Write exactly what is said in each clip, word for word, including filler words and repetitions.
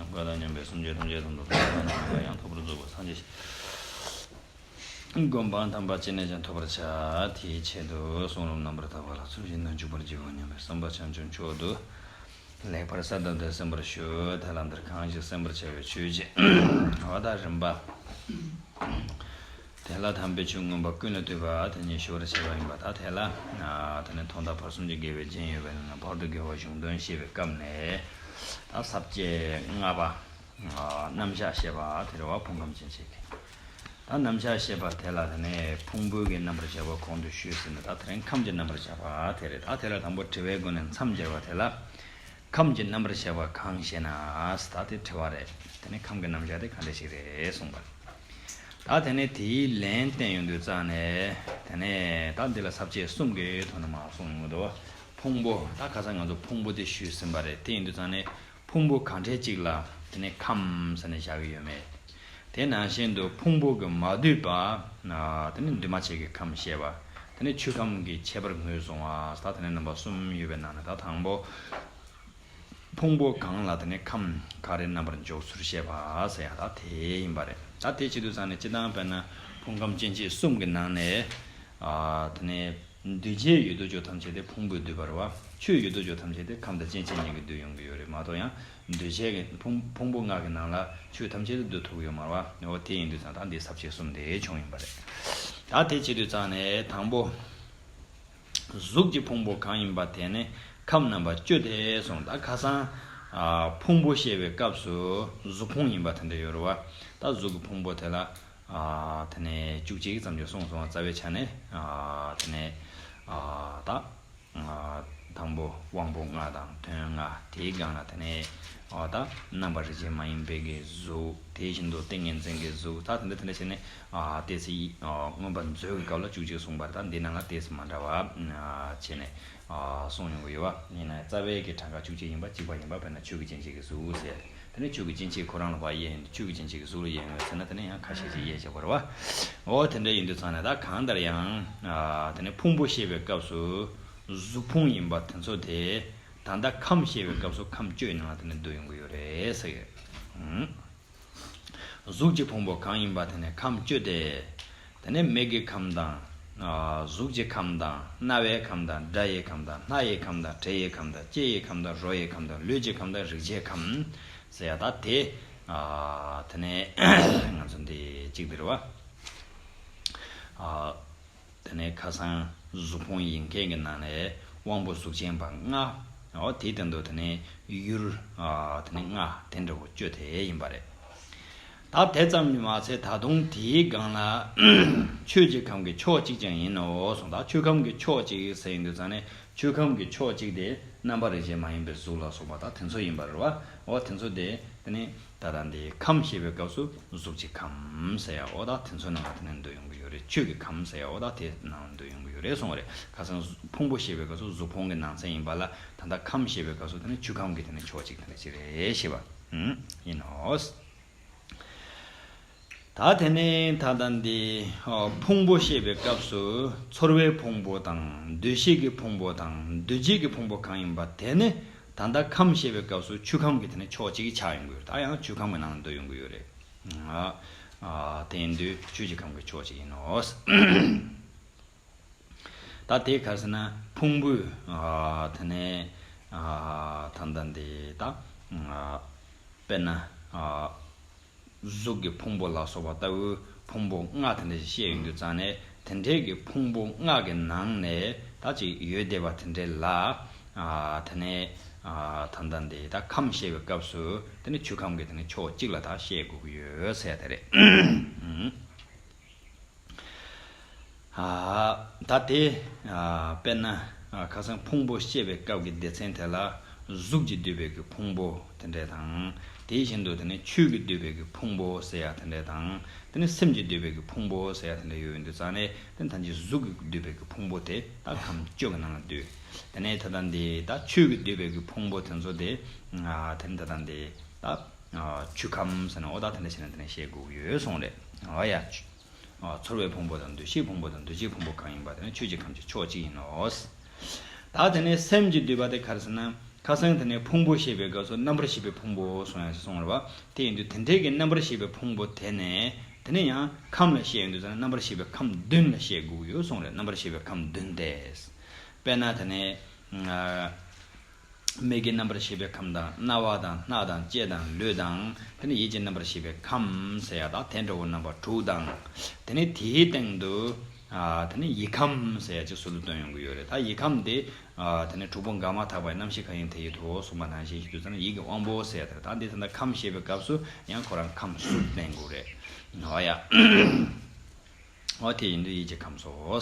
བཀའ་དང་མཉམ་པའི་སེམས་ཅན་ཐམས་ཅད་དོན་དུ་ཕན་པ་དང་། ཡང་དག་པར་རྫོགས་པའི་སངས་རྒྱས་སྒོམ་སྤང་དམ་པ་ཅི་ནས་ཀྱང་ཐོབ་པར་བྱ། དེའི་ཆེད་དུ་གསུང་རབ་རྣམ་པར་དག་པ་ལ་ཚུལ་བཞིན་དུ་འཇུག་པར་བགྱིའོ་སྙམ་པའི་བསམ་པ་བྱང་ཆུབ་མཆོག་ཏུ་ལེགས་པར་གསལ་བཏབ་སྟེ་གསན་པར་ཞུ། ཐལ་བ་འདིར་གང་ཞིག་གསན་པར་བྱ་བའི་ཆོས་ཀྱི་འོ་ད་རིམ་པ། དེ་ལ་དམ་པའི་ཆོས་མངོན་པ་ཀུན་ལས་བཏུས་པ་དེ་ཉིད་ཞུ་བར་བྱ་བ་ཡིན་པ། ད་དེ་ལ་དེ་ནས་དོན་དག་བར་གསུམ་གྱི་དགེ་བའི་རྒྱན་ཡོད་པའི་ནང་ནས་བར་དུ་དགེ་བ་གཞུང་དོན་བཤད་པའི་སྐབས་ནས། ད་ས་བཅད་ལྔ་པ། རྣམ་གཞག་བཤད་པ་དེ་རེད་བ། ཕུང་ཁམས་སྐྱེ་མཆེད་ཀྱི། ད་རྣམ་གཞག་བཤད་པ་དེ་ལ་དེ་ནས་ཕུང་པོའི་གི་རྣམ་པར་བཞག་པ་གོང་དུ་ཞུས་ཟིན་ནས། ད་དེ་རིང་ཁམས་ཀྱི་རྣམ་པར་བཞག་པ་དེ་རེད། ད་དེ་ལ་དང་པོ་དྲི་བའི་སྒོ་ནས་མཚམས་སྦྱར་བ་དེ་ལ། ཁམས་ཀྱི་རྣམ་པར་བཞག་པ་གང་ཞེ་ན། ད་དེ་དྲི་བ་རེད། དེ་ནས་ཁམས་ཀྱི་རྣམ་གཞག་དེ་གང་འདྲ་ཞིག་རེད་གསུངས་པ། ད་དེ་ནས་དེའི་ལན་བསྟན་ཡོང་དུས་ཙང་ནས། དེ་ནས་ད་འདི་ལ་ས་བཅད་གསུམ་གྱི་ཐོག་ནས་མར་གསུངས་ཡོང་གི་འདུག། ཕུང་པོ། ད་ཁ་སང་ང་ཚོ་ཕུང་པོ་དེ་ཞུས་ཟིན་པ་རེད། དེ་ཡིན་དུས་ཙང་ནས་ཕུང་པོ་གང་འདྲ་ཅིག་ལ་དེ་ནས་ཁམས་ཟེར་ནས་བཞག་གི་ཡོད་མེད། དེ་ནང་བཞིན་དུ་ཕུང་པོ་གི་མ་འདུས་པ། དེ་ནས་འདུས་མ་བྱས་ཀྱི་ཁམས་བཤད་པ། དེ་ནས་ཆོས་ཁམས་ཀྱི་ཁྱད་པར་ངོས་བཟུང་བ། ད་དེ་ནས་རྣམ་པ་གསུམ་ཡོད་པའི་ནང་ནས། ད་དང་པོ། ཕུང་པོ་གང་ལ་དེ་ནས་ཁམས་ག་རེ་རྣམ་པར་འཇོག་ཚུལ་བཤད་པ་ཟེར་ཡ་ད་དེ་ཡིན་པ་རེད། ད་དེ་བྱེད་དུས་ཙང་ནས་སྤྱིར་བཏང་དཔེར་ན་ཕུང་ཁམས་སྐྱེ་མཆེད་གསུམ་གྱི་ནང་ནས། ཨ། དེ་ནས་འདུས་བྱས་ཡོད་དོ་ཅོག་ཐམས་ཅད་དེ་ཕུང་པོས་བསྡུས་པ་རེད་བ། ཆོས་ཡོད་དོ་ཅོག་ཐམས་ཅད་དེ་ཁམས་དང་སྐྱེ་མཆེད་གཉིས་ཀྱིས་བསྡུས་ཡོང་གི་ཡོད་རེད་མ་གཏོགས། ཡང་འདུས་བྱས་ཀྱི་ཕུང་ཕུང་པོ་ལྔ་གི་ནང་ལ་ཆོས་ཐམས་ཅད་དེ་བསྡུ་ཐུབ་ཀྱི་ཡོད་མ་རེད་བ། འོ་དེ་ཡིན་དུས་ཙང་ད་འདི་ས་བཅད་གསུམ་དེ་བྱུང་ཡིན་པ་རེད། ད་དེ་བྱེད་དུས་ཙང་ནས་དང་པོ། གཟུགས་ཀྱི་ཕུང་པོ་གང་ཡིན་པ་དེ་ནི་ཁམས་རྣམ་པ་བཅུ་སྟེ་གསུངས། ད་ཁ་སང་། ཨ། ཕུང་པོ་བཤད་པའི་སྐབས་སུ་གཟུགས་ཕུང་ཡིན་པ་དེ་འདྲ་ཡོད་རེད་བ། ད་གཟུགས་ཀྱི་ཕུང་པོ་དེ་ལ། ཨ། དེ་ནས་བཅུ་གཅིག་ཙམ་ཅིག་གསུངས་སོང་བ། རྩ་བའི་ཆ་ནས། ཨ། དེ་ནས། ཨ། ད། ཨ། དང་པོ་དབང་པོ་ལྔ་དང་དོན་ལྔ། དེའི་སྒང་ལ་དེ་ནས། ཨ། ད་རྣམ་པ་རིགས་ཅན་མ་ཡིན་པའི་གི་གཟུགས། དེ་བཞིན་དུ་ཏིང་ངེ་འཛིན་གྱི་གཟུགས། ད་དེ་འདྲ་དེ་འདྲ་བྱས་ནས། ཨ། ཏོག་ཙམ། ཨ། མངོན་པ་མཛོད་ཀྱི་སྐབས་ལ་བཅུ་གཅིག་གསུངས་པ་རེད། ད་འདི་ནང་ལ་ཏོག་ཙམ་མ་འདྲ་བ། ཨ། བྱས་ནས། ཨ། གསུངས་ཡོང་གི་ཡོད་བ། ཡིན་ན་རྩ་བའི་གི་གྲངས་ཀ་བཅུ་གཅིག་ཡིན་པ། གཅིག་པ་ཡིན་པ་དཔེར་ན་ཆོས་ཀྱི་སྐྱེ་མཆེད་ཀྱི་གཟུགས་ཟེར། དེ་ནས་ཆོས་ཀྱི་སྐྱེ་མཆེད་ཁོ་རང་ལ་ཕར་དབྱེ་ཡོང་དུས། ཆོས་ཀྱི་སྐྱེ་མཆེད་ཀྱི་གཟུགས་ལ་དབྱེ་ཡོང་བ་ཟེར་ན། དེ་ནས་ཡང་ཁ་ཤས་ཤིག་དབྱེ་བྱས་པ་རེད་བ། འོ་དེ་འདྲ་ཡིན་དུས་ཙང་ནས་ད་གང་ལྟར་ཡང་། ཨ། དེ་ནས་ཕུང་པོ་བཤད་པའི་སྐབས་སུ་གཟུགས་ཕུང་ཡིན་པ་དེ་ཚོ་དེ། ད་ལྟ་ཁམས་བཤད་པའི་སྐབས་སུ་ཁམས་བཅུའི་ནང་ལ་དེ་ནས་བསྡུ་ཡོང་གི་ཡོད་རེད་ཟེར་གི། ཨུམ། གཟུགས་ཀྱི་ཕུང་པོ་གང་ཡིན་པ་དེ་ནི་ཁམས་བཅུ་སྟེ། དེ་ནི་མིག་གི་ཁམས་དང་། ཨ། གཟུགས་ཀྱི་ཁམས་དང་། རྣ་བའི་ཁམས་དང་། སྒྲ་ཡི་ཁམས་དང་། སྣ་ཡི་ཁམས་དང་། དྲི་ཡི་ཁམས་དང་། ལྕེ་ཡི་ཁམས་དང་། རོ་ཡི་ཁམས་དང་། ལུས་ཀྱི་ཁམས་དང་། རེག་བྱའི་ཁམས་ཟེར་ཡ་ད་དེ། ཨ། དེ་ནི་ང་ཚོ་འདི་གཅིག་འདི་རེད་བ། ཨ། དེ་ནས་ཁ་སང་གཟུགས་ཕུང་ཡིན་མཁན་གྱི་ནང་ནས་དབང་པོ་གཟུགས་ཅན་པ་ལྔ། འོ་དེའི་སྟེང་དུ་དེ་ནས་ཡུལ། ཨ། དེ་ནས་ལྔ་དེ་འདྲ་བོ་བཅུ་དེ་ཡིན་པ་རེད། ད་དེ་ཙམ་གྱིས་མ་ཚད་ད་དུང་དེའི་སྒང་ལ་ཆོས་ཀྱི་ཁམས་ཀྱི་ཕྱོགས་གཅིག་ཀྱང་ཡིན་ནོ་གསུངས། ད་ཆོས་ཁམས་ཀྱི་ཕྱོགས་གཅིག་ཟེར་ཡོང་དུས་ཙང་ནས། ཆོས་ཁམས་ཀྱི་ཕྱོགས་གཅིག་དེ་རྣམ་པ་རིགས་ཅན་མ་ཡིན་པའི་གཟུགས་ལ་སོགས་པ་ད་དེ་ཚོ་ཡིན་པ་རེད་བ། འོ་དེ་ཚོ་དེ་དེ་ནི། ད་ལྟ་འདི་ཁམས་བཤད་པའི་སྐབས་སུ་གཟུགས་ཀྱི་ཁམས་ཟེར་ཡ། འོ་ད་དེ་ཚོ་ནང་ལ་དེ་ནས་འདུ་ཡོང་གི་ཡོད་རེད། ཆོས་ཀྱི་ཁམས་ཟེར་ཡ། འོ་ད་དེ་ནང་འདུ་ཡོང་གི་ཡོད་རེད་གསུངས་པ་རེད། ཁ་སང་ཕུང་པོ་བཤད་པའི་སྐབས་སུ་གཟུགས་ཕུང་གི་ནང་ཚན་ཡིན་པ་ལ། ད་ལྟ་ཁམས་བཤད་པའི་སྐབས་སུ་དེ་ནི་ཆོས་ཁམས་ཀྱི་དེ་ནི་ཕྱོགས་གཅིག་དེ་འདྲ་ཅིག་རེད་ཞེས་པ། ཨུམ། ཡིན་ནོ། ད་དེ་ནས་ད་ལྟ་འདི། ཨོ། ཕུང་པོ་བཤད་པའི་སྐབས་སུ་ཚོར་བའི་ཕུང་པོ་དང་། འདུ་ཤེས་ཀྱི་ཕུང་པོ་དང་། འདུ་བྱེད་ཀྱི་ཕུང་པོ་གང་ཡིན་པ་དེ་ནི། ད་ལྟ་ཁམས་བཤད་པའི་སྐབས་སུ་ཆོས་ཁམས་ཀྱི་དེ་ནི་ཕྱོགས་གཅིག་ཆགས་ཡོང་གི་ཡོད་རེད། ད་ཡང་ཆོས་ཁམས་ཀྱི་ནང་ལ་འདུ་ཡོང་གི་ཡོད་རེད། ཨ། ཨ། དེ་ཡིན་དུས་ཆོས་ཀྱི་ཁམས་ཀྱི་ཕྱོགས་གཅིག་ཡིན་ནོ། ད་དེ་ག་རེ་ཟེར་ན་ཕུང་པོའི། ཨ། དེ་ནས། ཨ། ད་ལྟ་འདི་ད། ཨ། དཔེར་ན། ཨ། གཟུགས་ཀྱི་ཕུང་པོ་ལ་སོགས་པ་ལྟ་བུའི་ཕུང་པོ་ལྔ་དེ་འདྲ་ཞིག་བཤད་ཡོང་དུས་ཙང་ནས། དེ་འདྲའི་གི་ཕུང་པོ་ལྔ་གི་ནང་ནས་ད་ཅིག་ཡོད་བསྡད་པ་དེ་འདྲའི་ལ། ཨ། དེ་ནས། ཨ། ད་ལྟ་འདི་ད་ཁམས་བཤད་པའི་སྐབས་སུ་དེ་ནི་ཆོས་ཁམས་ཀྱི་དེ་ནི་ཕྱོགས་གཅིག་ལ་ད་བཤད་དགོས་ཀྱི་ཡོད་ཟེར་ཡ་དེ་རེད། ཨ། ད་དེ། ཨ། དཔེར་ན། ཨ། ཁ་སང་ཕུང་པོ་བཤད་པའི་སྐབས་ཀྱི་སྡེ་ཚན་དེ་ལ་གཟུགས་ཀྱིས་བསྡུས་པའི་གི་ཕུང་པོ་དེ་འདྲ་དང་། དེ་བཞིན་དུ་དེ་ནས་ཆོས་ཀྱིས་བསྡུས་པའི་གི་ཕུང་པོ་ཟེར་ཡ་དེ་འདྲ་དང་། དེ་ནས་སེམས་ཀྱིས་བསྡུས་པའི་གི་ཕུང་པོ་ཟེར་ཡ་དེ་འདྲ་ཡོད་ཡོང་དུས་ཙང་ནས། དེ་ནས་ད་ཅིག་གཟུགས་ཀྱིས་བསྡུས་པའི་གི་ཕུང་པོ་དེ་ད་ཁམས་བཅུ་གི་ནང་ལ་འདུས། དེ་ནས་ད་ལྟ་འདི་ད་ཆོས་ཀྱིས་བསྡུས་པའི་གི་ཕུང་པོ་དེ་ཚོ་དེ། ཨ། དེ་ནས་ད་ལྟ་འདི་ད། ཨ། ཆོས་ཁམས་ཟེར་ན། འོ་ད་དེ་འདྲ་བྱས་ནས་དེ་ནས་བཤད་དགོས་ཀྱི་ཡོད་གསུངས་རེད། འོ་ཡ། ཨ། ཚོར་བའི་ཕུང་པོ་དང་། འདུ་ཤེས་ཕུང་པོ་དང་། འདུ་བྱེད་ཕུང་པོ་གང་ཡིན་པ་དེ་ནི་ཆོས་ཀྱི་ཁམས་ཀྱི་ཕྱོགས་གཅིག་ཡིན་ནོ། ད་དེ་ནས་སེམས་ཀྱིས་བསྡུས་པ་དེ་ག་རེ་ཟེར་ན། ཁ་སང་དེ་ནས་ཕུང་པོ་བཤད་པའི་སྐབས་སུ་རྣམ་པར་ཤེས་པའི་ཕུང་པོ་གསུངས་ཡ་གསུངས་རེད་བ། དེ་ཡིན་དུས་དེ་འདྲའི་གི་རྣམ་པར་ཤེས་པའི་ཕུང་པོ་དེ་ནས་དེ་ནས་ཡང་ཁམས་ལ་བཤད་ཡོང་དུས་ཙང་ན་རྣམ་པར་ཤེས་པའི་ཁམས་བདུན་ལ་བཤད་དགོས་ཀྱི་ཡོད་གསུངས་རེད། རྣམ་པར་ཤེས་པའི་ཁམས་བདུན་ཏེ། དཔེར་ན་དེ་ནས་ཨ། མིག་གི་རྣམ་པར་ཤེས་པའི་ཁམས་དང་རྣ་བ་དང་སྣ་དང་ལྕེ་དང་ལུས་དང་དེ་ནས་ཡིད་ཀྱི་རྣམ་པར་ཤེས་པའི་ཁམས་ཟེར་ཡ་དང་དེ་འདྲ་བོ་རྣམ་པ་དྲུག་དང་། དེ་ནས་དེའི་སྟེང་དུ་ཨ། དེ་ནས་ཡིད་ཁམས་ཟེར་ཡ་ཅིག་ཟུར་དུ་སྟོན་ཡོང་གི་ཡོད་རེད། ད་ཡིད་ཁམས་དེ་ཨ། དེ་ནས་དྲུག་པོ་འགགས་མ་ཐག་པའི་རྣམ་ཤེས་གང་ཡིན་དེ་ཡི་དོ་གསུངས་པ་ནང་བཞིན་ཞིག་དུས་ཙམ་ན་ཡིད་ཀྱི་དབང་པོ་ཟེར་ཡ་དེ་རེད། ད་འདི་ད་ལྟ་ཁམས་བཤད་པའི་སྐབས་སུ་ཡང་ཁོ་རང་ཁམས་གསུམ་བསྟན་དགོས་རེད། འོ་ཡ། འོ་དེ་ཡིན་དུས་ཡིད་ཀྱི་ཁམས་སོ།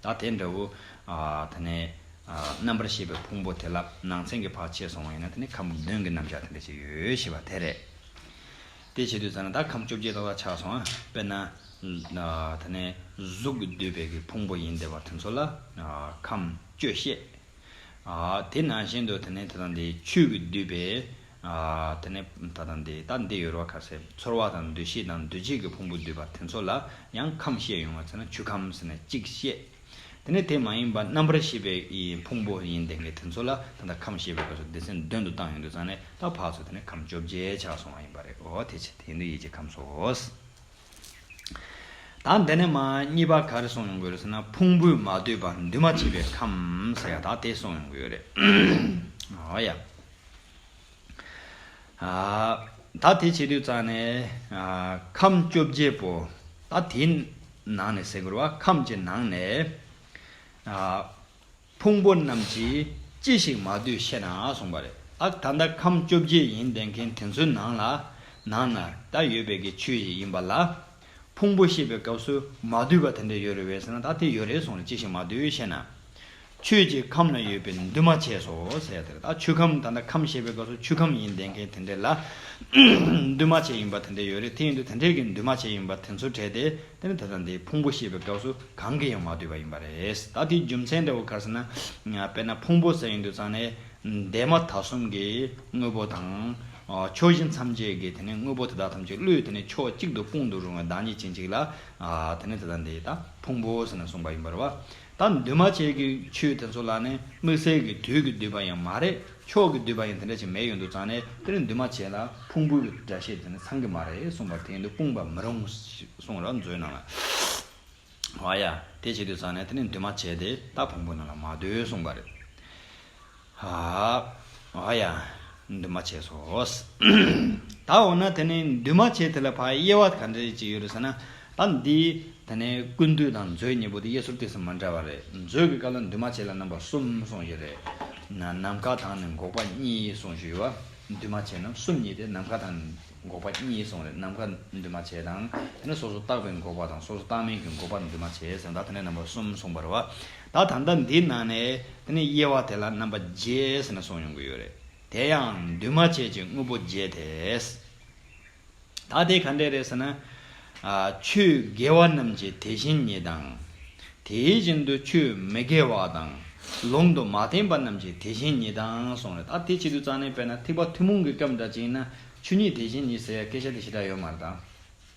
ད་དེ་འདྲ་བོ་ཨ། དེ་ནས་ཨ། རྣམ་པར་ཤེས་པའི་ཕུང་པོ་དེ་ལ་ནང་ཚན་གྱི་ཕར་ཕྱེ་སོང་བ་ཡིན་ན་དེ་ནི་ཁམས་བདུན་གྱི་རྣམ་གཞག་དེ་འདྲ་ཞིག་ཡོད་ཞེས་པ་དེ་རེད། དེ་བྱེད་དུས་ཙམ་ན་ད་ཁམས་བཅོ་བརྒྱད་ཏག་ཏག་ཆགས་སོང་ཨ། དཔེར་ན་ཨ། དེ་ནས་གཟུགས་ཀྱིས་བསྡུས་པའི་གི་ཕུང་པོ་ཡིན་བསྡད་པ་དེ་ཚོ་ལ་ཨ། ཁམས་བཅུ་བཤད། ཨ། དེ་ནང་བཞིན་དུ་དེ་ནས་ད་ལྟ་འདི་ཆོས་ཀྱིས་བསྡུས་པའི་ཨ། དེ་ནས་ད་ལྟ་འདི་ད་འདི་ཡོད་རེད་བ། ཁ་ཟས་ཚོར་བ་དང་འདུ་ཤེས་དང་འདུ་བྱེད་ཀྱི་ཕུང་པོ་བསྡུས་པ་དེ་ཚོ་ལ་ཡང་ཁམས་བཤད་ཡོང་བ་ཚེ་ན་ཆོས་ཁམས་ཟེར་ནས་གཅིག་བཤད། དེ་ནས་དེ་མ་ཡིན་པ་རྣམ་པར་ཤེས་པའི་ཕུང་པོ་ཡིན་བསྡད་མཁན་དེ་ཚོ་ལ་ད་ལྟ་ཁམས་བཤད་པའི་སྐབས་སུ་སྡེ་ཚན་བདུན་དུ་བཏང་ཡོང་དུས་ཙང་ནས་ད་ཕར་ཚུར་དེ་ནས་ཁམས་བཅོ་བརྒྱད་ཆགས་སོང་བ་ཡིན་པ་རེད། འོ་དེ་ཆེ་དེ་འདི་ཡིད་ཀྱི་ཁམས་སོ། ད་འདི་ནས་མ་གཉིས་པ་ག་རེ་གསུངས་ཡོང་གི་ཡོད་རེད་ཟེར་ན་ཕུང་པོས་མ་བསྡུས་པ་འདུས་མ་བྱས་པའི་ཁམས་ཟེར་ཡ་ད་དེ་གསུངས་ཡོང་གི་ཡོད་རེད། འོ་ཡ། ཨ། ད་དེ་བྱེད་དུས་ཙང་ནས་ཨ། ཁམས་བཅོ་བརྒྱད་པོ་ད་དེའི་ནང་ནས་ཟེར་དགོས་རེད་བ། ཁམས་ཀྱི་ནང་ནས་ཨ། ཕུང་པོ་རྣམས་ཀྱིས་ཅི་ཞིག་མ་བསྡུས་ཤེ་ན་གསུངས་པ་རེད། ཨ། ད་ལྟ་ཁམས་བཅོ་བརྒྱད་ཡིན་བསྡད་མཁན་དེ་ཚོའི་ནང་ལ་ནང་ན་ད་ཡོད་པའི་གི་ཆོས་ཤིག་ཡིན་པ་ལ། ཕུང་པོ་ཤེས་པའི་སྐབས་སུ་མ་བསྡུས་པ་དེ་འདྲ་ཡོད་རེད་བས་ཟེར་ན་ད་དེ་ཡོད་རེད་གསུངས་རེད། ཅི་ཞིག་མ་བསྡུས་ཤེ་ན། ཆོས་ཀྱི་ཁམས་ན་ཡོད་པའི་འདུས་མ་བྱས་སོ་ཟེར་ཡ་དེ་རེད། ད་ཆོས་ཁམས་ད་ལྟ་ཁམས་ཤེས་པའི་སྐབས་སུ་ཆོས་ཁམས་ཡིན་བསྡད་མཁན་དེ་འདྲ་ལ་འདུས་མ་བྱས་ཡིན་པ་དེ་འདྲ་ཡོད་རེད། དེ་ཡིན་དུས་དེ་འདྲའི་གི་འདུས་མ་བྱས་ཡིན་པ་དེ་ཚོ་བྲལ་ཏེ་དེ་ནི་ད་ལྟ་འདི་ཕུང་པོ་ཤེས་པའི་སྐབས་སུ་གང་གིས་ཡང་མ་བསྡུས་པ་ཡིན་པ་རེད། ད་དེའི་རྒྱུ་མཚན་འདྲ་བོ་ག་རེ་ཟེར་ན། དཔེར་ན་ཕུང་པོ་ཟེར་ཡོང་དུས་ཙང་ནས་འདས་མ་ད་གསུམ་གྱི་དངོས་པོ་དང་། ཕྱོགས་བཞི་མཚམས་བཅད་ཀྱི་དེ་ནས་དངོས་པོ་དེ་དག་ཐམས་ཅད་བློས་དེ་ནས་ཕྱོགས་གཅིག་ཏུ་སྤུངས་དུ་རུང་བའི་བདག་ཉིད་ཅན་གཅིག་ལ། དེ་ནས་ད་ལྟ་འདི་ད་ཕུང་པོ་ཟེར་ནས་གསུངས་པ་ཡིན་པ་རེད་བ། ད་འདུས་མ་བྱས་ཀྱི་ཆོས་དེ་ཚོ་ལ་ནི་དམིགས་བསལ་གྱི་དུས་ཀྱིས་བསྡུས་པ་ཡང་མ་རེད། ཕྱོགས་ཀྱིས་བསྡུས་པ་ཡང་དེ་འདྲ་ཞིག་མེད་ཡོང་དུས་ཙང་ནས་དེ་ནི་འདུས་མ་བྱས་ལ་ཕུང་པོའི་སྒྲ་བཤད་དེ་ནི་ཚང་གི་མ་རེད་གསུངས་པ་དེ་ཡིན་དུས་སྤུངས་པ་མི་རུང་གསུངས་ར་མཛོད་ནང་ལ། འོ་ཡ། དེ་བྱེད་དུས་ཙང་ནས་དེ་ནི་འདུས་མ་བྱས་དེ་ད་ཕུང་པོ་ནང་ལ་མ་འདུས་གསུངས་པ་རེད། ཧ། འོ་ཡ། འདུས་མ་བྱས་སོ། ད་འོ་ན་དེ་ནི་འདུས་མ་བྱས་དེ་ལ་ཕར་དབྱེ་བ་ག་འདྲ་ཅིག་ཡོད་རེད་ཟེར་ན། ད་འདི་དེ་ནི་ཀུན་བཏུས་དང་མཛོད་གཉིས་པོ་དེ་དབྱེ་སྲོལ་ཏོག་ཙམ་མ་འདྲ་བ་རེད། མཛོད་ཀྱི་སྐབས་ལ་འདུས་མ་བྱས་ལ་རྣམ་པ་གསུམ་གསུངས་ཡོད་རེད། ན་ནམ་མཁའ་དང་ནི་འགོག་པ་གཉིས་གསུངས་ཞུས་པ། འདུས་མ་བྱས་རྣམ་གསུམ་གཉིས་ཏེ་ནམ་མཁའ་དང་འགོག་པ་གཉིས་གསུངས་རེད། ནམ་མཁའ་འདུས་མ་བྱས་དང་དེ་ནི་སོ་སོ་བཏགས་པའི་འགོག་པ་དང་སོ་སོ་བཏགས་མིན་གྱི་འགོག་པ་འདུས་མ་བྱས་ཟེར་ད་དེ་ནི་རྣམ་པ་གསུམ་གསུངས་པ་རེད་བ། ད་ད་ལྟ་འདིའི་ནང་ནས་དེ་ནི་དབྱེ་བ་དེ་ལ་རྣམ་པ་བརྒྱད་ཟེར་ནས་གསུངས་ཡོང་གི་ཡོད་རེད། དེ་ཡང་འདུས་མ་བྱས་ཀྱི་དངོས་པོ་བརྒྱད་དེ། ད་དེ་ག་འདྲས་རེད་ཟེར་ན། ཨ། ཆོས་དགེ་བ་རྣམས་ཀྱི་དེ་བཞིན་ཉིད་དང་། དེ་བཞིན་དུ་ཆོས་མི་དགེ་བ་དང་། ལུང་དུ་མ་བསྟན་པ་རྣམས་ཀྱི་དེ་བཞིན་ཉིད་དང་གསུངས་རེད། ད་དེ་བྱེད་དུས་ཙང་ནས་དཔེར་ན་ཐེག་པ་ཐུན་མོང་གི་སྐབས་འདྲ་ཅིག་ཡིན་ན་ཆོས་ཉིད་དེ་བཞིན་ཉིད་ཟེར་ཡ་སྐད་ཆ་དེ་ཞེ་དྲག་ཡོད་མ་རེད་ད།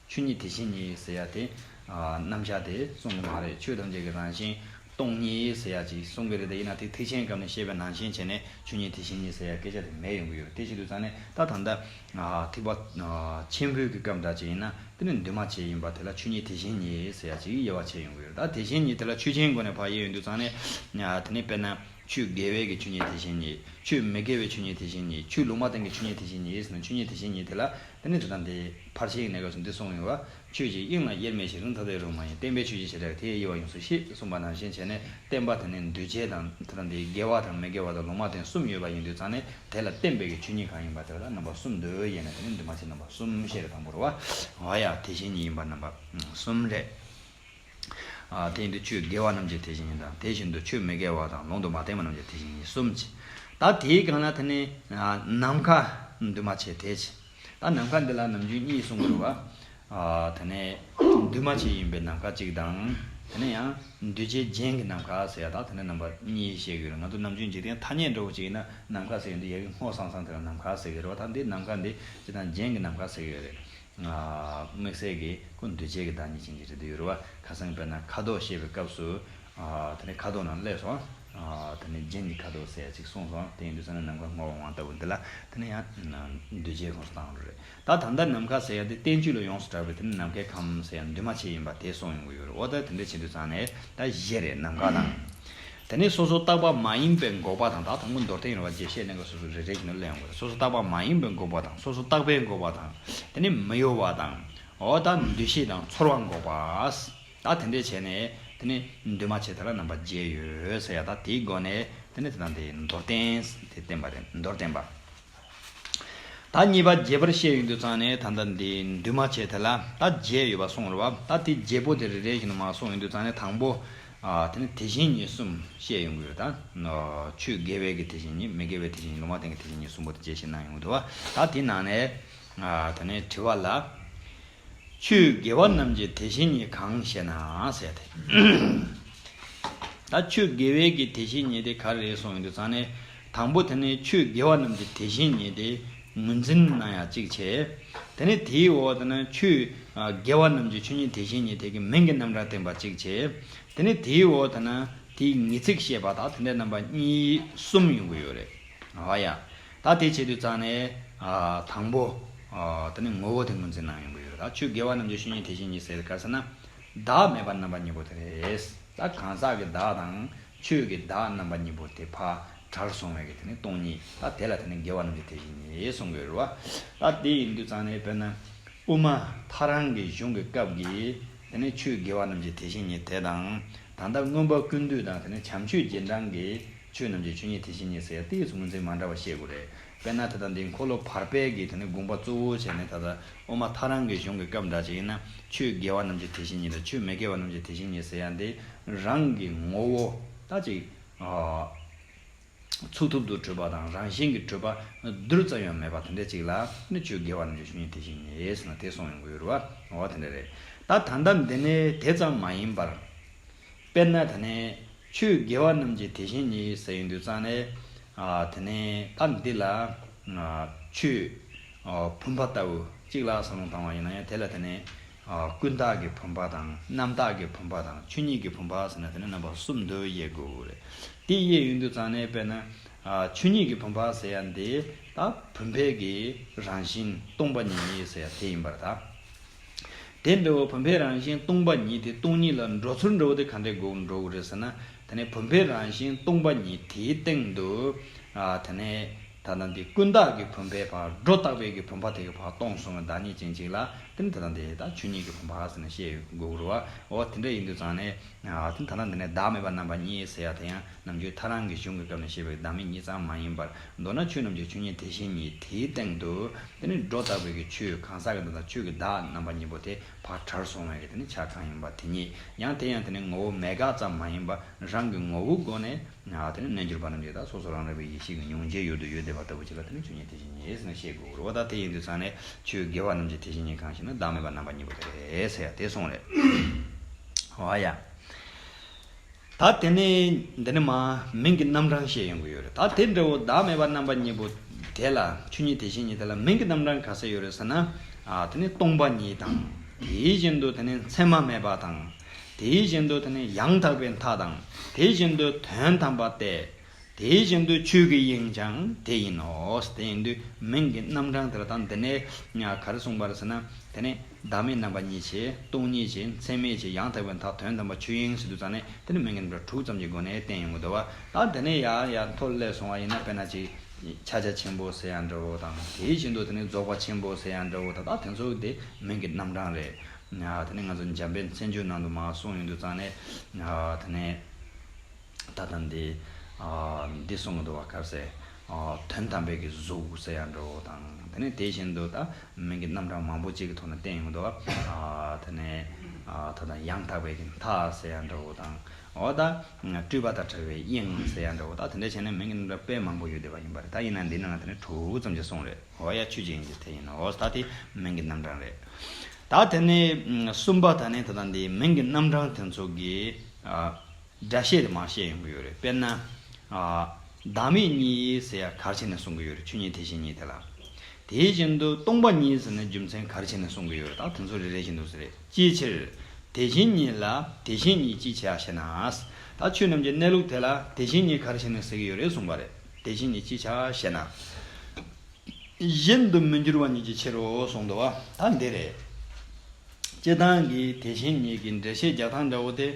ཆོས་ཉིད་དེ་བཞིན་ཉིད་ཟེར་ཡ་དེ། ཨ། རྣམ་གཞག་དེ་གསུང་གི་མ་རེད། ཆོས་ཐམས་ཅད་ཀྱི་རང་བཞིན་སྟོང་ཉིད་ཟེར་ཡ་ཅིག་གསུང་གི་རེད་དེ། ཡིན་ན་དེ་ཐེག་ཆེན་སྐབས་ནས་བཤད་པའི་ནང་བཞིན་བྱས་ནས་ཆོས་ཉིད་དེ་བཞིན་ཉིད་ཟེར་ཡ་སྐད་ཆ་དེ་མེད་ཡོང་གི་ཡོད་རེད། དེ་བྱེད་དུས་ཙང་ནས་ད་ད་ལྟ། ཨ། ཐེག་པ། ཨ། ཆེན་པོའི་གི་སྐབས་འདྲ་ཅིག་ཡིན་ན་དེ་ནི་འདུས་མ་བྱས་ཡིན་པ་དེ་ལ་ཆོས་ཉིད་དེ་བཞིན་ཉིད་ཟེར་ཡ་ཅིག་དབྱེ་བ་ཕྱེ་ཡོང་གི་ཡོད་རེད། ད་དེ་བཞིན་ཉིད་དེ་ལ་ཆོས་ཅན་སྒོ་ནས་ཕར་དབྱེ་ཡོང་དུས་ཙང་ནས། ཨ། དེ་ནི་དཔེར་ན། ཆོས་དགེ་བའི་གི་ཆོས་ཉིད་དེ་བཞིན་ཉིད། ཆོས་མི་དགེ་བའི་ཆོས་ཉིད་དེ་བཞིན་ཉིད། ཆོས་ལུང་མ་བསྟན་གྱི་ཆོས་ཉིད་དེ་བཞིན་ཉིད་ཟེར་ན་ཆོས་ཉིད་དེ་བཞིན་ཉིད་དེ་ལ་དེ་ནི་དེ་དང་དེ་ཕར་ཕྱིན་གནས་སྐབས་སུ་འདི་གསུངས་ཡོད་པ། ཆོས་ཀྱི་དབྱིངས་ལ་དབྱེར་མེད་ཞིང་། རིང་ཐག་དེ་རུ་མ་ཡིན། བརྟན་པའི་ཆོས་ཀྱི་བྱེ་བྲག་དེ་ཡི་དབྱེ་བ་ཡོངས་སུ་ཤེས་གསུངས་པ་ནང་བཞིན་བྱས་ནས་བརྟན་པ་དེ་ནི་འདུས་བྱས་དང་དེ་དང་དེའི་དགེ་བ་དང་མི་དགེ་བ་དང་ལུང་མ་བསྟན་གསུམ་ཡོད་པ་ཡིན་དུས་ཙང་ནས་དེ་ལ་བརྟེན་པའི་གི་ཆོས་ཉིད་གང་ཡིན་པ་དེ་ལ་རྣམ་པ་གསུམ་འདོད་ཡས་ནས་དེ་ནི་འདུས་མ་བྱས་རྣམ་པ་གསུམ་བཤད་རེད། དང་པོ་རེད་བ། འོ་ཡ། དེ་བཞིན་ཉིད་ཡིན་པ་རྣམ་པ་གསུམ་རེད། ཨ། དེ་ཡིན་དུས་ཆོས་དགེ་བ་རྣམས་ཀྱི་དེ་བཞིན་ཉིད་དང་དེ་བཞིན་དུ་ཆོས་མི་དགེ་བ་དང་ལུང་དུ་མ་བསྟན་པ་རྣམས་ཀྱི་དེ་བཞིན་ཉིད་གསུམ་གྱི། ད་དེའི་སྒང་ལ་དེ་ནི། ཨ། ནམ་མཁའ་འདུས་མ་བྱས་དེ་བྱས། ད་ནམ་མཁའ་འདི་ལ་ནམ་རྒྱུན་གཉིས་གསུངས་དགོས་པ། ཨ། དེ་ནས་འདུས་མ་བྱས་ཡིན་པའི་ནམ་མཁའ་གཅིག་དང་། དེ་ནས་ཡང་འདུས་བྱས་རྒྱན་གྱི་ནམ་མཁའ་ཟེར་ཡ་ད་དེ་ནས་རྣམ་པ་གཉིས་བཤད་ཀྱི་ཡོད་རེད། ང་ཚོ་ནམ་རྒྱུན་འཇིག་རྟེན་ཐ་སྙད་འདྲ་བོ་ཅིག་ཡིན་ན་ནམ་མཁའ་ཟེར་ཡོང་དུས་ཡ་གི་སྔོ་སང་སང་དེ་ལ་ནམ་མཁའ་ཟེར་གྱི་རེད་བ། ད་འདི་ནམ་མཁའ་འདི་སྤྱིར་བཏང་རྒྱན་གྱི་ནམ་མཁའ་ཟེར་གྱི་ཡོད་རེད། དམིགས་བསལ་གྱི་ཁོ་འདུས་བྱས་ཀྱི་བདག་ཉིད་ཅན་གྱི་རེད་དུ་ཡོད་རེད་བ། ཁ་སང་དཔེར་ན་ཁ་དོག་བཤད་པའི་སྐབས་སུ། ཨ། དེ་ནས་ཁ་དོག་ནང་སླེབས་སོང་ ཨ་དེ་ནས་རྒྱན་གྱི་ཁ་དོག་ཟེར་ཡ་ཅིག་གསུངས་སོང་། དེ་ཡིན་དུས་ཙང་ནས་ནམ་མཁའ་སྔོ་བ་དབང་ལྟ་བུ་འདི་ལ་དེ་ནས་ཡང་འདུས་བྱས་ཁོངས་སུ་བཏང་རེད། ད་ད་ལྟ་ནམ་མཁའ་ཟེར་ཡ་དེ་བསྟན་བཅོས་ལ་ཡོངས་སུ་གྲགས་པའི་དེ་ནས་ནམ་མཁའི་ཁམས་ཟེར་ཡ་འདུས་མ་བྱས་ཡིན་པ་དེ་གསུངས་ཡོང་གི་ཡོད་རེད། འོ་ད་དེ་འདྲ་བྱེད་དུས་ཙང་ནས་ད་བཞི་རེད། ནམ་མཁའ་དང་། དེ་ནས་སོ་སོ་རྟག་པ་མ་ཡིན་པའི་འགོག་པ་དང་། ད་དང་པོ་མདོར་བསྟན་ཡིན་རེད་བ། རྒྱས་བཤད་གནད་འགག་སོ་སོ་རེ་རེ་བཞིན་དུ་གླེང་དགོས། སོ་སོ་རྟག་པ་མ་ཡིན་པའི་འགོག་པ་དང་། སོ་སོ་རྟག་པའི་འགོག་པ་དང་། དེ་ནས་མི་གཡོ་བ་དང་། འོ་ད་འདུས་བྱས་དང་ཚོར་བ་འགོག་པ། ད་དེ་འདྲས་བྱས་ནས་དེ་ནས་འདུས་མ་བྱས་དེ་ལ་རྣམ་པ་བརྒྱད་ཡོད་ཟེར་ཡ། ད་དེའི་སྒོ་ནས་དེ་ནས་དེ་དང་དེའི་མདོར་བསྟན་དེ་བསྟན་པ་རེད། མདོར་བསྟན་པ། ད་གཉིས་པ་རྒྱས་པར་བཤད་ཡོང་དུས་ཙང་ནས་ད་ལྟ་འདི་འདུས་མ་བྱས་དེ་ལ་ད་བརྒྱད་ཡོད་པ་གསུངས་རེད་བ། ད་དེ་བརྒྱད་པོ་དེ་རེ་རེ་བཞིན་དུ་མར་གསུངས་ཡོང་དུས་ཙང་ནས་དང་པོ། ཨ་དེ་ནས་དེ་བཞིན་ཉིད་གསུམ་བཤད་ཡོང་གི་ཡོད། ད་ཆོས་དགེ་བའི་གི་དེ་བཞིན་ཉིད། མི་དགེ་བའི་དེ་བཞིན་ཉིད། ལུང་མ་བསྟན་གྱི་དེ་བཞིན་ཉིད་གསུམ་པོ་དེ་རྒྱས་བཤད་གནང་ཡོང་གི་འདུག་བ། ད་དེ་ནང་ནས་ཨ་དེ་ནས་དྲི་བ་ལ། ཆོས་དགེ་བ་རྣམས་ཀྱི་དེ་བཞིན་ཉིད་གང་ཞེ་ན་ཟེར་ཏེ། ད་ཆོས་དགེ་བའི་གི་དེ་བཞིན་ཉིད་དེ་ག་རེ་རེད་གསུངས་ཡོང་དུས་ཙང་ནས། དང་པོ་དེ་ནས་ཆོས་དགེ་བ་རྣམས་ཀྱི་དེ་བཞིན་ཉིད་དེ་ངོས་འཛིན་གནང་ཡ་གཅིག་བྱས། དེ་ནས་དེའི་འོག་དེ་ན་ཆོས་ཨ་དགེ་བ་རྣམས་ཀྱི་ཆོས་ཉིད་དེ་བཞིན་ཉིད་དེ་གི་མིང་གི་རྣམ་གྲངས་བསྟན་པ་གཅིག་བྱས། དེ་ནས་དེའི་འོག་དེ་ན་དེའི་ངེས་ཚིག་བཤད་པ་དང་། དེ་འདྲའི་རྣམ་པ་གཉིས་གསུམ་ཡོང་གི་ཡོད་རེད། ཨ་ཡ། ད་དེ་བྱེད་དུས་ཙང་ནས་ཨ་དང་པོ་ཨ་དེ་ནས་ངོ་བོ་དེ་ངོས་འཛིན་གནང་ཡོང་གི་ཡོད་རེད། ད་ཆོས་དགེ་བ་རྣམས་ཀྱི་ཆོས་ཉིད་དེ་བཞིན་ཉིད་ཟེར་ག་ཟེར་ན། བདག་མེད་པ་རྣམ་པ་གཉིས་པོ་དེ་རེད། ད་གང་ཟག་གི་བདག་དང་ཆོས་ཀྱི་བདག་རྣམ་པ་གཉིས་པོ་དེ་ཕར་བྲལ་སོང་བའི་གི་དེ་ནི་སྟོང་ཉིད། ད་དེ་ལ་དེ་ནི་དགེ་བ་རྣམས་ཀྱི་དེ་བཞིན་ཉིད་གསུང་གི་ཡོད་རེད་བ། ད་དེ་ཡིན་དུས་ཙང་ནས་དཔེར་ན་དབུ་མ་ཐལ་རང་གི་གཞུང་གི་སྐབས་ཀྱི་དེ་ནི་ཆོས་དགེ་བ་རྣམས་ཀྱི་དེ་བཞིན་ཉིད་དེ་དང་། ད་ལྟ་མངོན་པ་ཀུན་བཏུས་དང་དེ་ནི་བྱམས་ཆོས་རྗེས་འབྲང་གི་ཆོས་རྣམས་ཀྱི་ཆོས་ཉིད་དེ་བཞིན་ཉིད་ཟེར་ཡ་དེ་ཡི་ཚོ་ངོས་འཛིན་མ་འདྲ་བ་བཤད་དགོས་རེད། དཔེར་ན་ད་ལྟ་འདི་འཁོར་ལོ་བར་པའི་གི་དེ་ནི་དགོངས་པ་གཙོ་བོ་བྱས་ནས་ད་ལྟ་དབུ་མ་ཐལ་རང་གི་གཞུང་གི་སྐབས་འདྲ་ཅིག་ཡིན་ན། ཆོས་དགེ་བ་རྣམས་ཀྱི་དེ་བཞིན་ཉིད་དང་ཆོས་མི་དགེ་བ་རྣམས་ཀྱི་དེ་བཞིན་ཉིད་ཟེར་ཡ་འདི་རང་གི་ངོ་བོ་ད་ཅིག་ཨ་ཚུགས་ཐུབ་ཏུ་གྲུབ་པ་དང་། རང་བཞིན་གྱིས་གྲུབ་པ་རྡུལ་ཙམ་ཡང་མེད་པ་དེ་འདྲ་ཅིག་ལ་ནི་ཆོས་དགེ་བ་རྣམས་ཀྱི་ཆོས་ཉིད་དེ་བཞིན་ཉིད་ཟེར་ན་དེ་གསུངས་ཡོང་གི་ཡོད་རེད་བ། འོ་དེ་འདྲ་རེད། ད་ད་ལྟ་འདི་ནི་དེ་ཙམ་མ་ཡིན་པར། དཔེར་ན་དེ་ནས་ཆོས་དགེ་བ་རྣམས་ཀྱི་དེ་བཞིན་ཉིད་ཟེར་ཡོང་དུས་ཙང་ནས། ཨ་དེ་ནས་ད་འདི་ལ་ཨ་ཆོས་ཨ་བུམ་པ་ལྟ་བུ་གཅིག་ལ་བསམ་བློ་བཏང་བ་ཡིན་ན་ཡང་། དེ་ལ་དེ་ནས་ཨ་ཀུན་བརྟགས་ཀྱི་བུམ་པ་དང་། རྣམ་བརྟགས་ཀྱི་བུམ་པ་དང་། ཆོས་ཉིད་ཀྱི་བུམ་པ་ཟེར་ན་དེ་ནས་རྣམ་པ་གསུམ་དུ་དབྱེ་དགོས་རེད། དེ་དབྱེ་ཡོང་དུས་ཙང་ནས་དཔེར་ན་ཨ་ཆོས་ཉིད་ཀྱི་བུམ་པ་ཟེར་ཡ་འདི་ད་བུམ་པའི་གི་རང་བཞིན་སྟོང་པ་ཉིད་ཟེར་ཡ་དེ་ཡིན་པར་ཐལ། དེ་འདྲ་བོ་བུམ་པའི་རང་བཞིན་སྟོང་པ་ཉིད་དེ་སྟོང་ཉིད་ལ་འགྲོ་ཚུལ་འདྲ་བོ་དེ་ག་འདྲས་དགོས་འགྲོ་གི་རེད་ཟེར་ན། དེ་ནས་བུམ་པའི་རང་བཞིན་སྟོང་པ་ཉིད་དེའི་སྟེང་དུ་ཨ་དེ་ནས་ད་ལྟ་འདི་ཀུན་བརྟགས་ཀྱི་བུམ་པས་ཕར་སྒྲོ་བཏགས་པའི་གི་བུམ་པ་དེ་གི་ཕར་སྟོང་སོང་བའི་བདག་ཉིད་ཅན་ཅིག་ལ་དེ་ནི་ད་ལྟ་འདི་ད་ཆོས་ཉིད་ཀྱི་བུམ་པ་ཟེར་ནས་བཤད་དགོས་རེད་བ། འོ་དེ་འདྲ་ཡིན་དུས་ཙང་ནས་ཨ་དེ་ད་ལྟ་འདི་ནས་བདག་མེད་པ་རྣམ་པ་གཉིས་ཟེར་ཡ་དེ་ཡང་ནམ་རྒྱུན་ཐལ་རང་གི་གཞུང་གི་སྐབས་ནས་བཤད་པའི་བདག་མེད་གཉིས་ཙམ་མ་ཡིན་པར། མདོར་ན་ཆོས་རྣམས་ཀྱི་ཆོས་ཉིད་དེ་བཞིན་ཉིད་དེའི་སྟེང་དུ་དེ་ནི་སྒྲོ་བཏགས་པའི་གི་ཆོས་གང་ཟག་གི་བདག་དང་ཆོས་ཀྱི་བདག་རྣམ་པ་གཉིས་པོ་དེ་ཕར་བྲལ་སོང་བའི་གི་དེ་ནི་ཆ་གང་ཡིན་པ་དེ་ཉིད། ཡང་དེ་ཡང་དེ་ནི་ངོ་བོ་མེད་དགག་ཙམ་མ་ཡིན་པར་རང་གི་ངོ་བོའི་སྒོ་ནས་དེ་ནི་རྣལ་འབྱོར་པ་རྣམས་ཀྱིས་ད་སོ་སོ་རང་རང་བའི་ཡེ་ཤེས་ཀྱི་མྱོང་བྱེད་ཡུལ་དུ་ཡོད་བསྡད་པ་ལྟ་བུ་ཅིག་ལ་དེ་ནི་ཆོས་ཉིད་དེ་བཞིན་ཉིད་ཟེར་ནས་བཤད་དགོས་རེད་བ། ད་དེ་ཡིན་དུས་ཙང་ནས་ཆོས་དགེ་བ་རྣམས་ཀྱི་དེ་བཞིན་ཉིད་གང་ཞེ་ན། བདག་མེད་པ་རྣམ་པ་གཉིས་པོ་དེ་རེད་ཟེར་ཡ་དེ་གསུངས་རེད། འོ་ཡ། ད་དེ་ནས་འདི་ནི་མ་མིང་གི་རྣམ་གྲངས་བཤད་ཡོང་གི་ཡོད་རེད། ད་དེ་འདྲ་བོ་བདག་མེད་པ་རྣམ་པ་གཉིས་པོ་དེ་ལ། ཆོས་ཉིད་དེ་བཞིན་ཉིད་དེ་ལ་མིང་གི་རྣམ་གྲངས་ག་ཚད་ཡོད་རེད་ཟེར་ན། ཨ་དེ་ནི་སྟོང་པ་ཉིད་དང་། དེ་བཞིན་དུ་དེ་ནི་མཚན་མ་མེད་པ་དང་། དེ་བཞིན་དུ་དེ་ནི་ཡང་དག་པའི་མཐའ་དང་། དེ་བཞིན་དུ་དོན་དམ་པ་སྟེ། དེ་བཞིན་དུ་ཆོས་ཀྱི་དབྱིངས་ཀྱང་དེ་ཡིན་ནོ། དེ་ཡིན་དུས་མིང་གི་རྣམ་གྲངས་དེ་ལ་ད་འདི་ནས་ག་རེ་གསུངས་པ་རེད་ཟེར་ན། དེ་ནི་བདག་མེད་རྣམ་པ་གཉིས་བྱས། སྟོང་ཉིད་བྱས། མཚན་མེད་བྱས། ཡང་དག་པའི་མཐའ། དོན་དམ་པ་ཆོས་དབྱིངས་ཟེར་དུས་ཙང་ནས་དེ་ནི་མིང་གི་རྣམ་གྲངས་དྲུག་ཙམ་གྱི་སྒོ་ནས་བསྟན་ཡོང་གི་འདུག་བ། ད་དེ་ནས་ཡར་ཡར་མཐོ་སླེབས་སོང་བ་ཡིན་ན། དཔེར་ན་ཅིག་ཕྱག་རྒྱ་ཆེན་པོ་ཟེར་ཡ་འདྲ་བོ་དང་། དེ་བཞིན་དུ་དེ་ནི་རྫོགས་པ་ཆེན་པོ་ཟེར་ཡ་འདྲ་བོ་དང་། ད་དེ་ཚོ་དེ་མིང་གི་རྣམ་གྲངས་རེད། དེ་ནི་ང་ཚོ་འཇམ་དཔལ་མཚན་བརྗོད་ནང་དུ་མར་གསུངས་ཡོང་དུས་ཙང་ནས་དེ་ནས། ད་ལྟ་འདི་ཨ་འདི་གསུང་གི་འདུག་བ། ག་རེ་ཟེར། ཨ་དོན་དམ་པའི་གི་གཟུགས་ཟེར་ཡ་འདྲ་བོ་དང་། དེ་ནས་དེ་བཞིན་དུ་ད་མིང་གི་རྣམ་གྲངས་མང་པོ་ཅིག་གི་ཐོག་ནས་བསྟན་ཡོང་གི་འདུག་བ། ཨ་དེ་ནས་ཨ་ད་ལྟ་ཡང་དག་པའི་གི་མཐའ་ཟེར་ཡ་འདྲ་བོ་དང་། འོ་ད་སྤྲོས་པ་དང་བྲལ་བའི་དབྱིངས་ཟེར་ཡ་འདྲ་བོ། ད་དེ་འདྲ་བྱས་ནས་མིང་གི་རྣམ་གྲངས་དཔེ་མང་པོ་ཡོད་བསྡད་པ་ཡིན་པ་རེད། ད་ཡིན་ན་འདི་ནང་ལ་དེ་ནས་དྲུག་ཙམ་ཅིག་གསུངས་རེད། འོ་ཡ། ཆོས་ཀྱི་དབྱིངས་ཀྱི་དེ་ཡིན་ནོ། ད་དེ་མིང་གི་རྣམ་གྲངས་རེད། ད་དེ་ནས་གསུམ་པ་ད་ནི་ད་ལྟ་འདི་མིང་གི་རྣམ་གྲངས་དེ་ཚོ་གི་ཨ། སྒྲ་བཤད་དེ་མར་བཤད་ཡོང་གི་ཡོད་རེད། དཔེར་ན། ཨ་བདག་མེད་གཉིས་ཟེར་ཡ་ག་རེ་བྱས་ནས་གསུང་གི་ཡོད་རེད། ཆོས་ཉིད་དེ་བཞིན་ཉིད་དེ་ལ། དེ་བཞིན་དུ་སྟོང་པ་ཉིད་ཟེར་ནས་རྒྱུ་མཚན་ག་རེ་བྱས་ནས་གསུང་གི་ཡོད་རེད། ད་དེ་ཚོ་རེ་རེ་བཞིན་དུ་ཟེར་རེད། ཅིའི་ཕྱིར། དེ་བཞིན་ཉིད་ལ་དེ་བཞིན་ཉིད་ཅེས་བྱ་ཞེ་ན། ད་ཆོས་རྣམས་ཀྱི་གནས་ལུགས་དེ་ལ་དེ་བཞིན་ཉིད་ག་རེ་བྱས་ནས་ཟེར་གྱི་ཡོད་རེད་གསུངས་པ་རེད། དེ་བཞིན་ཉིད་ཅི་ཆ་ཞེ་ན། གཞན་དུ་མི་འགྱུར་བ་ཉིད་ཀྱི་ཕྱིར་རོ་གསུངས་འདུག་བ། ད་འདི་རེད། སྤྱིར་བཏང་གི་དེ་བཞིན་ཉིད་ཀྱི་འགྲེལ་བཤད་རྒྱག་སྟངས་འདྲ་བོ་དེ་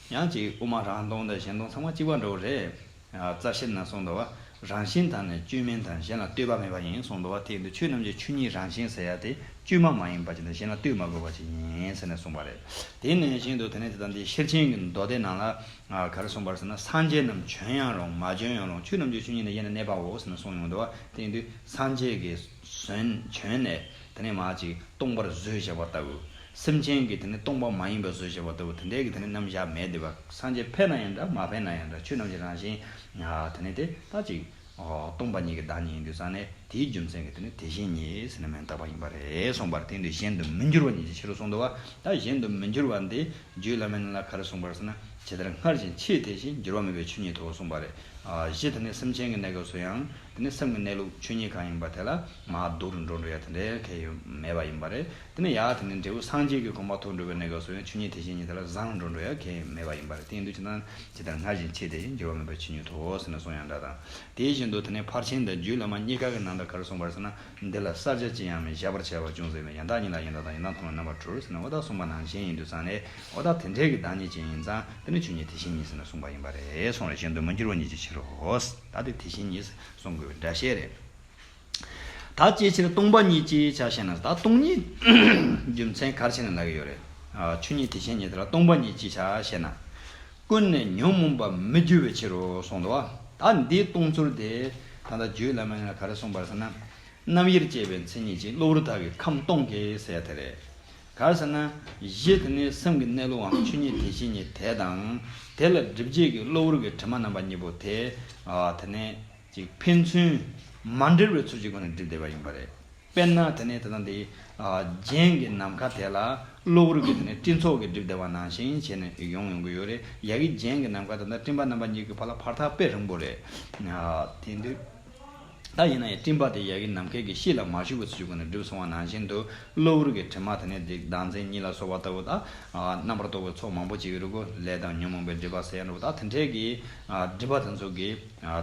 ཡང་ཅིག་དབུ་མ་རང་སྟོང་དང་གཞན་སྟོང་ཚང་མ་གཅིག་པ་འདྲ་བོ་རེད། རྩ་ཤེར་ན་གསུངས་འདུག་བ། རང་བཞིན་དང་ནི་བཅོས་མིན་དང་གཞན་ལ་ལྟོས་པ་མེད་པ་ཡིན་གསུངས་འདུག་བ། དེ་ཡིན་དུས་ཆོས་རྣམས་ཀྱི་ཆོས་ཉིད་རང་བཞིན་ཟེར་ཡ་དེ་བཅོས་མ་མ་ཡིན་པ་ཅིག་དང་གཞན་ལ་ལྟོས་མ་དགོས་པ་ཅིག་ཡིན་ཟེར་ནས་གསུངས་པ་རེད། དེ་ནང་བཞིན་དུ་དེ་ནས་དེ་དང་དེ་ཤེར་ཕྱིན་གྱི་མདོ་སྡེ་ནང་ལ་ག་རེ་གསུངས་པ་རེད་ཟེར་ན། སངས་རྒྱས་རྣམས་བྱོན་ཡང་རུང་མ་བྱོན་ཡང་རུང་ཆོས་རྣམས་ཀྱི་ཆོས་ཉིད་ནི་ཡེ་ནས་གནས་པའོ་ཟེར་ནས་གསུངས་ཡོང་འདུག་བ། དེ་ཡིན་དུས་སངས་རྒྱས་ཀྱིས་བྱོན་བྱོན་ནས་དེ་ནས་མ་ཅིག་སྟོང་པར་བཟོས་བཞག་པ་ལྟ་བུ། སེམས་ཅན་གྱིས་དེ་ནི་སྟོང་པ་མ་ཡིན་པར་བཟོས་བཞག་པ་ལྟ་བུ་དེ་འདྲའི་གི་དེ་ནི་རྣམ་གཞག་མེད་འདུག་བ། སངས་རྒྱས་ཕེབས་ན་ཡང་འདྲ་མ་ཕེབས་ན་ཡང་འདྲ་ཆོས་རྣམས་ཀྱི་རང་བཞིན་དེ་ནི་དེ་ད་ཅིག་སྟོང་པ་ཉིད་ཀྱི་བདག་ཉིད་ཡིན་དུས་ཙང་ནས་དེའི་རྒྱུ་མཚན་གྱིས་དེ་ནི་དེ་བཞིན་ཉིད་ཟེར་ནས་མིང་བཏགས་པ་ཡིན་པ་རེད་གསུངས་པར་དེ་འདི་གཞན་དུ་མི་འགྱུར་བ་ཉིད་ཀྱི་ཕྱིར་རོ་གསུངས་འདུག་བ། ད་གཞན་དུ་མི་འགྱུར་བ་འདི་རྒྱུད་བླ་མའི་ནང་ལ་ག་རེ་གསུངས་པར་ཟེར་ན། ཇི་ལྟར་སྔར་བཞིན་ཆོས་དེ་བཞིན་འགྱུར་བ་མེད་པའི་ཆོས་ཉིད་དོ་གསུངས་པ་རེད། གཞི་དེ་ནི་སེམས་ཅན་གྱི་གནས་སྐབས་སུ་ཡང་དེ་ནི་སེམས་ཀྱི་གནས་ལུགས་ཆོས་ཉིད་གང་ཡིན་པ་དེ་ལ་མར་སྡུག་རུ་འགྲོ་འགྲོ་ཡ་དེ་འདྲའི་གལ་ཡོད་མེད་པ་ཡིན་པ་རེད། དེ་ནི་ཡང་དེ་ནི་འབྲས་བུ་སངས་རྒྱས་ཀྱི་གོ་འཕང་ཐོབ་འགྲོ་བའི་གནས་སྐབས་སུ་ཡང་ཆོས་ཉིད་དེ་བཞིན་ཉིད་དེ་ལ་བཟང་རུ་འགྲོ་འགྲོ་ཡ་གལ་ཡོད་མེད་པ་ཡིན་པ་རེད། དེ་ཡིན་དུས་ཇི་ལྟར་ཇི་ལྟར་སྔར་བཞིན་ཆོས་དེ་བཞིན་འགྱུར་བ་མེད་པའི་ཆོས་ཉིད་དོ་ཟེར་ནས་གསུངས་ཡང་འདྲ་དང་། དེ་བཞིན་དུ་དེ་ནས་ཕར་ཕྱིན་དང་རྒྱུད་བླ་མ་གཉིས་ཀ་གི་ནང་དུ་ག་རེ་གསུངས་པར་ཟེར་ན། འདི་ལ་བསལ་བྱ་ཅི་ཡང་མེད། གཞག་པར་བྱ་བ་ཅུང་ཟད་མེད། ཡང་དག་ཉིད་ལ་ཡང་དག་དང་། ཡང་དག་མཐོང་ལ་རྣམ་པར་གྲོལ་ཟེར་ནས་འོ་ད་གསུངས་པ་ནང་བཞིན་ཡིན་དུས་ཙང་ནས་འོ་ད་དེ་འདྲའི་གི་བདག་ཉིད་ཅན་ཡིན་ཙང་དེ་ནི་ཆོས་ཉིད་དེ་བཞིན་ཉིད་ཟེར་ནས་གསུངས་པ་ཡིན་པ་རེད་གསུངས་རེད། གཞན་དུ་མི་འགྱུར་བ་ཉིད་ཀྱི་ཕྱིར་རོ། ད་དེ་དེ་བཞིན་ཉིད་གསུང་དགོས་པའི་འགྲེལ་བཤད་རེད། ད་ཅིའི་ཕྱིར་སྟོང་པ་ཉིད་ཅེས་བྱ་ཞེ་ན། ད་སྟོང་ཉིད་རྒྱུ་མཚན་ག་རེ་བྱས་ནས་ལབ་ཀྱི་ཡོད་རེད། ཆོས་ཉིད་དེ་བཞིན་ཉིད་དེ་ལ་སྟོང་པ་ཉིད་ཅེས་བྱ་ཞེ་ན། ཀུན་ནས་ཉོན་མོངས་པ་མི་རྒྱུ་བའི་ཕྱིར་རོ་གསུངས་འདུག་བ། ད་འདིའི་སྟོང་ཚུལ་དེ་ད་ལྟ་རྒྱུད་བླ་མའི་ནང་ལ་ག་རེ་གསུངས་པར་ཟེར་ན། རྣམ་དབྱེར་བཅས་པའི་མཚན་ཉིད་ཀྱིས། གློ་བུར་དག་གིས་ཁམས་སྟོང་གི་ཟེར་ཡ་དེ་རེད། ག་རེ་ཟེར་ན། གཞི་དེ་ནི་སེམས་ཀྱི་གནས་ལུགས་འམ་ཆོས་ཉིད་དེ་བཞིན་ཉིད་དེ་དང་། དེ་ལ་སྒྲིབ་བྱེད་ཀྱི་གློ་བུར་གྱི་དྲི་མ་རྣམ་པ་གཉིས་པོ་དེ། དེ་ནི་ཅིག་ཕན་ཚུན་མ་འབྲེལ་བའི་ཚུལ་གྱི་སྒོ་ནས་སྒྲིབ་བསྡད་པ་ཡིན་པ་རེད། དཔེར་ན་དེ་ནས་དེ་དང་དེ། རྒྱན་གྱི་ནམ་མཁའ་དེ་ལ་གློ་བུར་གྱི་དེ་ནས་སྤྲིན་ཚོགས་ཀྱིས་སྒྲིབ་བསྡད་པ་ནང་བཞིན་བྱས་ནས་ཡོང་ཡོང་གི་ཡོད་རེད། ཡ་གི་རྒྱན་གྱི་ནམ་མཁའ་དེ་དང་སྤྲིན་པ་རྣམ་པ་གཉིས་ཀྱི་བར་ལ་བར་ཐག་དཔེ་རིང་པོ་རེད། དེ་དུས། ད་ཡིན་ན་ཡང་སྤྲིན་པ་དེ་ཡ་གི་ནམ་མཁའི་གི་གཤིས་ལ་མ་ཞུགས་པའི་ཚུལ་གྱི་སྒོ་ནས་སྒྲིབ་སོང་བ་ནང་བཞིན་དུ་གློ་བུར་གྱི་དྲི་མ་དེ་ནས་དེ་བདག་འཛིན་གཉིས་ལ་སོགས་པ་ལྟ་བུ་དང་། རྣམ་པར་རྟོག་པའི་ཚོགས་མང་པོ་ཅིག་ཡོད་རེད་གོ། ལས་དང་ཉོན་མོངས་པའི་སྒྲིབ་པ་ཟེར་ཡ་འདྲ་བོ་ད་དེ་འདྲའི་གི་སྒྲིབ་པ་དེ་ཚོ་གི་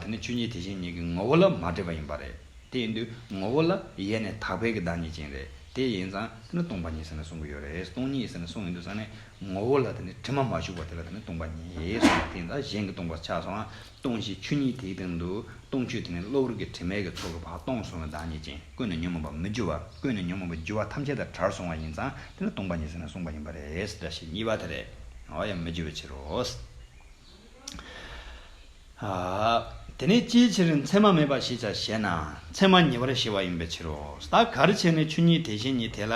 དེ་ནས་ཆོས་ཉིད་དེ་བཞིན་ཉིད་ཀྱི་ངོ་བོ་ལ་མ་འདྲེས་པ་ཡིན་པ་རེད། དེ་ཡིན་དུས་ངོ་བོ་ལ་ཡེ་ནས་དག་པའི་གི་བདག་ཉིད་ཅན་རེད། དེ་ཡིན་ཙང་དེ་ནི་སྟོང་པ་ཉིད་ཟེར་ནས་གསུང་གི་ཡོད་རེད། སྟོང་ཉིད་ཟེར་ནས་གསུང་ཡོང་དུས་ཙང་ནས་ངོ་བོ་ལ་དེ་ནི་དྲི་མ་མ་ཞུགས་པ་དེ་ལ་དེ་ནི་སྟོང་པ་ཉིད་གསུངས་པ་དེ་ཡིན་ཙང་གཞན་གྱི་སྟོང་པ་ཆགས་སོང་ང་། སྟོང་གཞི་ཆོས་ཉིད་དེའི་སྟེང་དུ་སྟོང་ཆོས་དེ་ནི་གློ་བུར་གྱི་དྲི་མའི་གི་ཚོགས་ཀྱིས་ཕར་སྟོང་སོང་བའི་བདག་ཉིད་ཅན། ཀུན་ནས་ཉོན་མོངས་པ་མི་རྒྱུ་བ། ཀུན་ནས་ཉོན་མོངས་པ་རྒྱུ་བ་ཐམས་ཅད་དང་བྲལ་སོང་བ་ཡིན་ཙང་དེ་ནི་སྟོང་པ་ཉིད་ཟེར་ནས་གསུངས་པ་ཡིན་པ་རེད། བཀྲ་ཤིས་གཉིས་པ་དེ་རེད། འོ་ཡང་མི་རྒྱུ་བའི་ཕྱིར་རོ། དེ་ནས་ཅིའི་ཕྱིར་མཚན་མ་མེད་པ་ཞེས་བྱ་ཞེ་ན། མཚན་མ་ཉེ་བར་ཞི་བ་ཡིན་པའི་ཕྱིར་རོ། ད་ག་རེ་བྱས་ནས་ཆོས་ཉིད་དེ་བཞིན་ཉིད་དེ་ལ་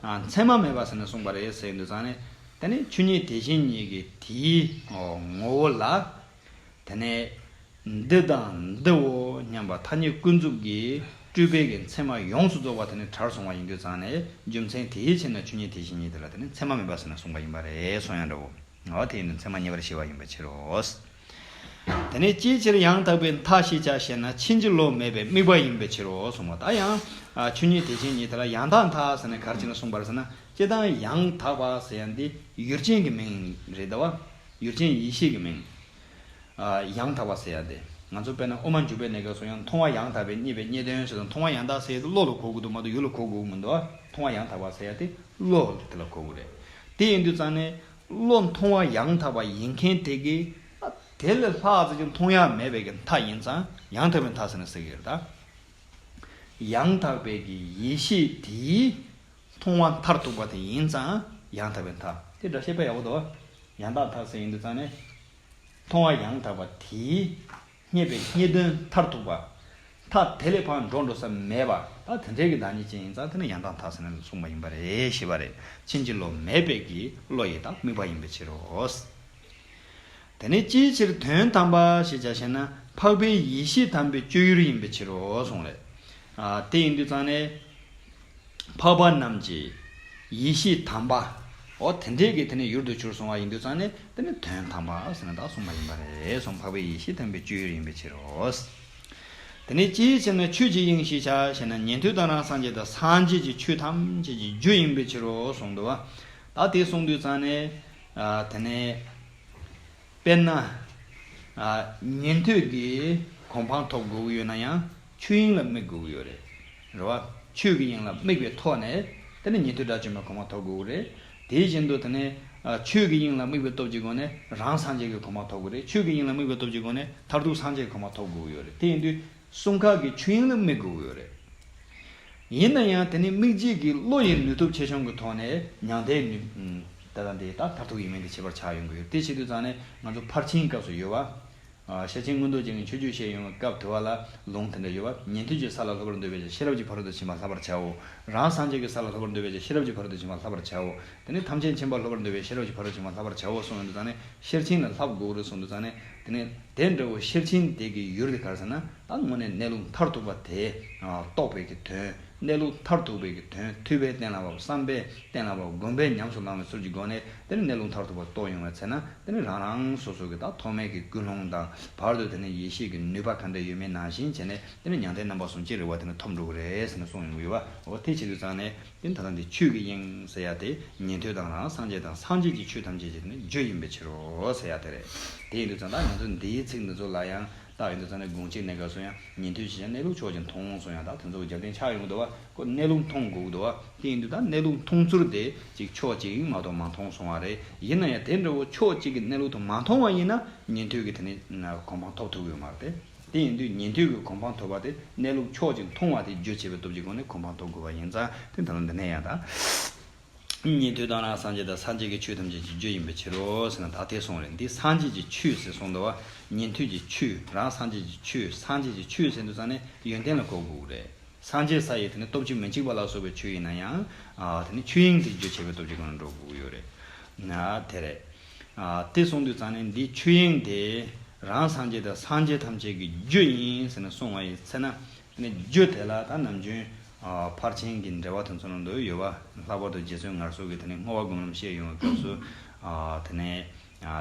མཚན་མ་མེད་པ་ཟེར་ནས་གསུངས་པ་རེད་ཟེར་དུས་ཙང་ནས། དེ་ནས་ཆོས་ཉིད་དེ་བཞིན་ཉིད་ཀྱི་དེའི་ངོ་བོ་ལ། དེ་ནས་འདི་དང་འདིའོ་སྙམ་པ་ཐ་སྙད་ཀུན་རྫོབ་ཀྱིས་སྤྲུལ་པའི་གི་མཚན་མ་ཡོངས་སུ་རྫོགས་པ་དེ་ནི་བྲལ་སོང་བ་ཡིན་དུས་ཙང་ནས་རྒྱུ་མཚན་དེའི་ཕྱིར་ན་ཆོས་ཉིད་དེ་བཞིན་ཉིད་དེ་ལ་དེ་ནི་མཚན་མ་མེད་པ་ཟེར་ནས་གསུངས་པ་ཡིན་པ་རེད་གསུང་ཡང་འདྲ་བོ། འོ་དེ་ཡིན་དུས་མཚན་མ་ཉེ་བར་ཞི་བ་ཡིན་པའི་ཕྱིར་རོ། དེ་ནས་ཅིའི་ཕྱིར་ཡང་དག་པའི་མཐའ་ཞེས་བྱ་ཞེ་ན། ཕྱིན་ཅི་ལོག་མེད་པའི་དམིགས་པ་ཡིན་པའི་ཕྱིར་རོ་གསུངས་པ། ད་ཡང་ཆོས་ཉིད་དེ་བཞིན་ཉིད་དེ་ལ་ཡང་དག་མཐའ་ཟེར་ནས་ག་རེ་བྱས་ནས་གསུངས་པ་རེད་ཟེར་ན། སྤྱིར་བཏང་ཡང་དག་པ་ཟེར་ཡ་འདི་ཡུལ་ཅན་གྱི་མིང་རེད་ད་བ། ཡུལ་ཅན་ཡེ་ཤེས་ཀྱི་མིང་། ཡང་དག་པ་ཟེར་ཡ་དེ། ང་ཚོ་དཔེར་ན་དབུ་མ་འཇུག་པའི་གནས་སྐབས་སུ་ཡང་མཐོང་བ་ཡང་དག་པའི་རྙེད་པའི་རྙེད་དོན་ཟེར་དང་། མཐོང་བ་ཡང་དག་ཟེར་ཡ་དེ་བློ་ལ་གོ་དགོས་འདུག་མ་གཏོགས་ཡུལ་ལ་གོ་དགོས་མི་འདུག་མཐོང་བ་ཡང་དག་པ་ཟེར་ཡ་དེ་བློ་དེ་ལ་གོ་དགོས་རེད། དེ་ཡིན་དུས་ཙང་ནས་བློ་མཐོང་བ་ཡང་དག་པ་ཡིན་མཁན་དེ་གིས་དེ་ལས་ལྷག་ཙམ་ཅིག་མཐོང་ཡ་མེད་པའི་གི་མཐའ་ཡིན་ཙང་ཡང་དག་པའི་མཐའ་ཟེར་ནས་ཟེར་གི་ཡོད་རེད་ད། ཡང་དག་པའི་གི་ཡེ་ཤེས་དེས་མཐོང་བ་མཐར་ཐུག་པ་དེ་ཡིན་ཙང་ཡང་དག་པའི་མཐའ། དེ་འདྲ་བཤད་པ་ཡག་པོ་འདུག་ཡང་དག་མཐའ་ཟེར་ཡིན་དུས་ཙང་ནས། མཐོང་བ་ཡང་དག་པ་དེས་རྙེད་པའི་རྙེད་དོན་མཐར་ཐུག་པ། མཐའ་དེ་ལས་ཕར་འགྲོ་འགྲོ་ས་མེད་པ། ད་དེ་འདྲའི་གི་བདག་ཉིད་ཅན་ཡིན་ཙང་དེ་ནི་ཡང་དག་མཐའ་ཟེར་ནས་གསུངས་པ་ཡིན་པ་རེད་ཞེས་པ་རེད། ཕྱིན་ཅི་ལོག་མེད་པའི་གི་བློ་ཡི་དག་དམིགས་པ་ཡིན་པའི་ཕྱིར་རོ། དེ་ནས་ཅིའི་ཕྱིར་དོན་དམ་པ་ཞེས་བྱ་ཞེ་ན། འཕགས་པའི་ཡེ་ཤེས་དམ་པའི་སྤྱོད་ཡུལ་ཡིན་པའི་ཕྱིར་རོ་གསུངས་རེད། དེ་ཡིན་དུས་ཙང་ནས། འཕགས་པ་རྣམས་ཀྱི་ཡེ་ཤེས་དམ་པ། འོ་དེ་འདྲའི་གི་དེ་ནི་ཡུལ་དུ་གྱུར་སོང་བ་ཡིན་དུས་ཙང་ནས་དེ་ནི་དོན་དམ་པ་ཟེར་ན་ད་གསུངས་པ་ཡིན་པ་རེད་གསུངས། འཕགས་པའི་ཡེ་ཤེས་དམ་པའི་སྤྱོད་ཡུལ་ཡིན་པའི་ཕྱིར་རོ། དེ་ནས་ཅིའི་ཕྱིར་ན་ཆོས་ཀྱི་དབྱིངས་ཞེས་བྱ་ཞེ་ན། ཉན་ཐོས་དང་རང་སངས་རྒྱས་དང་སངས་རྒྱས་ཀྱི་ཆོས་ཐམས་ཅད་ཀྱི་རྒྱུ་ཡིན་པའི་ཕྱིར་རོ་གསུངས་འདུག་བ། ད་དེ་གསུངས་དུས་ཙང་ནས། དེ་ནས། དཔེར་ན། ཉན་ཐོས་ཀྱི་གོ་འཕང་ཐོབ་དགོས་ཀྱི་ཡོད་ན་ཡང་ཆོས་དབྱིངས་ལ་དམིགས་དགོས་ཀྱི་ཡོད་རེད། རེད་བ། ཆོས་ཀྱི་དབྱིངས་ལ་དམིགས་པའི་ཐོག་ནས་དེ་ནི་ཉན་ཐོས་དགྲ་བཅོམ་པའི་གོ་འཕང་ཐོབ་དགོས་ཀྱི་རེད། དེ་བཞིན་དུ་དེ་ནི་ཆོས་ཀྱི་དབྱིངས་ལ་དམིགས་པའི་སྟོབས་ཀྱི་སྒོ་ནས་རང་སངས་རྒྱས་ཀྱི་གོ་འཕང་ཐོབ་དགོས་རེད། ཆོས་ཀྱི་དབྱིངས་ལ་དམིགས་པའི་སྟོབས་ཀྱི་སྒོ་ནས་མཐར་ཐུག་སངས་རྒྱས་ཀྱི་གོ་འཕང་ཐོབ་དགོས་ཀྱི་ཡོད་རེད། དེ་ཡིན་དུས་གསུམ་ཀ་གི་ཆོས་དབྱིངས་ལ་དམིགས་དགོས་ཀྱི་ཡོད་རེད། ཡིན་ན་ཡང་དེ་ནི་དམིགས་བྱེད་ཀྱི་བློ་ཡི་ནུས་སྟོབས་ཆེ་ཆུང་གི་ཐོག་ནས་མྱང་འདས་ནུས། ད་ལྟ་འདི་ད་མཐར་ཐུག་ཡིན་མིན་དེ་ཁྱད་པར་ཆགས་ཡོང་གི་ཡོད། དེ་བྱེད་དུས་ཙང་ནས་ང་ཚོ་ཕར་ཕྱིན་སྐབས་སུ་ཡོད་པ། ཤེར་ཕྱིན་མངོན་རྟོགས་རྒྱན་གྱི་མཆོད་བརྗོད་བཤད་ཡོང་བའི་སྐབས་དུ་བ་ལ་ལུང་དེ་འདྲ་ཡོད་པ། ཉན་ཐོས་ཀྱི་ས་ལ་སློབ་པར་འདོད་པས་ཀྱང་ཤེས་རབ་ཀྱི་ཕ་རོལ་ཏུ་ཕྱིན་པ་བསླབ་པར་བྱའོ། རང་སངས་རྒྱས་ཀྱི་ས་ལ་སློབ་པར་འདོད་པས་ཀྱང་ཤེས་རབ་ཀྱི་ཕ་རོལ་ཏུ་ཕྱིན་པ་བསླབ་པར་བྱའོ། དེ་ནས་ཐམས་ཅད་མཁྱེན་པ་སློབ་པར་འདོད་པས་ཤེས་རབ་ཀྱི་ཕ་རོལ་ཏུ་ཕྱིན་པ་བསླབ་པར་བྱའོ་གསུངས་ཡོང་དུས་ཙང་ནས་ཤེར་ཕྱིན་ལ་བསླབ་དགོས་རེད་གསུངས་དུས་ཙང་ནས། དེ་ནས་དེ་འདྲ་བོ་ཤེར་ཕྱིན་དེ་གི་ཡུལ་དེ་ག་རེ་ཟེར་ན། ད་དངོས་གནས་གནས་ལུགས་མཐར་ཐུག་པ་དེ་རྟོགས་པའི་གི་དོན། གནས་ལུགས་མཐར་ཐུག་པའི་གི་དོན། ཐུབ་པས་གཏན་ལ་དབབ། བསམ་པས་གཏན་ལ་དབབ། སྒོམ་པས་ཉམས་སུ་བླང་བའི་ཚུལ་གྱི་སྒོ་ནས་དེ་ནི་གནས་ལུགས་མཐར་ཐུག་པ་རྟོགས་ཡོང་བའི་ཚེ་ན། དེ་ནི་རང་རང་སོ་སོ་གི་ད་ཐོག་མའི་གི་ཀུན་སློང་དང་བར་དུ་དེ་ནི་ཡེ་ཤེས་ཀྱི་ནུས་པ་ག་འདྲ་ཡོད་མེད་ནང་བཞིན་བྱས་ནས་དེ་ནི་མྱང་འདས་རྣམ་པ་གསུམ་ཅི་རིགས་པ་དེ་ནི་ཐོབ་འགྲོ་གི་རེད་ཟེར་ནས་གསུངས་ཡོང་གི་ཡོད་པ། འོ་དེ་བྱེད་དུས་ཙང་ནས། དེ་ད་ལྟ་འདི་ཆོས་ཀྱི་དབྱིངས་ཟེར་ཡ་དེ་ཉན་ཐོས་དང་རང་སངས་རྒྱས་དང་སངས་རྒྱས་ཀྱི་ཆོས་ཐམས་ཅད་ཀྱི་ནི་རྒྱུ་ཡིན་པའི་ཕྱིར་རོ་ཟེར་ཡ་དེ་རེད། དེ་ཡིན་དུས་ཙང་ད་ང་ཚོ་འདིའི་ཚིག་འདི་ཚོ་ལ་ཡང་བལྟ་ཡོང་དུས་ཙང་ནས་དགོངས་གཅིག་གནས་སྐབས་སུ་ཡང་ཉན་ཐོས་ཀྱིས་ཀྱང་གནས་ལུགས་ཕྱོགས་གཅིག་མཐོང་གསུང་ཡ། ད་དེ་ཚོ་རྒྱབ་རྟེན་ཆགས་ཡོང་གི་འདུག་བ། ཁོ་གནས་ལུགས་མཐོང་དགོས་ཀྱི་འདུག་བ། དེ་ཡིན་དུས་ད་གནས་ལུགས་མཐོང་ཚུལ་དེ་ཅིག་ཕྱོགས་གཅིག་མ་གཏོགས་མ་མཐོང་སོང་བ་རེད། ཡིན་ན་ཡང་དེ་འདྲ་བོ་ཕྱོགས་གཅིག་གི་གནས་ལུགས་དེ་མ་མཐོང་བ་ཡིན་ན་ཉན་ཐོས་ཀྱི་དེ་ནི་གོ་འཕང་ཐོབ་ཐུབ་ཀྱི་ཡོད་མ་རེད་དེ། དེ་ཡིན་དུས་ཉན་ཐོས་ཀྱི་གོ་འཕང་ཐོབ་པ་དེ་གནས་ལུགས་ཕྱོགས་གཅིག་མཐོང་བ་དེ་རྒྱུ་བྱེད་པའི་སྟོབས་ཀྱི་སྒོ་ནས་གོ་འཕང་ཐོབ་དགོས་པ་ཡིན་ཙང་དེ་ད་ལ་འདི་ནས་ཡང་ད། ཉན་ཐོས་དང་རང་སངས་རྒྱས་དང་སངས་རྒྱས་ཀྱི་ཆོས་ཐམས་ཅད་ཀྱི་རྒྱུ་ཡིན་པའི་ཕྱིར་རོ་ཟེར་ན་ད་དེ་གསུངས་རེད། འདི་སངས་རྒྱས་ཀྱི་ཆོས་ཟེར་གསུངས་འདུག་བ། ཉན་ཐོས་ཀྱི་ཆོས། རང་སངས་རྒྱས་ཀྱི་ཆོས། སངས་རྒྱས་ཀྱི་ཆོས་ཟེར་དུས་ཙང་ནས་ཡོན་ཏན་ལ་གོ་དགོས་རེད། སངས་རྒྱས་ས་ཡི་དེ་ནི་སྟོབས་བཅུ་མི་འཇིགས་པ་ལ་སོགས་པའི་ཆོས་ཡིན་ན་ཡང་། དེ་ནི་ཆོས་དབྱིངས་དེ་རྒྱུ་བྱེད་པའི་སྟོབས་ཀྱི་སྒོ་ནས་འགྲོ་དགོས་ཀྱི་ཡོད་རེད། དེ་རེད། དེ་གསུངས་དུས་ཙང་ནས་འདི་ཆོས་དབྱིངས་དེ་རང་སངས་རྒྱས་དང་སངས་རྒྱས་ཐམས་ཅད་ཀྱི་རྒྱུ་ཡིན་ཟེར་ནས་གསུངས་པ་ཡིན་ཚེ་ན། དེ་ནས་རྒྱུ་དེ་ལ་ད་ནམ་རྒྱུན་ཕར་ཕྱིན་གྱི་འགྲེལ་པ་དེ་ཚོ་ནང་དུ་ཡོད་པ། ལྷག་པར་དུ་རྗེ་བཙུན་ངལ་གསོ་གི་དེ་ནས་བསྔོ་བ་སྒོམ་ལམ་བཤད་ཡོང་བའི་སྐབས་སུ། དེ་ནས་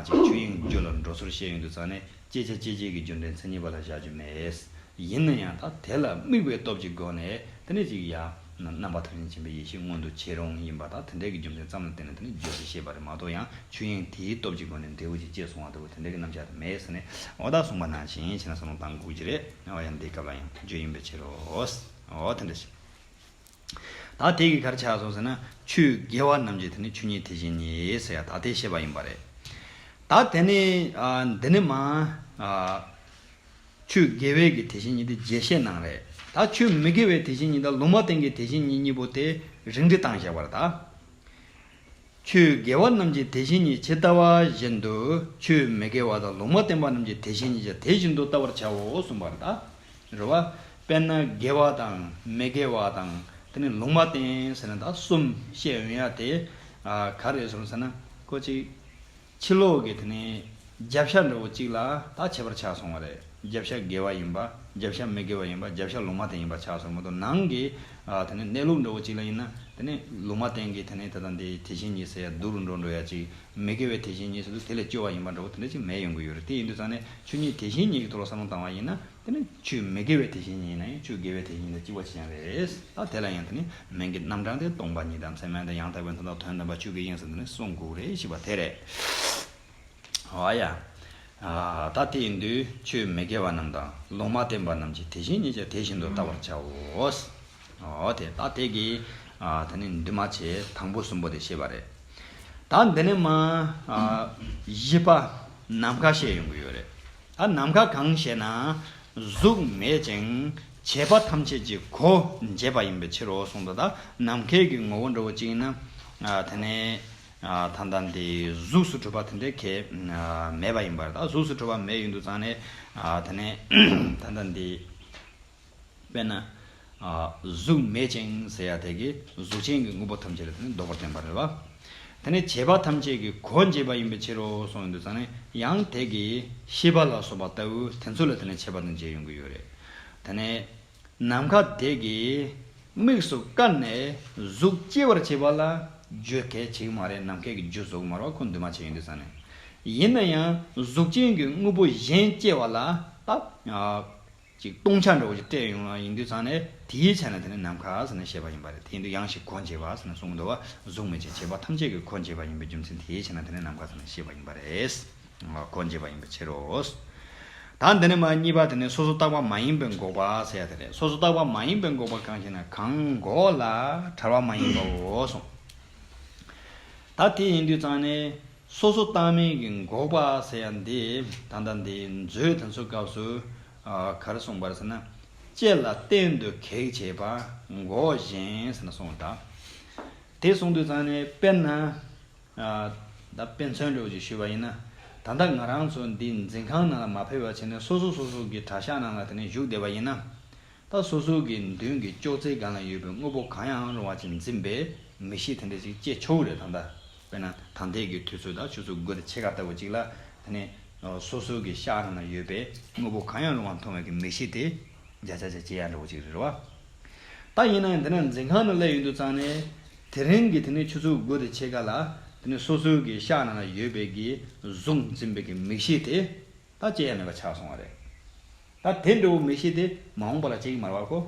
ཅིག་ཆོས་དབྱིངས་རྒྱུ་ལ་འགྲོ་ཚུལ་བཤད་ཡོང་དུས་ཙང་ནས་བསྐྱེད་བྱ་སྐྱེད་བྱེད་ཀྱི་རྒྱུ་འབྲས་མཚན་ཉིད་པ་ལ་བཞག་རྒྱུ་མེད། ཡིན་ན་ཡང་ད་དེ་ལ་དམིགས་པའི་སྟོབས་ཀྱི་སྒོ་ནས་དེ་ནས་ཅིག་ཡ། རྣམ་པ་ཐམས་ཅད་མཁྱེན་པའི་ཡེ་ཤེས་མངོན་དུ་བྱེད་རུང་ཡིན་པ་དང་དེ་འདྲའི་གི་རྒྱུ་མཚན་ཙམ་ལ་བརྟེན་ནས་དེ་ནི་རྒྱུ་ཞེས་བཤད་པ་རེད་མ་གཏོགས་ཡང་ཆོས་དབྱིངས་དེའི་སྟོབས་ཀྱི་སྒོ་ནས་འབྲས་བུ་ཅིག་སྐྱེས་སོང་བ་འདྲ་བོ་དེ་འདྲའི་གི་རྣམ་གཞག་དེ་མེད་ཟེར་ནས་འོ་ད་གསུངས་པ་ནང་བཞིན་བྱས་ན་བསམ་བློ་བཏང་དགོས་ཀྱི་རེད། འོ་ཡང་འདིའི་སྐབས་ལ་ཡང་རྒྱུ་ཡིན་པའི་ཕྱིར་རོ། འོ་དེ་འདྲ་ཞིག་ད་དེ་གི་ག་རེ་ཆགས་སོང་ཟེར་ན་ཆོས་དགེ་བ་རྣམས་ཀྱི་དེ་ནི་ཆོས་ཉིད་དེ་བཞིན་ཉིད་ཟེར་ཡ་ད་དེ་བཤད་པ་ཡིན་པ་རེད། ད་དེ་ནི་འདི་ནི་མ། ཆོས་དགེ་བའི་གི་དེ་བཞིན་ཉིད་དེ་རྒྱས་བཤད་གནང་རེད། ད་ཆོས་མི་དགེ་བའི་དེ་བཞིན་ཉིད་དང་ལུང་མ་བསྟན་གྱི་དེ་བཞིན་ཉིད་གཉིས་པོ་དེ་རིགས་འགྲེ་བཏང་བཞག་པ་རེད་ད། ཆོས་དགེ་བ་རྣམས་ཀྱི་དེ་བཞིན་ཉིད་ཇི་ལྟ་བ་བཞིན་དུ་ཆོས་མི་དགེ་བ་དང་ལུང་མ་བསྟན་པ་རྣམས་ཀྱི་དེ་བཞིན་ཉིད་ཀྱང་དེ་བཞིན་དུ་བལྟ་བར་བྱའོ་གསུངས་པ་རེད་ད། རེད་བ། དཔེར་ན་དགེ་བ་དང་མི་དགེ་བ་དང་དེ་ནི་ལུང་མ་བསྟན་ཟེར་ན་ད་གསུམ་བཤད་ཡོང་ཡ་དེ། ག་རེ་རེད་ཟེར་ན་ཁོ་ཅིག་ཕྱི་ལོགས་ཀྱི་དེ་ནས་རྒྱབ་ཤ་འདྲ་བོ་གཅིག་ལ་ད་ཁྱད་པར་ཆགས་སོང་བ་རེད། རྒྱབ་ཤ་དགེ་བ་ཡིན་པ། རྒྱབ་ཤ་མི་དགེ་བ་ཡིན་པ། རྒྱབ་ཤ་ལུང་མ་བསྟན་ཡིན་པ་ཆགས་སོང་མ་གཏོགས་ནང་གི་ཨ་དེ་ནས་གནས་ལུགས་འདྲ་བོ་གཅིག་ལ་ཡིན་ན་དེ་ནས་ལུང་མ་བསྟན་གྱི་དེ་ནས་ད་ལྟ་འདི་དེ་བཞིན་ཉིད་ཟེར་ཡ་སྡུག་རུ་འགྲོ་འགྲོ་ཡ་གཅིག་མི་དགེ་བའི་དེ་བཞིན་ཉིད་ཟེར་དུས་དེ་ལས་སྐྱོ་བ་ཡིན་པ་འདྲ་བོ་དེ་འདྲ་གཅིག་མེད་ཡོང་གི་ཡོད་རེད། དེ་ཡིན་དུས་ཙང་ནས་ཆོས་ཉིད་དེ་བཞིན་ཉིད་ཀྱི་ཐོག་ལ་བསམ་བློ་བཏང་བ་ཡིན་ན། དེ་ནི་ཆོས་མི་དགེ་བའི་དེ་བཞིན་ཉིད་ཡིན་ན་ཡང་ཆོས་དགེ་བའི་དེ་བཞིན་ཉིད་དང་གཅིག་པ་གཅིག་རྐྱང་རེད། ད་དེ་ལ་ཡང་དེ་ནི་མིང་གི་རྣམ་གྲངས་དེ་སྟོང་པ་ཉིད་དང་ཚད་མ་དང་ཡང་དག་པའི་མཐའ་དང་དོན་དམ་པ་ཆོས་ཀྱི་དབྱིངས་སུ་དེ་ནི་གསུངས་དགོས་རེད་ཞེས་པ་དེ་རེད། འོ་ཡ། ད་དེ་ཡིན་དུས་ཆོས་མི་དགེ་བ་རྣམས་དང་ལུང་མ་བསྟན་པ་རྣམས་ཀྱི་དེ་བཞིན་ཉིད་ཀྱང་དེ་བཞིན་དུ་བལྟ་བར་བྱའོ། འོ་དེ་ད་དེ་གི་དེ་ནི་འདུས་མ་བྱས་དང་པོ་གསུམ་པོ་དེ་བཤད་པ་རེད། ད་འདི་ནས་མ། བཞི་པ་ནམ་མཁའ་བཤད་ཡོང་གི་ཡོད་རེད། ད་ནམ་མཁའ་གང་ཞེ་ན། གཟུགས་མེད་ཅིང་བྱས་པ་ཐམས་ཅད་ཀྱི་གོ་འབྱེད་པ་ཡིན་པའི་ཕྱིར་རོ་གསུངས་འདུག་ད་ནམ་མཁའི་གི་ངོ་བོ་འདྲ་བོ་གཅིག་ཡིན་ན། དེ་ནས་ད་ལྟ་འདི་གཟུགས་སུ་གྲུབ་པ་དེ་འདྲའི་གལ་མེད་པ་ཡིན་པར་ད་གཟུགས་སུ་གྲུབ་པ་མེད་ཡོང་དུས་ཙང་ནས་དེ་ནས་ད་ལྟ་འདི། དཔེར་ན། གཟུགས་མེད་ཅིང་ཟེར་ཡ་དེ་གིས་གཟུགས་ཅན་གྱི་དངོས་པོ་ཐམས་ཅད་ལ་དེ་ནི་ལྡོག་པར་བསྟན་པ་རེད་བ། དེ་ནས་བྱས་པ་ཐམས་ཅད་ཀྱི་གོ་འབྱེད་པ་ཡིན་པའི་ཕྱིར་རོ་གསུངས་ཡོང་དུས་ཙང་ནས་ཡང་དེ་གིས་ཤེས་པ་ལ་སོགས་པ་ལྟ་བུ་དེ་ཚོ་ལ་དེ་ནས་ཁྱད་པར་དུ་འབྱེད་ཡོང་གི་ཡོད་རེད། དེ་ནས་ནམ་མཁའ་དེ་གིས་དམིགས་སུ་བཀར་ནས་གཟུགས་སྐྱེ་བར་བྱེད་པ་ལ་རྒྱུ་གལ་ཆེ་གི་མ་རེད། ནམ་མཁའི་གི་རྒྱུ་བཟོ་གི་མ་རེད་བ། ཁོ་འདུས་མ་བྱས་ཡིན་དུས་ཙང་ནས། ཡིན་ན་ཡང་གཟུགས་ཅན་གྱི་དངོས་པོ་གཞན་སྐྱེ་བ་ལ་ད། ཅིག་སྟོང་ཆ་འདྲ་བོ་ཞིག་སྤྲད་ཡོང་བ་ཡིན་དུས་ཙང་ནས་དེའི་ཆ་ནས་དེ་ནི་ནམ་མཁའ་ཟེར་ནས་བཤད་པ་ཡིན་པ་རེད། དེ་ཡིན་དུས་ཡང་ཞིག་གོ་འབྱེད་པ་ཟེར་ནས་གསུངས་འདུག་བ། གཟུགས་མེད་ཅིང་བྱས་པ་ཐམས་ཅད་ཀྱི་གོ་འབྱེད་པ་ཡིན་པའི་རྒྱུ་མཚན་དེའི་ཆ་ནས་དེ་ནི་ནམ་མཁའ་ཟེར་ནས་བཤད་པ་ཡིན་པ་རེད། གོ་འབྱེད་པ་ཡིན་པའི་ཕྱིར་རོ། ད་འདི་ནས་མར་གཉིས་པ་དེ་ནི་སོ་སོར་བརྟགས་པ་མ་ཡིན་པའི་འགོག་པ་ཟེར་ཡ་དེ་རེད། སོ་སོར་བརྟགས་པ་མ་ཡིན་པའི་འགོག་པ་གང་ཞེ་ན། གང་འགོག་ལ་བྲལ་བ་མ་ཡིན་པའོ་གསུངས། ད་དེ་ཡིན་དུས་ཙང་ནས་སོ་སོར་བརྟགས་མིན་གྱི་འགོག་པ་ཟེར་ཡ་འདི་ད་ལྟ་འདི་མཛོད་དེ་ཚོའི་སྐབས་སུ་ཨ་ག་རེ་གསུངས་པ་རེད་ཟེར་ན། དཔྱད་ལ་གཏན་དུ་གེགས་བྱེད་པ་འགོག་གཞན་ཟེར་ན་གསུངས། ད་དེ་གསུངས་དུས་ཙང་ནས་དཔེར་ན། ཨ། ད་དཔེ་མཚོན་འདྲ་བོ་ཅིག་ཞུས་པ་ཡིན་ན། ད་ལྟ་ང་རང་ཚོ་འདི་འཛིན་ཁང་ནང་ལ་མ་ཕེབས་པ་བྱས་ནས་སོ་སོ་སོ་སོ་གི་གྲྭ་ཤག་ནང་ལ་དེ་ནས་བཞུགས་བསྡད་པ་ཡིན་ན། ད་སོ་སོ་གི་མདུན་གྱི་ཅོག་ཙེའི་སྒང་ལ་ཡོད་པའི་དངོས་པོ་གང་ཡང་རུང་བ་ཅིག་འཛིན་པའི་མིག་ཤེས་དེ་འདྲ་ཅིག་སྐྱེ་ཆོག་གི་རེད། ད་ལྟ་དཔེར་ན་ད་ལྟའི་གི་དུས་ཚོད་ད་ཆུ་ཚོད་དགུ་དང་ཕྱེད་ཀ་ལྟ་བུ་ཅིག་ལ་དེ་ནས་སོ་སོ་གི་ཤག་ནང་ལ་ཡོད་པའི་དངོས་པོ་གང་ཡང་རུང་བ་མཐོང་བའི་གི་མིག་ཤེས་དེ། བརྒྱ་ཆ་བརྒྱ་སྐྱེ་ཡ་འདྲ་བོ་ཅིག་རེད་བ། ད་ཡིན་ན་ཡང་དེ་ན་འཛིན་ཁང་ནང་སླེབས་ཡོང་དུས་ཙང་ནས། དེ་རིང་གི་དེ་ནས་ཆུ་ཚོད་དགུ་དང་ཕྱེད་ཀ་ལ་དེ་ནས་སོ་སོའི་གི་ཤག་ནང་ལ་ཡོད་པའི་གི་གཟུགས་འཛིན་པའི་གི་མིག་ཤེས་དེ་ད་སྐྱེ་ཡ་མེད་པ་ཆགས་སོང་བ་རེད། ད་དེ་འདྲ་བོ་མིག་ཤེས་དེ་མ་འོངས་པ་ལ་སྐྱེ་གི་མ་རེད་བ་ཁོ།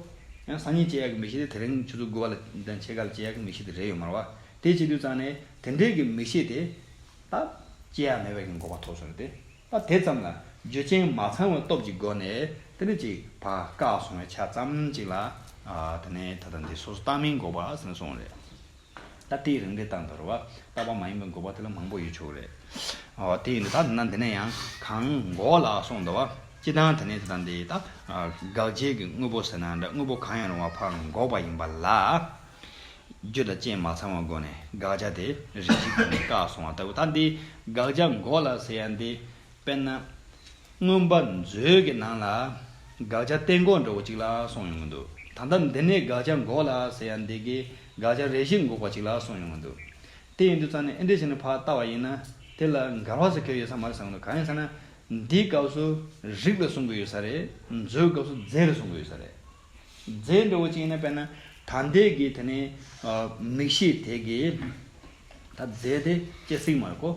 ཡང་སང་ཉིན་སྐྱེ་ཡ་གི་མིག་ཤེས་དེ་དེ་རིང་ཆུ་ཚོད་དགུ་པ་ལ་དང་ཕྱེད་ཀ་ལ་སྐྱེ་ཡ་གི་མིག་ཤེས་དེ་རེད་ཡོད་མ་རེད་བ། དེ་བྱེད་དུས་ཙང་ནས་དེ་འདྲའི་གི་མིག་ཤེས་དེ་ད་སྐྱེ་ཡ་མེད་པའི་གི་འགོག་པ་ཐོབ་སོང་རེད་དེ། ད་དེ་ཙམ་ལ་རྒྱུ་རྐྱེན་མ་ཚང་བའི་སྟོབས་ཀྱི་སྒོ་ནས་དེ་ནི་ཅིག་ཕར་བཀག་སོང་བའི་ཆ་ཙམ་ཅིག་ལ། ཨ་དེ་ནས་ད་ལྟ་འདི་སོ་སོ་བརྟགས་མིན་འགོག་པ་ཟེར་ནས་གསུངས་རེད། ད་དེའི་རང་འགྲེལ་བཏང་འདུག་རེད་བ། བརྟགས་པ་མ་ཡིན་པའི་འགོག་པ་དེ་ལ་མང་པོ་ཡོད་ཆོག་རེད། ཨོ་དེ་ཡིན་དུས་ད་ན་འདི་ནས་ཡང་གང་འགོག་ལ་གསུངས་འདུག་བ། སྤྱི་བཏང་དེ་ནས་ད་ལྟ་འདི་ད་དགག་བྱའི་གི་དངོས་པོ་ཟེར་ན་འདྲ། དངོས་པོ་གང་ཡང་རུང་བ་ཕར་འགོག་པ་ཡིན་པ་ལ། རྒྱུ་དང་རྐྱེན་མ་ཚང་བའི་སྒོ་ནས་དགག་བྱ་དེ་རིགས་གཅིག་ཏུ་བཀག་སོང་བ་ལྟ་བུ། ད་འདི་དགག་བྱ་འགོག་ལ་ཟེར་ཡ་འདི་དཔེར་ན། མངོན་པ་མཛོད་ཀྱི་ནང་ལ་དགག་བྱ་གཏན་འགོག་འདྲ་བོ་ཅིག་ལ་གསུངས་ཡོང་གི་འདུག་ད་ལྟ་འདི་ནས་དགག་བྱ་འགོག་ལ་ཟེར་ཡ་འདི་གི་དགག་བྱ་རེ་ཞིག་འགོག་པ་ཅིག་ལ་གསུངས་ཡོང་གི་འདུག་དེ་ཡིན་དུས་ཙང་ནས་ཨེ་འདྲ་བྱས་ནས་ཕར་ལྟ་བ་ཡིན་ན་དེ་ལ་འགལ་བ་ཟེར་མཁན་ཡོད་ས་མ་རེད་བསམ་གི་འདུག་གང་ཡིན་ཟེར་ན། འདིའི་སྐབས་སུ་རིགས་ལ་གསུང་གི་ཡོད་ས་རེད། མཛོད་སྐབས་སུ་རྫས་ལ་གསུང་གི་ཡོད་ས་རེད། རྫས་འདྲ་བོ་ཅིག་ཡིན་ན་དཔེར་ན་ད་ལྟའི་གི་དེ་ནས་ཨ་མིག་ཤེས་དེ་གི་ད་རྫས་དེ་སྐྱེ་སྲིད་མ་རེད་ཁོ།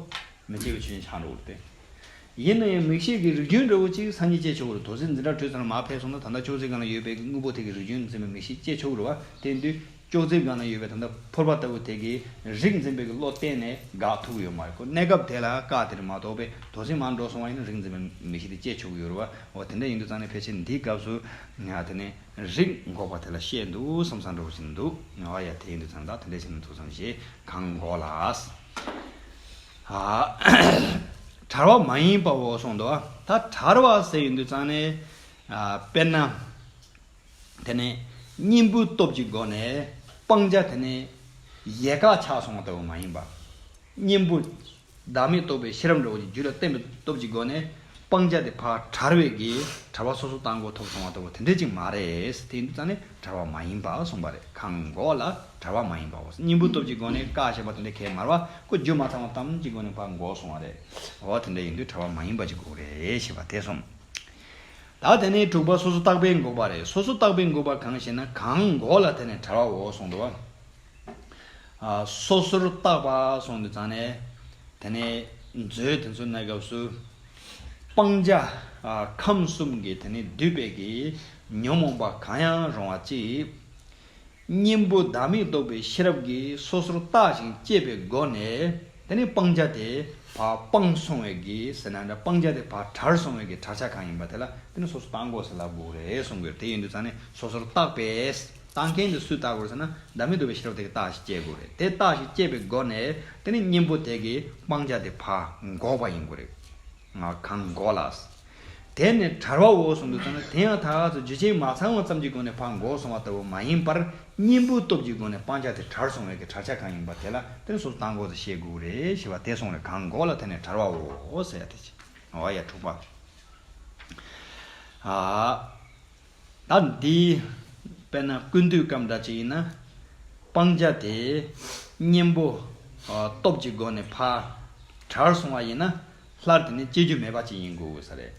མི་སྐྱེ་བའི་ཆོས་ཅན་ཆགས་འགྲོ་གི་རེད་དེ། ཡིན་ན་ཡང་མིག་ཤེས་ཀྱི་རིགས་རྒྱུན་འདྲ་བོ་ཅིག་སང་ཉིན་སྐྱེ་ཆོག་གི་རེད། དོགས་སེལ་འཛིན་གྲྭ་གྲོལ་ཚར་ན་མར་ཕེབས་སོང་ན་ད་ལྟ་ཅོག་ཙེ་སྒང་ལ་ཡོད་པའི་གི་དངོས་པོ་དེ་གི་རིགས་རྒྱུན་འཛིན་པའི་མིག་ཤེས་སྐྱེ་ཆོག་གི་རེད་བ། དེ་དུས་ཅོག་ཙེའི་སྒང་ན་ཡོད་པའི་ད་ལྟ་ཕོར་པ་ལྟ་བུ་དེ་གི་རིགས་འཛིན་པའི་གི་བློ་གཏན་ནས་འགག་ཐུབ་ཀྱི་ཡོད་མ་རེད་ཁོ། གནས་སྐབས་དེ་ལ་བཀག་དེ་རེད་མ་གཏོགས་པའི་དོགས་སེལ་མར་འགྲོ་སོང་བ་ཡིན་ན་རིགས་འཛིན་པའི་མིག་ཤེས་དེ་སྐྱེ་ཆོག་གི་ཡོད་རེད་བ། འོ་དེ་འདྲ་ཡིན་དུས་ཙང་ནས་ཕལ་ཆེར་འདིའི་སྐབས་སུ་ང་དེ་ནས་རིགས་འགོག་པ་དེ་ལ་བཤད་འདུག་བསམ་བསམ་འདྲ་བོ་ཞིག་འདུག་འོ་ཡ་དེ་ཡིན་དུས་ཙང་ད་དེ་འདྲ་ཞིག་ནས་ཐུག་ཙམ་ཞེས་གང་འགོག་ལ། ཨ་བྲལ་བ་མ་ཡིན་པའོ་གསུངས་འདུག་ད་བྲལ་བ་ཟེར་ཡོང་དུས་ཙང་ནས་ཨ་དཔེར་ན། དེ་ནས་གཉེན་པོའི་སྟོབས་ཀྱི་སྒོ་ནས་སྤང་བྱ་དེ་ནས་ཡལ་ག་ཆགས་སོང་བ་ལྟ་བུ་མ་ཡིན་པ། གཉེན་པོ་བདག་མེད་རྟོགས་པའི་ཤེས་རབ་འདྲ་བོ་ཅིག་རྒྱུད་ལ་བརྟན་པའི་སྟོབས་ཀྱི་སྒོ་ནས་སྤང་བྱ་དེ་ཕར་བྲལ་བའི་གི་བྲལ་བ་སོ་སོར་བརྟགས་འགོག་ཐོབ་སོང་བ་ལྟ་བུ་དེ་འདྲ་ཅིག་མ་རེད། དེ་ཡིན་དུས་ཙང་ནས་བྲལ་བ་མ་ཡིན་པ་གསུངས་པ་རེད། གང་འགོག་ལ་བྲལ་བ་མ་ཡིན་པའོ། གཉེན་པོའི་སྟོབས་ཀྱི་སྒོ་ནས་བཀག་བྱས་པ་དེ་འདྲ་གང་ཡང་མ་རེད་བ། ཁོ་རྒྱུ་མ་ཚང་བ་ཙམ་གྱི་སྒོ་ནས་ཕར་འགོག་སོང་བ་རེད། འོ་དེ་འདྲ་ཡིན་དུས་བྲལ་བ་མ་ཡིན་པ་ཅིག་དགོས་རེད་ཞེས་པ་དེ་གསུངས། ད་དེ་ནས་དྲུག་པ་སོ་སོར་བརྟགས་པའི་འགོག་པ་རེད། སོ་སོར་བརྟགས་པའི་འགོག་པ་གང་ཞེ་ན། གང་འགོག་ལ་དེ་ནས་བྲལ་བའོ་གསུངས་འདུག་བ། ཨ་སོ་སོར་བརྟགས་པ་གསུངས་དུས་ཙང་ནས་དེ་ནས་མཛོད་དེ་ཚོའི་གནས་སྐབས་སུ་སྤང་བྱ་ཨ་ཁམས་གསུམ་གྱིས་དེ་ནས་བསྡུས་པའི་གི་ཉོན་མོངས་པ་གང་ཡང་རུང་བ་ཅིག་གཉེན་པོ་བདག་མེད་རྟོགས་པའི་ཤེས་རབ་ཀྱིས་སོ་སོར་བརྟགས་ཤིང་དཔྱད་པའི་སྒོ་ནས་དེ་ནི་སྤང་བྱ་དེ་ཕར་སྤངས་སོང་བའི་གི་ཟེར་ན་འདྲ། སྤང་བྱ་དེ་ཕར་བྲལ་སོང་བའི་གི་བྲལ་བྱ་གང་ཡིན་པ་དེ་ལ་དེ་ནི་སོ་སོར་བརྟགས་འགོག་ཟེར་ལབ་དགོས་རེད་གསུང་གི་ཡོད། དེ་ཡིན་དུས་ཙང་ནས་སོ་སོར་བརྟགས་པས་བརྟགས་མཁན་དེ་སུས་བརྟགས་དགོས་རེད་ཟེར་ན། བདག་མེད་རྟོགས་པའི་ཤེས་རབ་དེ་གིས་བརྟགས་ཤིང་དཔྱད་དགོས་རེད། དེ་བརྟགས་ཤིང་དཔྱད་པའི་སྒོ་ནས་དེ་ནི་གཉེན་པོ་དེ་གིས་སྤང་བྱ་དེ་ཕར་འགོག་པ་ཡིན་དགོས་རེད། ང་གང་འགོག་ལ། དེ་ནས་བྲལ་བའོ་གསུངས་དུས་ཙང་ནས་དེ་ཡང་ད་ག་ཚོད་རྒྱུ་རྐྱེན་མ་ཚང་བ་ཙམ་གྱི་སྒོ་ནས་ཕར་འགོག་སོང་བ་ལྟ་བུ་མ་ཡིན་པར་གཉེན་པོའི་སྟོབས་ཀྱི་སྒོ་ནས་སྤང་བྱ་དེ་བྲལ་སོང་བའི་གི་བྲལ་བྱ་གང་ཡིན་པ་དེ་ལ་དེ་ནས་སོ་སོར་བརྟགས་འགོག་ཏུ་བཤད་དགོས་རེད་ཞེས་པ་དེ་གསུངས་རེད། གང་འགོག་ལ་དེ་ནས་བྲལ་བའོ་ཟེར་ཡ་དེ་ཅི། འོ་ཡ་དྲུག་པ། ཨ། ད་འདི་དཔེར་ན་ཀུན་བཏུས་སྐབས་འདྲ་ཅིག་ཡིན་ན་སྤང་བྱ་དེ་གཉེན་པོ་ཨ་སྟོབས་ཀྱི་སྒོ་ནས་ཕར་བྲལ་སོང་བ་ཡིན་ན་སླར་དེ་ནི་སྐྱེ་རྒྱུ་མེད་པ་ཅིག་ཡིན་དགོས་ས་རེད།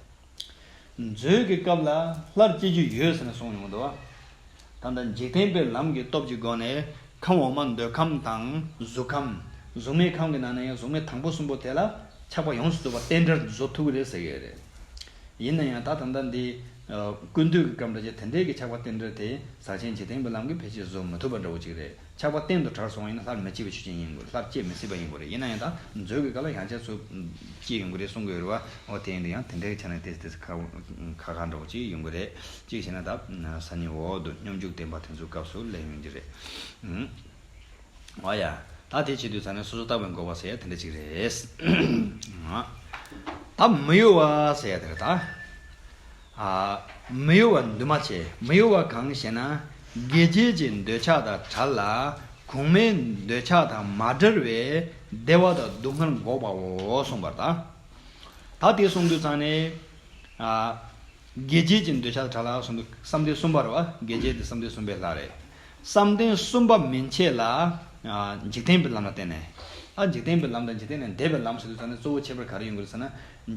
མཛོད་ཀྱི་སྐབས་ལ་སླར་སྐྱེ་རྒྱུ་ཡོད་ཟེར་ནས་གསུངས་ཡོང་གི་འདུག་བ། ད་ལྟ་འཇིག་རྟེན་པའི་ལམ་གྱི་སྟོབས་ཀྱི་སྒོ་ནས་ཁམས་འོག་མ་འདོད་ཁམས་དང་གཟུགས་ཁམས། གཟུགས་མེད་ཁམས་ཀྱི་ནང་ནས་ཡང་གཟུགས་མེད་དང་པོ་གསུམ་པོ་དེ་ལ་ཆགས་པ་ཡོངས་སུ་རྫོགས་པ་རྟེན་འབྲེལ་བཟོ་ཐུབ་ཀྱི་རེད་ཟེར་གྱི་རེད། ཡིན་ན་ཡང་ད་ད་ལྟ་འདི་ཨ་ཀུན་བཏུས་ཀྱི་སྐབས་འདྲ་ཅིག་དེ་འདྲའི་གི་ཆགས་པ་རྟེན་འབྲེལ་དེ་ཟག་བཅས་འཇིག་རྟེན་པའི་ལམ་གྱིས་ཕལ་ཆེར་བཟོ་མི་ཐུབ་པ་འདྲ་བོ་ཅིག་རེད། ཆགས་པ་གཏན་དུ་བྲལ་སོང་བ་ཡིན་ན་སླར་མི་སྐྱེ་བའི་ཆོས་ཅན་ཡིན་དགོས་རེད། སླར་སྐྱེ་མི་སྲིད་པ་ཡིན་དགོས་རེད། ཡིན་ན་ཡང་ད་མཛོད་ཀྱི་སྐབས་ལ་ཡང་བསྐྱར་ཚུར་སྐྱེ་ཡོང་གི་རེད་གསུང་གི་ཡོད་རེད་བ། འོ་དེ་ཡིན་དུས་ཡང་དེ་འདྲའི་ཆ་ནས་ཏོག་ཙམ་ཁག་ཁག་འདྲ་བོ་ཅིག་ཡོང་གི་རེད། གཅིག་བྱས་ན་ད་སང་ཉིན་འོག་ཏུ་སྙོམས་འཇུག་བསྟན་པ་དེ་ཚོའི་སྐབས་སུ་ལེན་ཡོང་གི་རེད། ཨུམ། འོ་ཡ། ད་དེ་བྱེད་དུས་ཙང་ནས་སོ་སོ་བརྟག་པའི་འགོག་པ་ཟེར་ཡ་དེ་འདྲ་ཅིག་རེད། ད་མི་གཡོ་བ་ཟེར་ཡ་དེ་རེད་ད། ཨ། མི་གཡོ་བ་འདུས་མ་བྱས། མི་གཡོ་བ་གང་ཞེ་ན། དགེ་བྱེད་ཀྱི་འདོད་ཆགས་དང་བྲལ་ལ། གོང་མའི་འདོད་ཆགས་དང་མ་བྲལ་བའི་བདེ་བ་དང་སྡུག་བསྔལ་འགོག་པའོ་གསུངས་པར་ད། ད་དེ་གསུངས་དུས་ཙང་ནས། ཨ། དགེ་བྱེད་ཀྱི་འདོད་ཆགས་དང་བྲལ་ལ་གསུངས་དུས་བསམ་གཏན་གསུམ་པ་རེད་བ། དགེ་བྱེད་དེ་བསམ་གཏན་གསུམ་པའི་ལྷ་རེད། བསམ་གཏན་གསུམ་པ་མན་ཆད་ལ། ཨ། འཇིག་རྟེན་པའི་ལམ་ལ་བརྟེན་ནས། ཨ། འཇིག་རྟེན་པའི་ལམ་དང་འཇིག་རྟེན་ལས་འདས་པའི་ལམ་ཟེར་དུས་ཙང་ནས་གཙོ་བོ་ཁྱད་པར་ག་རེ་ཡོང་གི་རེད་ཟེར་ན།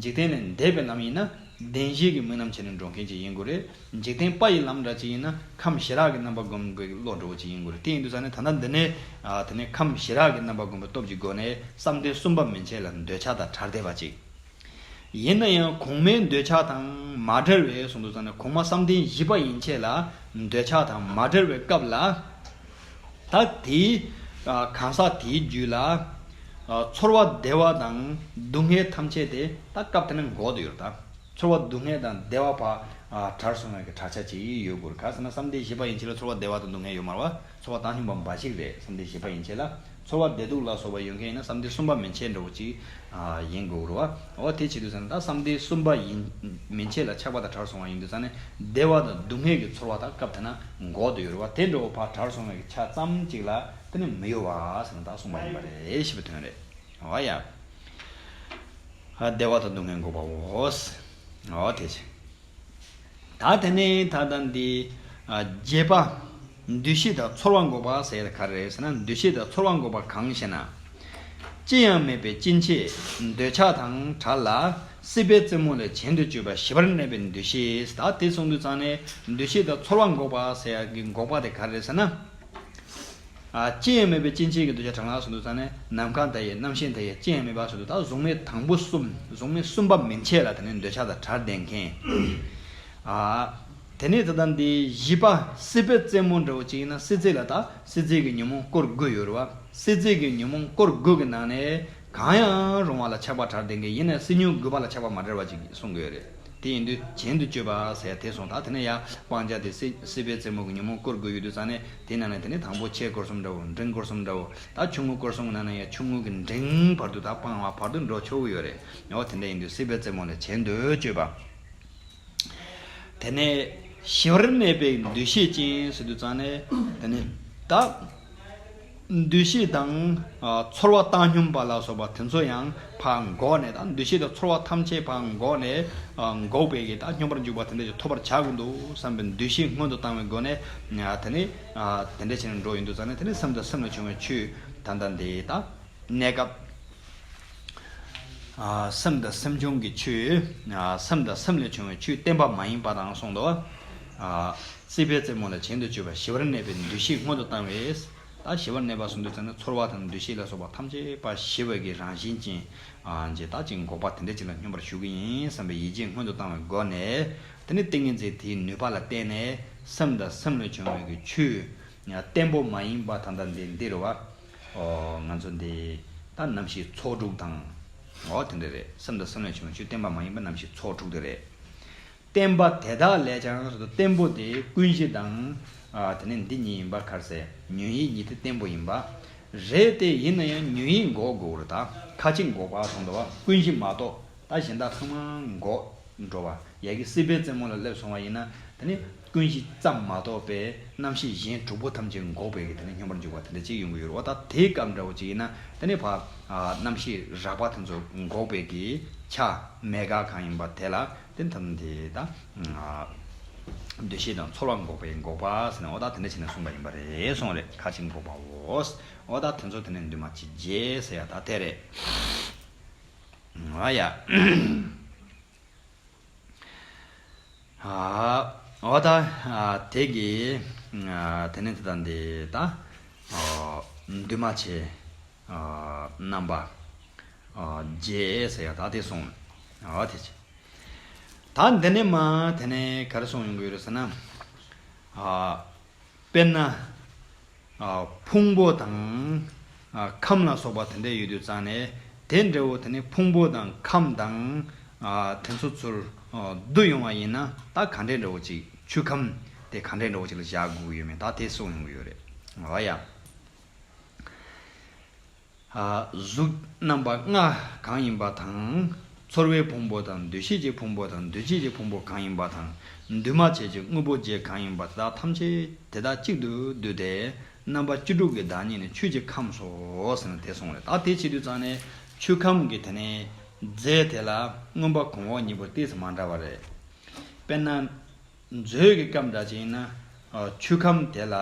འཇིག་རྟེན་ལས་འདས་པའི་ལམ་ཡིན་ན། བདེན་བཞི་གི་དམིགས་རྣམ་བྱས་ནས་འགྲོ་མཁན་ཅིག་ཡིན་དགོས་རེད། འཇིག་རྟེན་པ་ཡི་ལམ་འདྲ་ཅིག་ཡིན་ན་ཁམས་ཞི་རགས་ཀྱི་རྣམ་པ་སྒོམ་དགོས་ཀྱི་བློ་འགྲོ་བ་ཅིག་ཡིན་དགོས་རེད། དེ་ཡིན་དུས་ཙང་ནས་ད་ལྟ་འདི་ནས། ཨ། དེ་ནས་ཁམས་ཞི་རགས་ཀྱི་རྣམ་པ་སྒོམ་པའི་སྟོབས་ཀྱི་སྒོ་ནས་བསམ་གཏན་གསུམ་པ་མན་ཆད་ལ་འདོད་ཆགས་དང་བྲལ་བསྡད་པ་ཅིག་ཡིན་ན་ཡང་གོང་མའི་འདོད་ཆགས་དང་མ་བྲལ་བའི་གསུངས་དུས་ཙང་ནས་གོང་མ་བསམ་གཏན་བཞི་པ་ཡན་ཆད་ལ་འདོད་ཆགས་དང་མ་བྲལ་བའི་སྐབས་ལ། ད་དེའི། ཨ། གང་ཟག་དེའི་རྒྱུད་ལ། ཨ། ཚོར་བ་བདེ་བ་དང་སྡུག་བསྔལ་ཐམས་ཅད་དེ་ད་སྐབས་དེ་ནས་འགོག་ཏུ་ཡོད་ད། ཚོར་བ་སྡུག་བསྔལ་དང་བདེ་བ་ཕར། ཨ། བྲལ་སོང་བའི་གི་བྲལ་ཆ་ཅིག་ཡོད་དགོས་རེད། ག་ཟེར་ན་བསམ་གཏན་བཞི་པ་ཡན་ཆད་ལ་ཚོར་བ་བདེ་བ་དང་སྡུག་བསྔལ་ཡོད་མ་རེད་བ། ཚོར་བ་བཏང་སྙོམས་པ་འབའ་ཞིག་རེད། བསམ་གཏན་བཞི་པ་ཡན་ཆད་ལ། ཚོར་བ་བདེ་སྡུག་ལ་སོགས་པ་ཡོད་མཁན་ཡིན་ན་བསམ་གཏན་གསུམ་པ་མན་ཆད་འདྲ་བོ་ཅིག་ཨ། ཡིན་དགོས་རེད་བ། འོ་དེ་བྱེད་དུས་ཙང་ནས་ད་བསམ་གཏན་གསུམ་པ་ཡིན། མན་ཆད་ལ་ཆགས་པ་དང་བྲལ་སོང་བ་ཡིན་དུས་ཙང་ནས་བདེ་བ་དང་སྡུག་བསྔལ་གྱི་ཚོར་བ་དག་སྐབས་དེ་ན་འགོག་ཏུ་ཡོད་རེད་བ། དེ་འདྲ་བོ་ཕར་བྲལ་སོང་བའི་ཆ་ཙམ་ཅིག་ལ་དེ་ནི་མི་གཡོ་བ་ཟེར་ན་ད་གསུངས་པ་ཡིན་པ་རེད་ཞེས་པའི་དོན་རེད། འོ་ཡ། ཨ། བདེ་བ་དང་སྡུག་བསྔལ་འགོག་པའོ། འོ་དེ་བྱེད། ད་དེ་ནས་ད་ལྟ་འདི། ཨ། རྒྱས་པ། འདུ་ཤེས་དང་ཚོར་བ་འགོག་པ་ཟེར་ག་རེ་རེད་ཟེར་ན། འདུ་ཤེས་དང་ཚོར་བ་འགོག་པ་གང་ཞེ་ན། ཅི་ཡང་མེད་པའི་སྐྱེ་མཆེད་འདོད་ཆགས་དང་བྲལ་ལ། སྲིད་པའི་རྩེ་མོ་ལས་གྱེན་དུ་གཅོད་པ་ཞི་བར་གནས་པའི་འདུ་ཤེས། ད་དེ་གསུངས་དུས་ཙང་ནས་འདུ་ཤེས་དང་ཚོར་བ་འགོག་པ་ཟེར་ཡག་གི་འགོག་པ་དེ་ག་རེ་རེད་ཟེར་ན། ཨ། ཅི་ཡང་མེད་པའི་སྐྱེ་མཆེད་ཀྱི་འདོད་ཆགས་དྲག་སྣང་སོགས་འདུག་ཙང་ནས་ནམ་མཁའ་མཐའ་ཡས་རྣམ་ཤེས་མཐའ་ཡས་ཅི་ཡང་མེད་པ་སོགས་འདུག་ད་གཟུགས་མེད་དང་པོ་གསུམ། གཟུགས་མེད་གསུམ་པ་མན་ཆད་ལ་དེ་ནས་འདོད་ཆགས་དང་བྲལ་བསྡད་མཁན། ཨ། དེ་ནས་ད་ལྟ་འདི་བཞི་པ་སྲིད་པའི་རྩེ་མོ་འདྲ་བོ་ཅིག་ཡིན་ན། སྲིད་རྩེ་ལ་ད་སྲིད་རྩེ་གི་ཉོན་མོངས་སྐོར་དགུ་ཡོད་རེད་བ། སྲིད་རྩེ་གི་ཉོན་མོངས་སྐོར་དགུ་གི་ནང་ནས་གང་ཡང་རུང་བ་ལ་ཆགས་པ་དྲག་བསྡད་མཁན་ཡིན་ན་སྲིད་ཉོན་དགུ་པ་ལ་ཆགས་པ་མ་བྲལ་བ་ཅིག་གསུང་གི་ཡོད་རེད། དེ་ཡིན་དུས་གྱེན་དུ་གཅོད་པ་ཟེར་དེ་སོང་། ད་དེ་ནས་ཡ་སྤང་བྱ་དེ་སྲིད་སྲིད་པའི་རྩེ་མོ་གི་ཉོན་མོངས་སྐོར་དགུ་ཡོད་དུས་ཙང་ནས་དེ་ནང་ནས་དེ་ནས་དང་པོ་ཆེ་སྐོར་གསུམ་འདྲ་བོ། འབྲིང་སྐོར་གསུམ་འདྲ་བོ། ད་ཆུང་ངུ་སྐོར་གསུམ་གི་ནང་ནས་ཡ་ཆུང་ངུ་གི་འབྲིང་བར་དུ་ད་སྤང་བ་བར་དུ་འགྲོ་ཆོག་གི་ཡོད་རེད། འོ་དེ་འདྲ་ཡིན་དུས་སྲིད་པའི་རྩེ་མོ་ལས་གྱེན་དུ་གཅོད་པ། དེ་ནས་ཞི་བར་གནས་པའི་འདུ་ཤེས་ཅན་ཟེར་དུས་ཙང་ནས་དེ་ནས་ད། འདུ་ཤེས་དང་། ཨ། ཚོར་བ་བཏང་སྙོམས་པ་ལ་སོགས་པ་དེ་ཚོ་ཡང་ཕར་འགོག་ནས། ད་འདུ་ཤེས་དང་ཚོར་བ་ཐམས་ཅད་ཕར་འགོག་ནས། ཨ། འགོག་པའི་གི་ད་སྙོམས་པར་འཇུག་པ་དེ་འདྲ་ཞིག་ཐོབ་པར་བྱ་དགོས་འདུག་བསམ་པའི་འདུ་ཤེས་སྔོན་དུ་བཏང་བའི་སྒོ་ནས། ཨ། དེ་ནས། ཨ། དེ་འདྲ་བྱས་ནས་འགྲོ་ཡོང་དུས་ཙང་ནས་དེ་ནས་སེམས་དང་སེམས་ལས་བྱུང་བའི་ཆོས་ད་ལྟ་འདི་ད་གནས་སྐབས། ཨ། སེམས་དང་སེམས་བྱུང་གི་ཆོས། ཨ། སེམས་དང་སེམས་ལས་བྱུང་བའི་ཆོས་བརྟན་པ་མ་ཡིན་པ་དང་གསུངས་འདུག་ཨ། སྲིད་པའི་རྩེ་མོ་ལས་གྱེན་དུ་གཅོད་པ་ཞི་བར་གནས་པའི་འདུ་ཤེས་སྔོན་དུ་བཏང་བས། ད་ཞི་བར་གནས་པ་གསུངས་དུས་ཙམ་ནས་ཚོར་བ་དང་འདུ་ཤེས་ལ་སོགས་པ་ཐམས་ཅད་པ་ཞི་བའི་གི་རང་བཞིན་ཅན། ཨ། ཅེས་ད་ཅིག་འགོག་པ་དེ་འདྲ་ཅིག་ལ་སྙོམས་པར་ཞུགས་ཀྱི་ཡིན་བསམ་པའི་ཡིད་ཆེས་སྔོན་དུ་བཏང་བའི་སྒོ་ནས། དེ་ནས་ཏིང་ངེ་འཛིན་དེའི་ནུས་པ་ལ་བརྟེན་ནས་སེམས་དང་སེམས་ལས་བྱུང་བའི་གི་ཆོས་བརྟན་པོ་མ་ཡིན་པ་ད་ལྟ་འདི་འདི་རེད་བ། ཨོ། ང་ཚོ་འདི་ད་རྣམ་ཤེས་ཚོགས་དྲུག་དང་། ཨོ། དེ་འདྲ་རེད། སེམས་དང་སེམས་ལས་བྱུང་བའི་ཆོས་བརྟན་པ་མ་ཡིན་པ་རྣམ་ཤེས་ཚོགས་དྲུག་དེ་རེད། བརྟན་པ་དེ་དག་ལས་ཀྱང་ཟེར་དུས་བརྟན་པོ་དེ་ཀུན་གཞི་དང་། ཨ། དེ་ནས་འདི་གཉིས་ཡིན་པ་ག་རེ་ཟེར། ཉོན་ཡིད་གཉིས་དེ་བརྟན་པོ་ཡིན་པ་རེད་དེ། ཡིན་ན་ཡང་ཉོན་ཡིད་འགོག་དགོས་རེད། ད་ཁ་ཅིག་འགོག་པ་སོང་འདུག་བ། ཀུན་གཞི་མ་གཏོགས་ད་གཞན་དག་ཚང་མ་འགོག་འགྲོ་བ། ཡ་གི་སྲིད་པའི་རྩེ་མོ་ལ་སླེབས་སོང་བ་ཡིན་ན། དེ་ནི་ཀུན་གཞི་ཙམ་མ་གཏོགས་པའི་རྣམ་ཤེས་གཞན་དྲུག་པོ་ཐམས་ཅད་འགོག་པའི་གི་དེ་ནི་སྙོམས་པར་འཇུག་པ་དེ་འདྲ་ཅིག་ཡོང་གི་ཡོད་རེད་བ། ད་དེའི་སྐབས་འདྲ་བོ་ཅིག་ཡིན་ན་དེ་ནི་ཕར། ཨ། རྣམ་ཤེས་རགས་པ་དེ་ཚོ་འགོག་པའི་གི་ཆ་མེད་དགག་གང་ཡིན་པ་དེ་ལ་དེ་ཐམས་ཅད་ད། ཨ། འདུ་ཤེས་དང་ཚོར་བ་འགོག་པའི་འགོག་པ་ཟེར་ནས། འོ་ད་དེ་འདྲ་བྱས་ནས་གསུངས་པ་ཡིན་པ་རེད་གསུངས་རེད། ཁ་ཅིག་འགོག་པའོ། འོ་ད་དེ་ཚོ་དེ་ནས་འདུས་མ་བྱས་རྗེས་ཟེར་ཡ་ད་དེ་རེད། ཨ་ཡ། ཨ། འོ་ད། ཨ། དེ་གི། ཨ། དེ་ནས་དེ་དང་འདི་ད། ཨ། འདུས་མ་བྱས། ཨ། རྣམ་པ། ཨ། བརྒྱད་ཟེར་ཡ་ད་དེ་སོང་། ཨ། དེ་བྱས། ད་འདི་ནས་མ་དེ་ནས་ག་རེ་གསུངས་ཡོང་གི་ཡོད་རེད་ཟེར་ན། ཨ། དཔེར་ན། ཕུང་པོ་དང་ཁམས་ལ་སོགས་པ་དེ་འདྲ་ཡོད་དུས་ཙང་ནས། དེ་འདྲ་བོ་དེ་ནི་ཕུང་པོ་དང་ཁམས་དང་དེ་ཚོ་ཚུར་བསྡུ་ཡོང་བ་ཡིན་ན། ད་ག་འདྲའི་འདྲ་བོ་ཅིག་ཆུ་ཁམས་དེ་ག་འདྲའི་འདྲ་བོ་ཅིག་ལ་བཞག་དགོས་ཀྱི་ཡོད་མེད། ད་དེ་གསུངས་ཡོང་གི་ཡོད་རེད། འོ་ཡ། གཟུགས་རྣམ་པ་ལྔ་གང་ཡིན་པ་དང་། ཚོར་བའི་ཕུང་པོ་དང་། འདུ་ཤེས་ཀྱི་ཕུང་པོ་དང་། འདུ་བྱེད་ཀྱི་ཕུང་པོ་གང་ཡིན་པ་དང་། འདུས་མ་བྱས་ཀྱི་དངོས་པོ་བརྒྱད་གང་ཡིན་པ། དེ་དག་ཐམས་ཅད་དེ་དག་གཅིག་ཏུ་བསྡུས་ཏེ། རྣམ་པ་བཅུ་དྲུག་གི་བདག་ཉིད་ནི་ཆོས་ཀྱི་ཁམས་སོ་ཟེར་ནས་དེ་གསུངས་རེད། ད་དེ་བྱེད་དུས་ཙང་ནས་ཆུ་ཁམས་ཀྱི་དེ་ནས་རྫས་དེ་ལ་མངོན་པ་གོང་འོག་གཉིས་པོ་ཏོག་ཙམ་མ་འདྲ་བ་རེད། དཔེར་ན། མཛོད་ཀྱི་སྐབས་འདྲ་ཅིག་ཡིན་ན། ཆུ་ཁམས་དེ་ལ་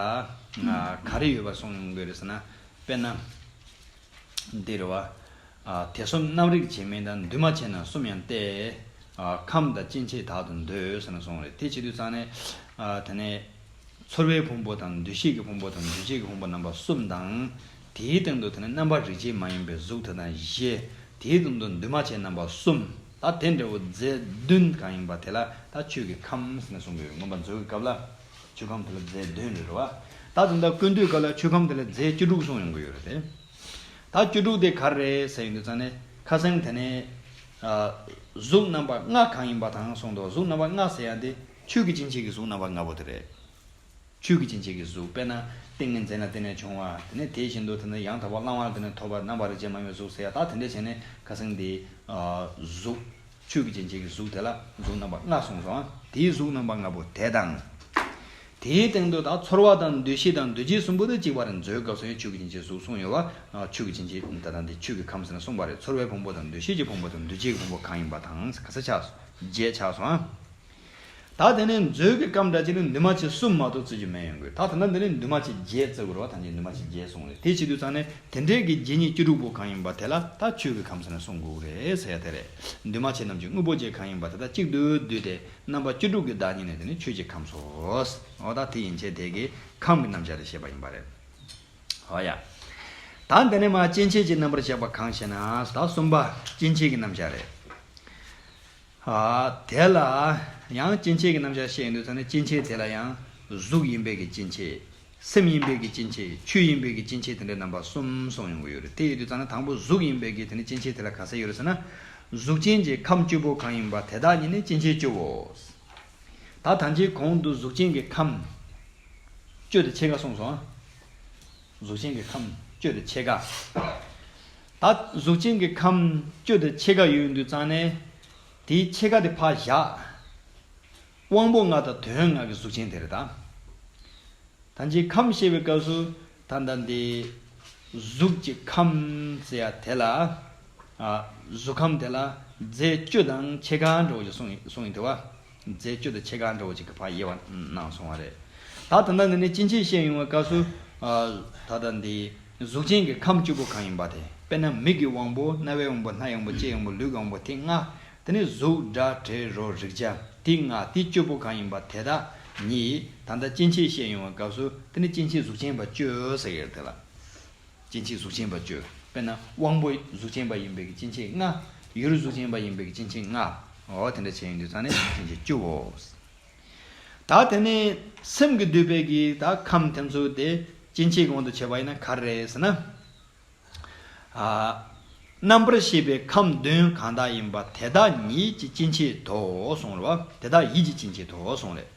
ག་རེ་ཡོད་པ་གསུངས་ཡོང་གི་རེད་ཟེར་ན། དཔེར་ན། འདི་རེད་བ། ཨ། དེ་གསུམ་རྣམ་རིག་བྱེད་མིན་དང་། འདུས་མ་བྱས་རྣམས་གསུམ་ཡང་སྟེ། ཨ། ཁམས་དང་སྐྱེ་མཆེད་དག་ཏུ་འདོད་ཟེར་ནས་གསུངས་རེད། དེ་བྱེད་དུས་ཙང་ནས། ཨ། དེ་ནས་ཚོར་བའི་ཕུང་པོ་དང་། འདུ་ཤེས་ཀྱི་ཕུང་པོ་དང་། འདུ་བྱེད་ཀྱི་ཕུང་པོ་རྣམ་པ་གསུམ་དང་། དེའི་སྟེང་དུ་དེ་ནས་རྣམ་པར་རིག་བྱེད་མ་ཡིན་པའི་གཟུགས་དེ་དང་བཞི། དེའི་སྟེང་དུ་འདུས་མ་བྱས་རྣམ་པ་གསུམ། ད་དེ་འདྲ་བོ་རྫས་བདུན་གང་ཡིན་པ་དེ་ལ་ད་ཆོས་ཀྱི་ཁམས་ཟེར་ནས་གསུངས་ཀྱི་ཡོད། མངོན་པ་མཛོད་ཀྱི་སྐབས་ལ་ཆུ་ཁམས་དེ་ལ་རྫས་བདུན་རེད་བ། ད་དེ་འདྲ་ཀུན་བཏུས་སྐབས་ལ་ཆུ་ཁམས་དེ་ལ་རྫས་བཅུ་དྲུག་གསུངས་ཡོང་གི་ཡོད་རེད་དེ། ད་བཅུ་དྲུག་དེ་ག་རེ་རེད་ཟེར་ཡོང་དུས་ཙང་ནས། ཁ་སང་དེ་ནས། ཨ། གཟུགས་རྣམ་པ་ལྔ་གང་ཡིན་པ་དང་གསུངས་འདུག་གཟུགས་རྣམ་པ་ལྔ་ཟེར་ཡ་དེ་ཆོས་ཀྱི་སྐྱེ་མཆེད་ཀྱི་གཟུགས་རྣམ་པ་ལྔ་པོ་དེ་རེད། ཆོས་ཀྱི་སྐྱེ་མཆེད་ཀྱི་གཟུགས། དཔེར་ན་ཏིང་ངེ་འཛིན་ལ་བརྟེན་ནས་བྱུང་བ། དེ་ནས་དེ་བཞིན་དུ་དེ་ནས་ཡང་དག་པར་བླང་བ་ལ་བརྟེན་ནས་ཐོབ་པ། རྣམ་པར་རིག་བྱེད་མ་ཡིན་པའི་གཟུགས་ཟེར་ཡ། ད་དེ་འདྲ་བྱས་ནས་ཁ་སང་དེ། ཨ། གཟུགས། ཆོས་ཀྱི་སྐྱེ་མཆེད་ཀྱི་གཟུགས་དེ་ལ་གཟུགས་རྣམ་པ་ལྔ་གསུངས་སོང་། དེའི་གཟུགས་རྣམ་པ་ལྔ་པོ་དེ་དང་། དེའི་སྟེང་དུ་ད་ཚོར་བ་དང་འདུ་ཤེས་དང་འདུ་བྱེད་གསུམ་པོ་དེ་གཅིག་པ་རེད། མཛོད་སྐབས་སུ་ཡང་ཆོས་ཀྱི་སྐྱེ་མཆེད་གཟུགས་གསུངས་ཡོད་པ། ཨ། ཆོས་ཀྱི་སྐྱེ་མཆེད་ད་ལྟ་འདི་ཆོས་ཀྱི་ཁམས་ཟེར་ནས་གསུངས་པ་རེད། ཚོར་བའི་ཕུང་པོ་དང་། འདུ་ཤེས་ཀྱི་ཕུང་པོ་དང་། འདུ་བྱེད་ཀྱི་ཕུང་པོ་གང་ཡིན་པ་དང་། ག་ས་ཆགས་སོང་། བརྒྱད་ཆགས་སོང་ཨ། ད་དེ་ནས་མཛོད་ཀྱི་སྐབས་འདྲ་ཅིག་ནི་འདུས་མ་བྱས་གསུམ་མ་གཏོགས་བརྩི་རྒྱུ་མེད་ཡོང་གི། ད་ད་ལྟ་འདི་ནི་འདུས་མ་བྱས་བརྒྱད་བརྩི་དགོས་རེད་བ། ཐམས་ཅད་འདུས་མ་བྱས་བརྒྱད་གསུངས་རེད། དེ་བྱེད་དུས་ཙང་ནས་དེ་འདྲའི་གི་བརྒྱད་ཉིད་བཅུ་དྲུག་པོ་གང་ཡིན་པ་དེ་ལ་ད་ཆོས་ཀྱི་ཁམས་ཟེར་ནས་གསུང་དགོས་རེད་ཟེར་ཡ་དེ་རེད། འདུས་མ་བྱས་རྣམས་ཀྱི་དངོས་པོ་བརྒྱད་གང་ཡིན་པ་དེ་དག་གཅིག་ཏུ་བསྡུས་ཏེ། རྣམ་པ་བཅུ་དྲུག་གི་བདག་ཉིད་ནི་དེ་ནི་ཆོས་ཀྱི་ཁམས་སོ། འོ་ད་དེ་ཡན་ཆད་དེ་གི་ཁམས་ཀྱི་རྣམ་གཞག་དེ་བཤད་པ་ཡིན་པ་རེད། འོ་ཡ། ད་འདི་ནས་མར་སྐྱེ་མཆེད་ཀྱི་རྣམ་པར་བཤད་པ་གང་ཞེ་ན། ད་གསུམ་པ་སྐྱེ་མཆེད་ཀྱི་རྣམ་གཞག་རེད། ཨ། དེ་ལ་ཡང་སྐྱེ་མཆེད་ཀྱི་རྣམ་གཞག་བཤད་ཡོང་དུས་ཙང་ནས། སྐྱེ་མཆེད་དེ་ལ་ཡང་གཟུགས་ཡིན་པའི་གི་སྐྱེ་མཆེད། སེམས་ཡིན་པའི་གི་སྐྱེ་མཆེད། ཆོས་ཡིན་པའི་གི་སྐྱེ་མཆེད། དེ་འདྲའི་རྣམ་པ་གསུམ་གསུངས་ཡོང་གི་ཡོད་རེད། དེ་ཡིན་དུས་ཙང་ནས་དང་པོ་གཟུགས་ཡིན་པའི་གི་དེ་ནི་སྐྱེ་མཆེད་དེ་ལ་ག་ས་ཡོད་རེད་ཟེར་ན། གཟུགས་ཅན་གྱི་ཁམས་བཅུ་པོ་གང་ཡིན་པ་དེ་དག་ཉིད་ནི་སྐྱེ་མཆེད་བཅུའོ། ད་ཐམས་ཅད་གོང་དུ་གཟུགས་ཅན་གྱི་ཁམས་བཅུ་དང་ཕྱེད་ཀ་གསུངས་སོང་། གཟུགས་ཅན་གྱི་ཁམས་བཅུ་དང་ཕྱེད་ཀ། ད་གཟུགས་ཅན་གྱི་ཁམས་བཅུ་དང་ཕྱེད་ཀ་ཡོད་དུས་ཙང་ནས། དེའི་ཕྱེད་ཀ་དེ་ཕར་བཞག་དབང་པོ་ལྔ་དང་དོན་ལྔ་གི་གཟུགས་ཅན་དེ་རེད་ད། ད་ཅི་ཁམས་བཤད་པའི་སྐབས་སུ་ད་ལྟ་འདི་གཟུགས་ཀྱི་ཁམས་ཟེར་ཡ་དེ་ལ། ཨ། གཟུགས་ཁམས་དེ་ལ་རྫས་བཅུ་དང་ཕྱེད་ཀ་འདྲ་བོ་ཞིག་གསུངས་ཡིན། གསུངས་ཡིན་དེ་བ། རྫས་བཅུ་དང་ཕྱེད་ཀ་འདྲ་བོ་ཅིག་གི་ཕར་དབྱེ་བ་གནང་སོང་བ་རེད། ད་ད་ལྟ་འདི་ནས་སྐྱེ་མཆེད་བཤད་ཡོང་བའི་སྐབས་སུ། ཨ། ད་ལྟ་འདི་གཟུགས་ཅན་གྱི་ཁམས་བཅུ་པོ་གང་ཡིན་པ་དེ། དཔེར་ན་མིག་གི་དབང་པོ། རྣ་བའི་དབང་པོ། སྣའི་དབང་པོ། ལྕེའི་དབང་པོ། ལུས་ཀྱི་དབང་པོ། དེ་ལྔ། དེ་ནས་གཟུགས་སྒྲ་དྲི་རོ་རེག་བྱ་དེ་ལྔ། དེ་བཅུ་པོ་གང་ཡིན་པ་དེ་དག་ཉིད་ད་ལྟ་སྐྱེ་མཆེད་བཤད་ཡོང་བའི་སྐབས་སུ། དེ་ནི་སྐྱེ་མཆེད་གཟུགས་ཅན་པ་བཅུ་ཟེར་གྱི་ཡོད་དེ་ལ། སྐྱེ་མཆེད་གཟུགས་ཅན་པ་བཅུ། དཔེར་ན་དབང་པོ་གཟུགས་ཅན་པ་ཡིན་པའི་གི་སྐྱེ་མཆེད་ལྔ། ཡུལ་གཟུགས་ཅན་པ་ཡིན་པའི་གི་སྐྱེ་མཆེད་ལྔ། འོ་དེ་འདྲ་བྱས་ཡོང་དུས་ཙང་ནས་སྐྱེ་མཆེད་བཅུའོ། ད་དེ་ནས་སེམས་ཀྱིས་བསྡུས་པའི་གི་ད་ཁམས་དེ་ཚོ་དེ་སྐྱེ་མཆེད་དབང་དུ་བྱས་པ་ཡིན་ན་ག་རེ་རེད་ཟེར་ན། ཨ། རྣམ་པར་ཤེས་པའི་ཁམས་བདུན་གང་དག་ཡིན་པ་དེ་དག་ཉིད་ཀྱི་སྐྱེ་མཆེད་དོ་གསུངས་རེད་བ། དེ་དག་ཡིད་ཀྱི་སྐྱེ་མཆེད་དོ་གསུངས་རེད།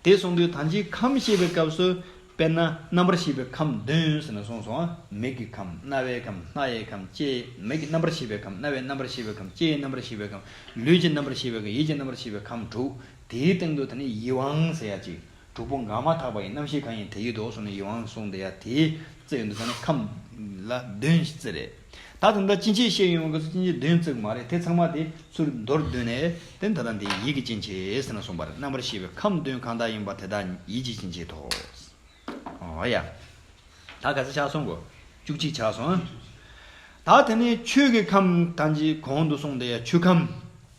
དེ་གསུངས་དུས་ད་ཅི་ཁམས་བཤད་པའི་སྐབས་སུ་དཔེར་ན་རྣམ་པར་ཤེས་པའི་ཁམས་བདུན་ཟེར་ནས་གསུངས་སོང་ཨ། མིག་གི་ཁམས། རྣ་བའི་ཁམས། སྣ་ཡི་ཁམས། ལྕེ། མིག་གི་རྣམ་པར་ཤེས་པའི་ཁམས། རྣ་བའི་རྣམ་པར་ཤེས་པའི་ཁམས། ལྕེའི་རྣམ་པར་ཤེས་པའི་ཁམས། ལུས་ཀྱི་རྣམ་པར་ཤེས་པའི་ཁམས། ཡིད་ཀྱི་རྣམ་པར་ཤེས་པའི་ཁམས་དྲུག། དེའི་སྟེང་དུ་དེ་ནི་ཡིད་དབང་ཟེར་ཡ་ཅིག་དྲུག་པོ་འགག་མ་ཐག་པ་ཡི། རྣམ་ཤེས་གང་ཡིན་དེ་ཡི་དོ་གསུངས་ནས་ཡིད་དབང་གསུངས་དེ་ཡ་དེའི་རྩི་ཡོང་དུས་ཙང་ནས་ཁམས་ལ་བདུན་ཞིག་རྩི་རེད། ད་དེ་འདྲ་སྐྱེ་མཆེད་བཤད་ཡོང་བའི་སྐབས་སུ་སྐྱེ་མཆེད་བདུན་བརྩི་གི་མ་རེད། དེ་ཚང་མ་དེ་ཚུར་མདོར་བསྡུས་ནས་དེ་ད་ལྟ་འདི་ཡིད་ཀྱི་སྐྱེ་མཆེད་ཟེར་ནས་གསུངས་པ་རེད། རྣམ་པར་ཤེས་པའི་ཁམས་བདུན་གང་དག་ཡིན་པ་དེ་དག་ཡིད་ཀྱི་སྐྱེ་མཆེད་དོ། འོ་ཡ། ད་ག་ཚོད་ཆགས་སོང་གོ། བཅུ་གཅིག་ཆགས་སོང་། ད་དེ་ནས་ཆོས་ཀྱི་ཁམས་ད་ཅི་གོང་དུ་གསུངས་དེ་ཡ་ཆུ་ཁམས་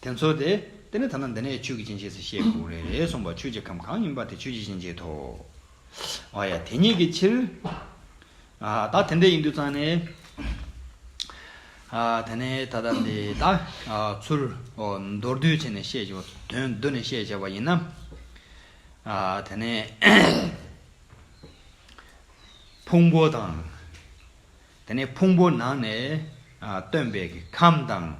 དེ་ཚོ་དེ་དེ་ནས་ད་ལྟ་འདི་ནས་ཆོས་ཀྱི་སྐྱེ་མཆེད་ཟེར་བཤད་དགོས་རེད་གསུངས་པ། ཆོས་ཀྱི་ཁམས་གང་ཡིན་པ་དེ་ཆོས་ཀྱི་སྐྱེ་མཆེད་དོ། འོ་ཡ། དེ་ཉིད་ཀྱི་ཕྱིར། ཨ། ད་དེ་འདྲ་ཡིན་དུས་ཙང་ནས། ཨ། དེ་ནས་ད་ལྟ་འདི་ད། ཨ། ཚུར། ཨོ། མདོར་བསྡུས་བྱས་ནས་བཤད་བྱས་པ། དོན་བསྡུས་ནས་བཤད་བྱས་པ་ཡིན་ན། ཨ། དེ་ནས་ ཕུང་པོ་དང་། དེ་ནས་ཕུང་པོ་ནང་ནས་ཨ་སྟོན་པའི་གི་ཁམས་དང་།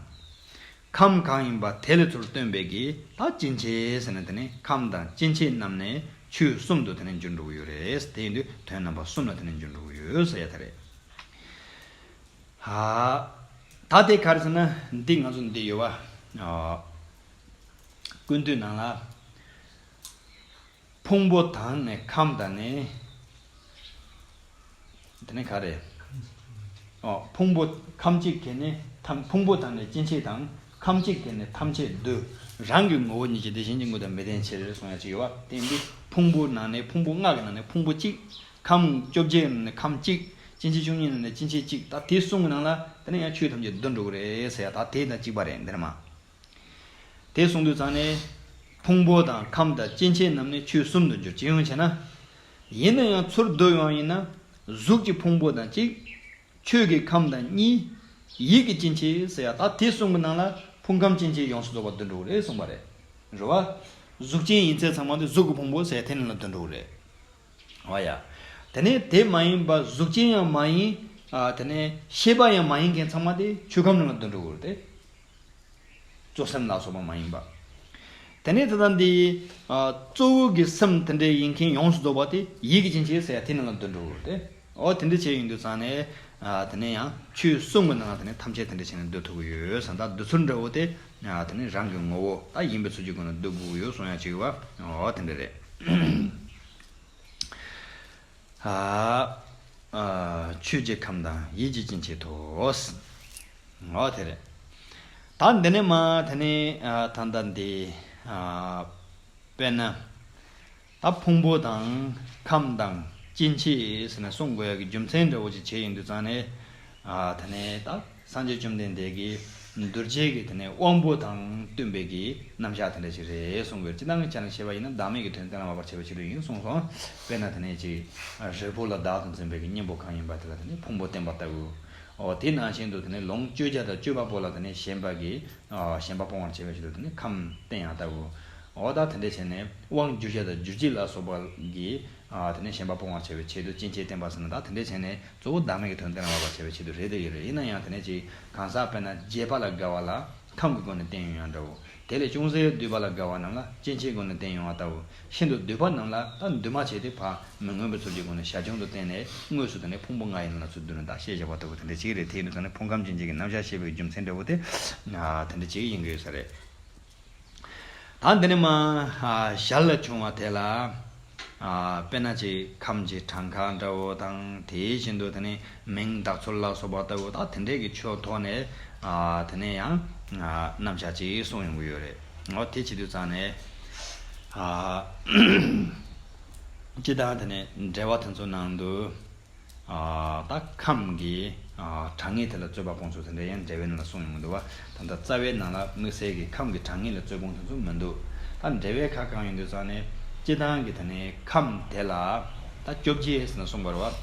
ཁམས་གང་ཡིན་པ་དེ་ལས་ཚུར་སྟོན་པའི་གི་ད་སྐྱེ་མཆེད་ཟེར་ན། དེ་ནས་ཁམས་དང་སྐྱེ་མཆེད་རྣམས་ནས་ཆོས་གསུམ་དུ་དེ་ནས་འགྱུར་འགྲོ་གི་ཡོད་རེད། དེ་ཡིན་དུས་དོན་རྣམ་པ་གསུམ་ལ་དེ་ནས་འགྱུར་འགྲོ་གི་ཡོད་ཟེར་ཡ་ད་རེད། ཧ། ད་དེ་ག་རེ་ཟེར་ན། འདི་ང་ཚོ་འདི་ཡོད་པ། ཨ། ཀུན་བཏུས་ནང་ལ། ཕུང་པོ་དང་ནི་ཁམས་དང་ནི། དེ་ནི་ག་རེ། ཨོ། ཕུང་པོ་ཁམས་གཅིག་གིས་ནི་ཐམས། ཕུང་པོ་དང་ནི་སྐྱེ་མཆེད་དང་། ཁམས་གཅིག་གིས་ནི་ཐམས་ཅད་འདུལ། རང་གི་ངོ་བོ་ཉིད་ཀྱིས་དེ་གཞན་གྱི་དངོས་དང་མི་ལྡན་ཕྱིར་གསུང་ཡ་ཅིག་ཡོད་པ། དེ་འདི་ཕུང་པོ་ནང་ནས། ཕུང་པོ་ལྔ་གི་ནང་ནས་ཕུང་པོ་གཅིག་ཁམས་བཅོ་བརྒྱད་ནང་ནས་ཁམས་གཅིག་སྐྱེ་མཆེད་བཅུ་གཉིས་ནང་ནས་སྐྱེ་མཆེད་གཅིག་ད་དེ་གསུམ་གྱི་ནང་ལ་དེ་ནས་ཡང་ཆོས་ཐམས་ཅད་འདུ་འགྲོ་གི་རེད་ཟེར་ཡ་ད་དེ་དང་གཅིག་པ་རེད། འདིར་མ། དེ་གསུངས་དུས་ཙང་ནས། ཕུང་པོ་དང་ཁམས་དང་སྐྱེ་མཆེད་རྣམས་ནི་ཆོས་གསུམ་དུ་འགྱུར། ཅི་ཡང་བྱས་ན། ཡིན་ན་ཡང་ཚུར་བསྡུ་ཡོང་ཡིན་ན། གཟུགས་ཀྱི་ཕུང་པོ་དང་གཅིག་ཆོས་ཀྱི་ཁམས་དང་གཉིས། ཡིད་ཀྱི་སྐྱེ་མཆེད་ཟེར་ཡ་ད་དེ་གསུམ་གྱི་ནང་ལ་ཕུང་ཁམས་སྐྱེ་མཆེད་ཡོངས་སུ་རྫོགས་པ་འདུ་འགྲོ་གི་རེད་གསུངས་པ་རེད། རེད་བ། གཟུགས་ཅན་ཡིན་ཚད་ཚང་མ་དེ་གཟུགས་ཀྱི་ཕུང་པོ་ཟེར་དེ་ནང་ལ་འདུ་འགྲོ་གི་རེད། འོ་ཡ། དེ་ནས་དེ་མ་ཡིན་པ་གཟུགས་ཅན་ཡང་མ་ཡིན། ཨ། དེ་ནས་ཤེས་པ་ཡང་མ་ཡིན་མཁན་ཚང་མ་དེ་ཆོས་ཁམས་ནང་ལ་འདུ་འགྲོ་གི་རེད་དེ། གཙོ་སེམས་ལ་སོགས་པ་མ་ཡིན་པ། དེ་ནས་ད་ལྟ་འདི། ཨ། གཙོ་བོ་གི་སེམས་དེ་འདྲའི་ཡིན་མཁན་ཡོངས་སུ་རྫོགས་པ་དེ་ཡིད་ཀྱི་སྐྱེ་མཆེད་ཟེར་ཡ་དེ་ནང་ལ་འདུ་འགྲོ་གི་རེད་དེ། འོ་དེ་འདྲ་བྱས་ཡིན་དུས་ཙང་ནས། ཨ། དེ་ནས་ཡང་ཆོས་གསུམ་གྱི་ནང་ལ་དེ་ནས་ཐམས་ཅད་དེ་འདྲ་བྱས་ནས་འདུ་ཐུབ་ཀྱི་ཡོད་ཟེར། ད་འདུ་ཚུལ་འདྲ་བོ་དེ། ཨ། དེ་ནས་རང་གི་ངོ་བོ་ད་ཡིན་པའི་ཚུལ་གྱི་སྒོ་ནས་འདུ་དགོས་ཀྱི་ཡོད་གསུང་ཡ་ཅིག་ཡོད་པ། འོ་དེ་འདྲ་རེད། ཨ། ཨ། ཆོས་ཀྱི་ཁམས་དང་ཡིད་ཀྱི་སྐྱེ་མཆེད་དོ། འོ་དེ་རེད། ད་འདི་ནས་མ་དེ་ནས། ཨ། ད་ལྟ་འདི། ཨ། དཔེར་ན། ད་ཕུང་པོ་དང་ཁམས་དང་སྐྱེ་མཆེད་ཟེར་ནས་གསུང་དགོས་ཡ་གི་རྒྱུ་མཚན་འདྲ་བོ་ཅིག་བྱས་ཡིན་དུས་ཙང་ནས། ཨ། དེ་ནས་ད་སངས་རྒྱས་བཅོམ་ལྡན་འདས་ཀྱིས་གདུལ་བྱའི་གི་དེ་ནས་དབང་པོ་དང་བསྟུན་པའི་གི་རྣམ་གཞག་དེ་འདྲ་ཞིག་རེད་གསུང་དགོས། སྤྱིར་བཏང་གི་ཆ་ནས་བཤད་པ་ཡིན་ན་བདག་མེད་ཀྱི་དོན་གཏན་ལ་དབབ་པར་བྱ་བའི་ཆེད་དུ་ཡིན་གསུངས་སོང་། དཔེར་ན་དེ་ནས་ཅིག་རིལ་བུ་ལ་བདག་ཏུ་འཛིན་པའི་གི་གཉེན་པོ་གང་ཡིན་པ་དེ་ལ་དེ་ནས་ཕུང་པོ་བསྟན་པ་ལྟ་བུ། འོ་དེ་ནང་བཞིན་དུ་དེ་ནས་ལོངས་སྤྱོད་བྱ་དང་སྤྱོད་པ་པོ་ལ་དེ་ནས་ཞེན་པ་གི། ཨ། ཞེན་པ་སྤོང་བར་བྱ་བའི་ཆེད་དུ་དེ་ནས་ཁམས་བསྟན་ཡང་ལྟ་བུ། འོ་ད་དེ་འདྲ་བྱས་ནས་དབང་བསྒྱུར་བྱ་དང་བསྒྱུར་བྱེད་ལ་སོགས་པ་གི། ཨ། དེ་ནས་ཞེན་པ་སྤོང་བར་བྱ་བའི་ཆེད་དུ་སྐྱེ་མཆེད་བསྟན་པ་ཟེར་ན་ད་དེ་འདྲ་བྱས་ནས་གཙོ་བོ་བདག་མེད་ཀྱི་དོན་གཏན་ལ་དབབ་པར་བྱ་བའི་ཆེད་དུ་རེད་དེ་ཡོད་རེད། ཡིན་ན་ཡང་དེ་ནས་ཅིག་གང་ཟག་དཔེར་ན་རྒྱས་པ་ལ་དགའ་བ་ལ་ཁམས་ཀྱི་སྒོ་ནས་བསྟན་ཡོང་ཡང་འདྲ་བོ། དེ་ལས་ཅུང་ཟད་བསྡུས་པ་ལ་དགའ་བ་རྣམས་ལ་སྐྱེ་མཆེད་སྒོ་ནས་བསྟན་ཡོང་བ་ལྟ་བུ། ཤིན་ཏུ་བསྡུས་པ་རྣམས་ལ་ད་འདུས་མ་བྱས་ཏེ་ཕར་མི་མངོན་པའི་ཚུལ་གྱི་སྒོ་ནས་བྱ་བྱུང་དུ་བསྟན་ནས་དངོས་སུ་དེ་ནས་ཕུང་པོ་ལྔ་ཡི་ནང་ལ་ཚུར་བསྡུས་ནས་ད་བཤད་བཞག་པ་ལྟ་བུ་དེ་འདྲ་ཅིག་རེད། དེ་ཡིན་དུས་ཙང་ནས་ཕུང་ཁམས་ཅན་གྱི་རྣམ་གཞག་བཤད་པའི་རྒྱུ་མཚན་འདྲ་བོ་དེ། ཨ། དེ་འདྲ་ཅིག་ཡིན་དགོས་ས་རེད། ད་འདི་ནས་མ། ཨ། ཞར་ལ་བྱུང་བ་དེ་ལ། ཨ། དཔེར་ན་ཅིག་ཁམས་ཀྱི་གྲངས་ཀ་འདྲ་བོ་དང་། དེ་བཞིན་དུ་དེ་ནས་མིང་བཏགས་ཚུལ་ལ་སོགས་པ་ལྟ་བུ་ད་དེ་འདྲའི་གི་ཆོས་ཐོག་ནས། ཨ། དེ་ནས་ཡང་། ཨ། རྣམ་གཞག་ཅིག་གསུངས་ཡོང་གི་ཡོད་རེད། འོ་དེ་བྱེད་དུས་ཙང་ནས། ཨ། སྤྱིར་བཏང་དེ་ནས་འགྲེལ་པ་དེ་ཚོ་ནང་དུ། ཨ། ད་ཁམས་ཀྱི། ཨ། གྲངས་ངེས་དེ་ལ་རྩོད་པ་སྤོང་ཚུལ་དེ་འདྲ་ཡང་འགྲེལ་པའི་ནང་ལ་གསུངས་ཡོང་གི་འདུག་བ། ད་ལྟ་རྩ་བའི་ནང་ལ་དམིགས་བསལ་གྱི་ཁམས་ཀྱི་གྲངས་ངེས་ལ་རྩོད་སྤོང་དེ་ཚོ་མི་འདུག་ད་འགྲེལ་པའི་ཁ་གང་ཡིན་དུས་ཙང་ནས་སྤྱིར་བཏང་གི་དེ་ནས་ཁམས་དེ་ལ་ད་བཅོ་བརྒྱད་ཟེར་ནས་གསུངས་པ་རེད་བ།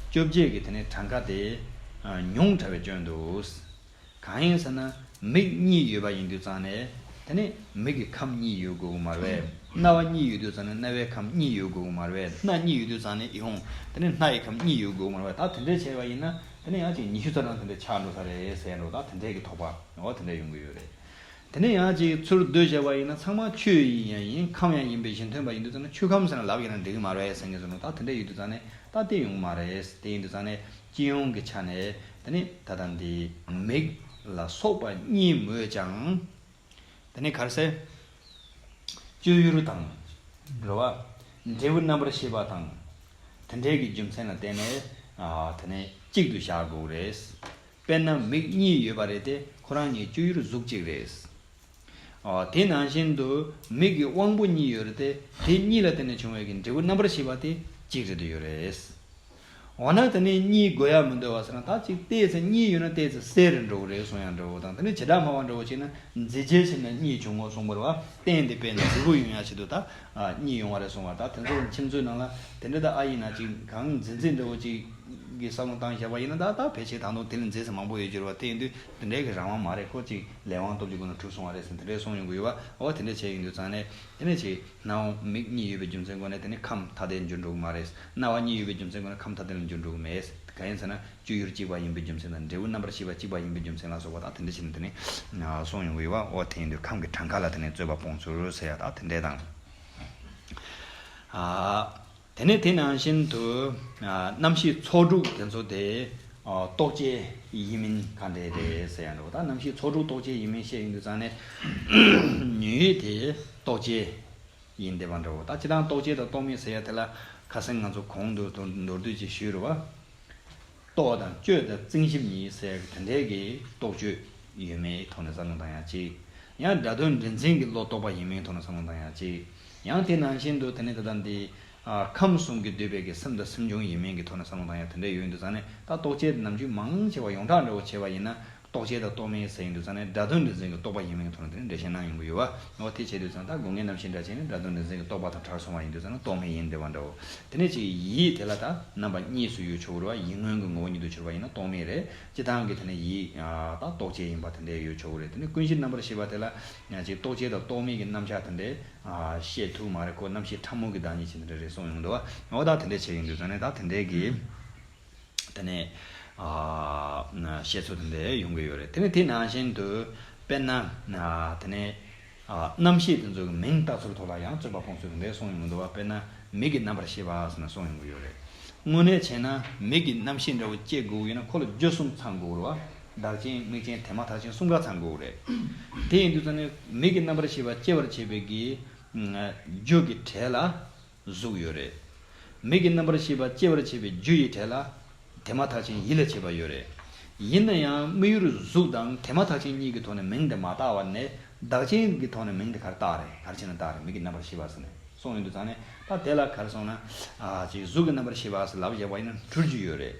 བཅོ་བརྒྱད་ཀྱི་དེ་ནས་གྲངས་ཀ་དེ། ཨ། ཉུང་དྲགས་པའི་སྐྱོན་འདུག་གང་ཡིན་ཟེར་ན། མིག་གཉིས་ཡོད་པ་ཡིན་དུས་ཙང་ནས། དེ་ནས་མིག་གི་ཁམས་གཉིས་ཡོད་དགོས་ཀྱི་མ་རེད་པས། རྣ་བ་གཉིས་ཡོད་དུས་ཙང་ནས་རྣ་བའི་ཁམས་གཉིས་ཡོད་དགོས་ཀྱི་མ་རེད་པས། སྣ་གཉིས་ཡོད་དུས་ཙང་ནས་ཡིད་འོང་། དེ་ནས་སྣ་ཡི་ཁམས་གཉིས་ཡོད་དགོས་ཀྱི་མ་རེད་པས། ད་དེ་འདྲས་བྱས་པ་ཡིན་ན་དེ་ནས་ཡང་ཅིག་ཉི་ཤུ་རྩ་གྲངས་དེ་འདྲས་ཆགས་འགྲོ་ས་རེད་ཟེར་འགྲོ། ད་དེ་འདྲས་ཀྱི་དོགས་པ་འོ་དེ་འདྲས་ཡོང་གི་ཡོད་རེད། དེ་ནས་ཡང་ཅིག་ཚུར་བསྡུས་བྱས་པ་ཡིན་ན་ཚང་མ་ཆོས་ཡིན་ཡང་ཡིན། ཁམས་ཡང་ཡིན་པའི་གཞི་མཐུན་པ་ཡིན་དུས་ཙང་ནས་ཆོས་ཁམས་ཟེར་ན་ལབ་ཡིན་ན་འགྲིག་གི་མ་རེད་ཟེར་མཁན་ཟེར་འགྲོ། ད་དེ་འདྲས་ཡོད་དུས་ཙང་ནས་ད་དེ་ཡོང་གི་མ་རེད། དེ་ཡིན་དུས་ཙང་ནས། སྤྱི་ཡོངས་ཀྱི་ཆ་ནས་དེ་ནི་ད་ལྟ་འདི་མིག་ལ་སོགས་པ་གཉིས་མོད་ཀྱང་། དེ་ནི་ག་རེ་ཟེར། སྤྱོད་ཡུལ་དང་། རེད་བ། འབྲས་བུ་རྣམ་པར་ཤེས་པ་དང་། དེ་འདྲའི་གི་རྒྱུ་མཚན་ལ་བརྟེན་ནས། ཨ། དེ་ནི་གཅིག་ཏུ་བཞག་དགོས་རེད། དཔེར་ན་མིག་གཉིས་ཡོད་པ་རེད་དེ། ཁོ་རང་གཉིས་སྤྱོད་ཡུལ་གཟུགས་གཅིག་རེད། ཨོ། དེ་ནང་བཞིན་དུ་མིག་གི་དབང་པོ་གཉིས་ཡོད་རེད་དེ། དེ་གཉིས་ལ་བརྟེན་ནས་བྱུང་བའི་གི་འབྲས་བུ་རྣམ་པར་ཤེས་པ་དེ་གཅིག་རེད་དུ་ཡོད་རེད། འོ་ན་དེ་ནས་གཉིས་དགོས་ཡ་མི་འདུག་བ་ཟེར་ན། ད་ཅིག་ཏོག་ཙམ་གཉིས་ཡོད་ན་ཏོག་ཙམ་གསལ་རུ་འགྲོ་གི་རེད་གསུང་ཡ་འདྲ་བོ་དང་། དེ་ནས་བྱེ་བྲག་སྨྲ་བ་འདྲ་བོ་བྱས་ན་མཛེས་བྱེད་ཕྱིར་ན་གཉིས་བྱུང་ངོ་གསུངས་པ་རེད་བ། རྟེན་དེ་དཔེ་ནི་མཛེས་པོ་ཡོང་ཡ་ཆེད་དུ་ད་གཉིས་ཡོང་བ་རེད་གསུང་བ། ད་དེ་ཚོ་ཁྱིམ་མཚེས་ནང་ལ་དེ་འདྲ་ད་ཨ་ཡིན་ན་ཅིག་གང་མཛེས་མཛེས་འདྲ་བོ་ཅིག་གི་བསམ་བློ་བཏང་བཞག་པ་ཡིན་ན། ད་ད་ཕལ་ཆེར་ད་དུང་དེ་ལས་མཛེས་ས་མང་པོ་ཡོད་རྒྱུ་རེད་བ། དེ་ཡིན་དུས་དེ་འདྲའི་གི་རང་དབང་མ་རེད། ཁོ་ཅིག་ལས་དབང་སྟོབས་ཀྱི་སྒོ་ནས་གྲུབ་སོང་བ་རེད་ཟེར་དེ་འདྲའི་གསུང་ཡོང་གི་ཡོད་བ། འོ་དེ་འདྲ་བྱས་ཡིན་དུས་ཙང་ནས་དེ་ནས་ཅིག་སྣང་བ་མིག་གཉིས་ཡོད་པའི་རྒྱུ་མཚན་སྒོ་ནས་དེ་ནི་ཁམས་ཐ་དད་འགྱུར་འགྲོ་གི་མ་རེད། རྣ་བ་གཉིས་ཡོད་པའི་རྒྱུ་མཚན་སྒོ་ནས་ཁམས་ཐ་དད་ལ་འགྱུར་འགྲོ་གི་མེད། གང་ཡིན་ཟེར་ན། སྤྱོད་ཡུལ་གཅིག་པ་ཡིན་པའི་རྒྱུ་མཚན་དང་། འབྲས་བུ་རྣམ་པར་ཤེས་པ་གཅིག་པ་ཡིན་པའི་རྒྱུ་མཚན་ལ་སོགས་པ་དང་། དེ་འདྲ་བྱས་ནས་དེ་ནས་གསུངས་ཡོང་གི་ཡོད་བ། འོ་དེ་ཡིན་དུས་ཁམས་ཀྱི་གྲངས་ཀ་ལ་དེ་ནས་རྩོད་པ་སྤོང་ཚུལ་ཟེར་ཡ་དང་དེ་འདྲ་དང་། དེ་ནས་དེ་ནང་བཞིན་དུ་རྣམ་ཤེས་ཚོགས་དྲུག་དེ་ཚོ་དེ་རྟོག་བཅས་ཡིན་མིན་ག་འདྲ་རེད་ཟེར་ཡ་འདྲ་བོ། ད་རྣམ་ཤེས་ཚོགས་དྲུག་རྟོག་བཅས་ཡིན་མིན་བཤད་ཡོང་དུས་ཙང་ནས་ཉོན་ཡིད་དེ་རྟོག་བཅས་ཡིན་བསྡད་པ་འདྲ་བོ། ད་སྤྱིར་བཏང་རྟོག་བཅས་དང་རྟོག་མེད་ཟེར་ཡ་དེ་ལ་ཁ་སང་ང་ཚོ་གོང་དུ་མདོར་བསྡུས་ཅིག་ཞུས་རེད་བ། རྟོག་དང་དཔྱོད་དང་བརྩིང་ཞིབ་གཉིས་ཟེར་དེ་འདྲའི་གི་རྟོག་དཔྱོད་ཡོད་མེད་ཐོག་ནས་བསམ་བློ་བཏང་ཡ་གཅིག། ཡང་སྒྲ་དོན་རིག་འཛིན་གྱི་བློ་རྟོག་པ་ཡིན་མིན་ཐོག་ནས་བསམ་བློ་བཏང་ཡ་གཅིག། ཡང་དེ་ནང་བཞིན་དུ་དེ་ནས་ད་ལྟ་འདི་ཁམས་གསུམ་གྱིས་བསྡུས་པའི་གི་སེམས་དང་སེམས་བྱུང་ཡིན་མིན་གྱི་ཐོག་ནས་བསམ་བློ་བཏང་ཡ་དེ་འདྲ་ཡོད་དུས་ཙང་ནས། ད་རྟོག་བཅས་དེ་ནམ་རྒྱུན་མང་ཆེ་བ་ཡོངས་གྲགས་འདྲ་བོ་བྱས་པ་ཡིན་ན། རྟོག་བཅས་དང་རྟོག་མེད་ཟེར་ཡོང་དུས་ཙང་ནས་སྒྲ་དོན་རིག་འཛིན་གྱི་རྟོག་པ་ཡིན་མིན་གྱི་ཐོག་ནས་དེ་འདྲ་འགྲེལ་བཤད་གནང་ཡོང་གི་ཡོད་བ། འོ་དེ་བྱས་དུས་ཙང་ད་སྒོ་ལྔའི་རྣམ་ཤེས་འདྲ་བྱས་ནས་སྒྲ་དོན་རིག་འཛིན་གྱི་རྟོག་པ་དང་བྲལ་སོང་བ་ཡིན་དུས་ཙང་ན་རྟོག་མེད་ཡིན་བསྡད་པ་འདྲ་བོ། དེ་ནས་ཅིག་ཡིད་དེ་ལ་ད་རྣམ་པ་གཉིས་སུ་ཡོད་ཆོག་གི་རེད་བ། ཡིད་མངོན་གྱི་ངོ་བོ་ཉིད་དུ་གྱུར་པ་ཡིན་ན་རྟོག་མེད་རེད། སྤྱིར་བཏང་གི་དེ་ནས་ཡིད་ད་རྟོག་བཅས་ཡིན་པ་དེ་འདྲ་ཡོད་ཆོག་གི་རེད། དེ་ནས་ཀུན་གཞི་རྣམ་པར་ཤེས་པ་དེ་ལ་ཡང་ཅིག་རྟོག་བཅས་དང་རྟོག་མེད་ཀྱི་རྣམ་གཞག་དེ་འདྲ་བཤད་ཐུབ་མ་རེད། ཁོ་རྣམ་ཤེས་ཕྲ་མོ་གི་བདག་ཉིད་ཅིག་དེ་འདྲ་རེད་གསུངས་ཡོང་འདུག་བ། འོ་ད་དེ་འདྲ་བྱས་ཡོང་དུས་ཙང་ནས་ད་དེ་འདྲའི་གི་དེ་ནས་ཨ་བཤད་ཚུལ་དེ་འདྲ་ཡོང་གི་ཡོད་རེད། དེ་ནས་དེ་ནང་བཞིན་དུ་དཔེར་ན་ཨ་དེ་ནས་ཨ་རྣམ་ཤེས་དེ་ཚོ་གི་མིང་བཏགས་ཚུལ་ཐོག་ལ་ཡང་རྩོད་པ་སྤོང་ཚུལ་དེ་འདྲ་གསུངས་ཡོང་གི་འདུག་བ། དཔེར་ན་མིག་གི་རྣམ་པར་ཤེས་པ་ཟེར་ནས་གསུངས་ཡོང་གི་ཡོད་རེད། དངོས་གནས་བྱས་ན་མིག་གི་རྣམ་ཤེས་འདྲ་བོ་སྐྱེ་དགོས་ཡོད་ན་ཁོ་ལ་རྒྱུ་གསུམ་ཚང་དགོས་རེད་བ། བདག་རྐྱེན་དམིགས་རྐྱེན་དེ་མ་ཐག་ཆོད་གསུམ་ཀ་ཚང་དགོས་རེད། དེ་ཡིན་དུས་ཙང་ནས་མིག་གི་རྣམ་པར་ཤེས་པ་སྐྱེ་བར་བྱེད་པའི་གི་རྒྱུ་གི་གྲས་ལ་གཟུགས་ཡོད་རེད། མིག་གི་རྣམ་པར་ཤེས་པ་སྐྱེ་བར་བྱེད་པའི་རྒྱུ་ཡི་གྲས་ལ་དེ་མ་ཐག་ཆོད་ཡིད་ལ་བྱེད་པ་ཡོད་རེད། ཡིན་ན་ཡང་དམིགས་ཡུལ་གཟུགས་དང་དེ་མ་ཐག་ཆོད་གཉིས་ཀྱི་ཐོག་ནས་མིང་དེ་མ་བཏགས་པ་ནས་བདག་རྐྱེན་གྱི་ཐོག་ནས་མིང་དེ་ག་རེ་བཏགས་རེད། ག་རེ་བྱས་ནས་བཏགས་རེད། མིག་གི་རྣམ་པར་ཤེས་པ་ཟེར་ནས་གསུངས་ཡོང་དུས་ཙང་ནས། ད་དེ་ལ་ག་རེ་གསུངས་ན། ཨ་ཅིག་གཟུགས་ཀྱི་རྣམ་པར་ཤེས་པ་ཟེར་ལབ་བཞག་པ་ཡིན་ན་འཁྲུལ་རྒྱུ་ཡོད་རེད།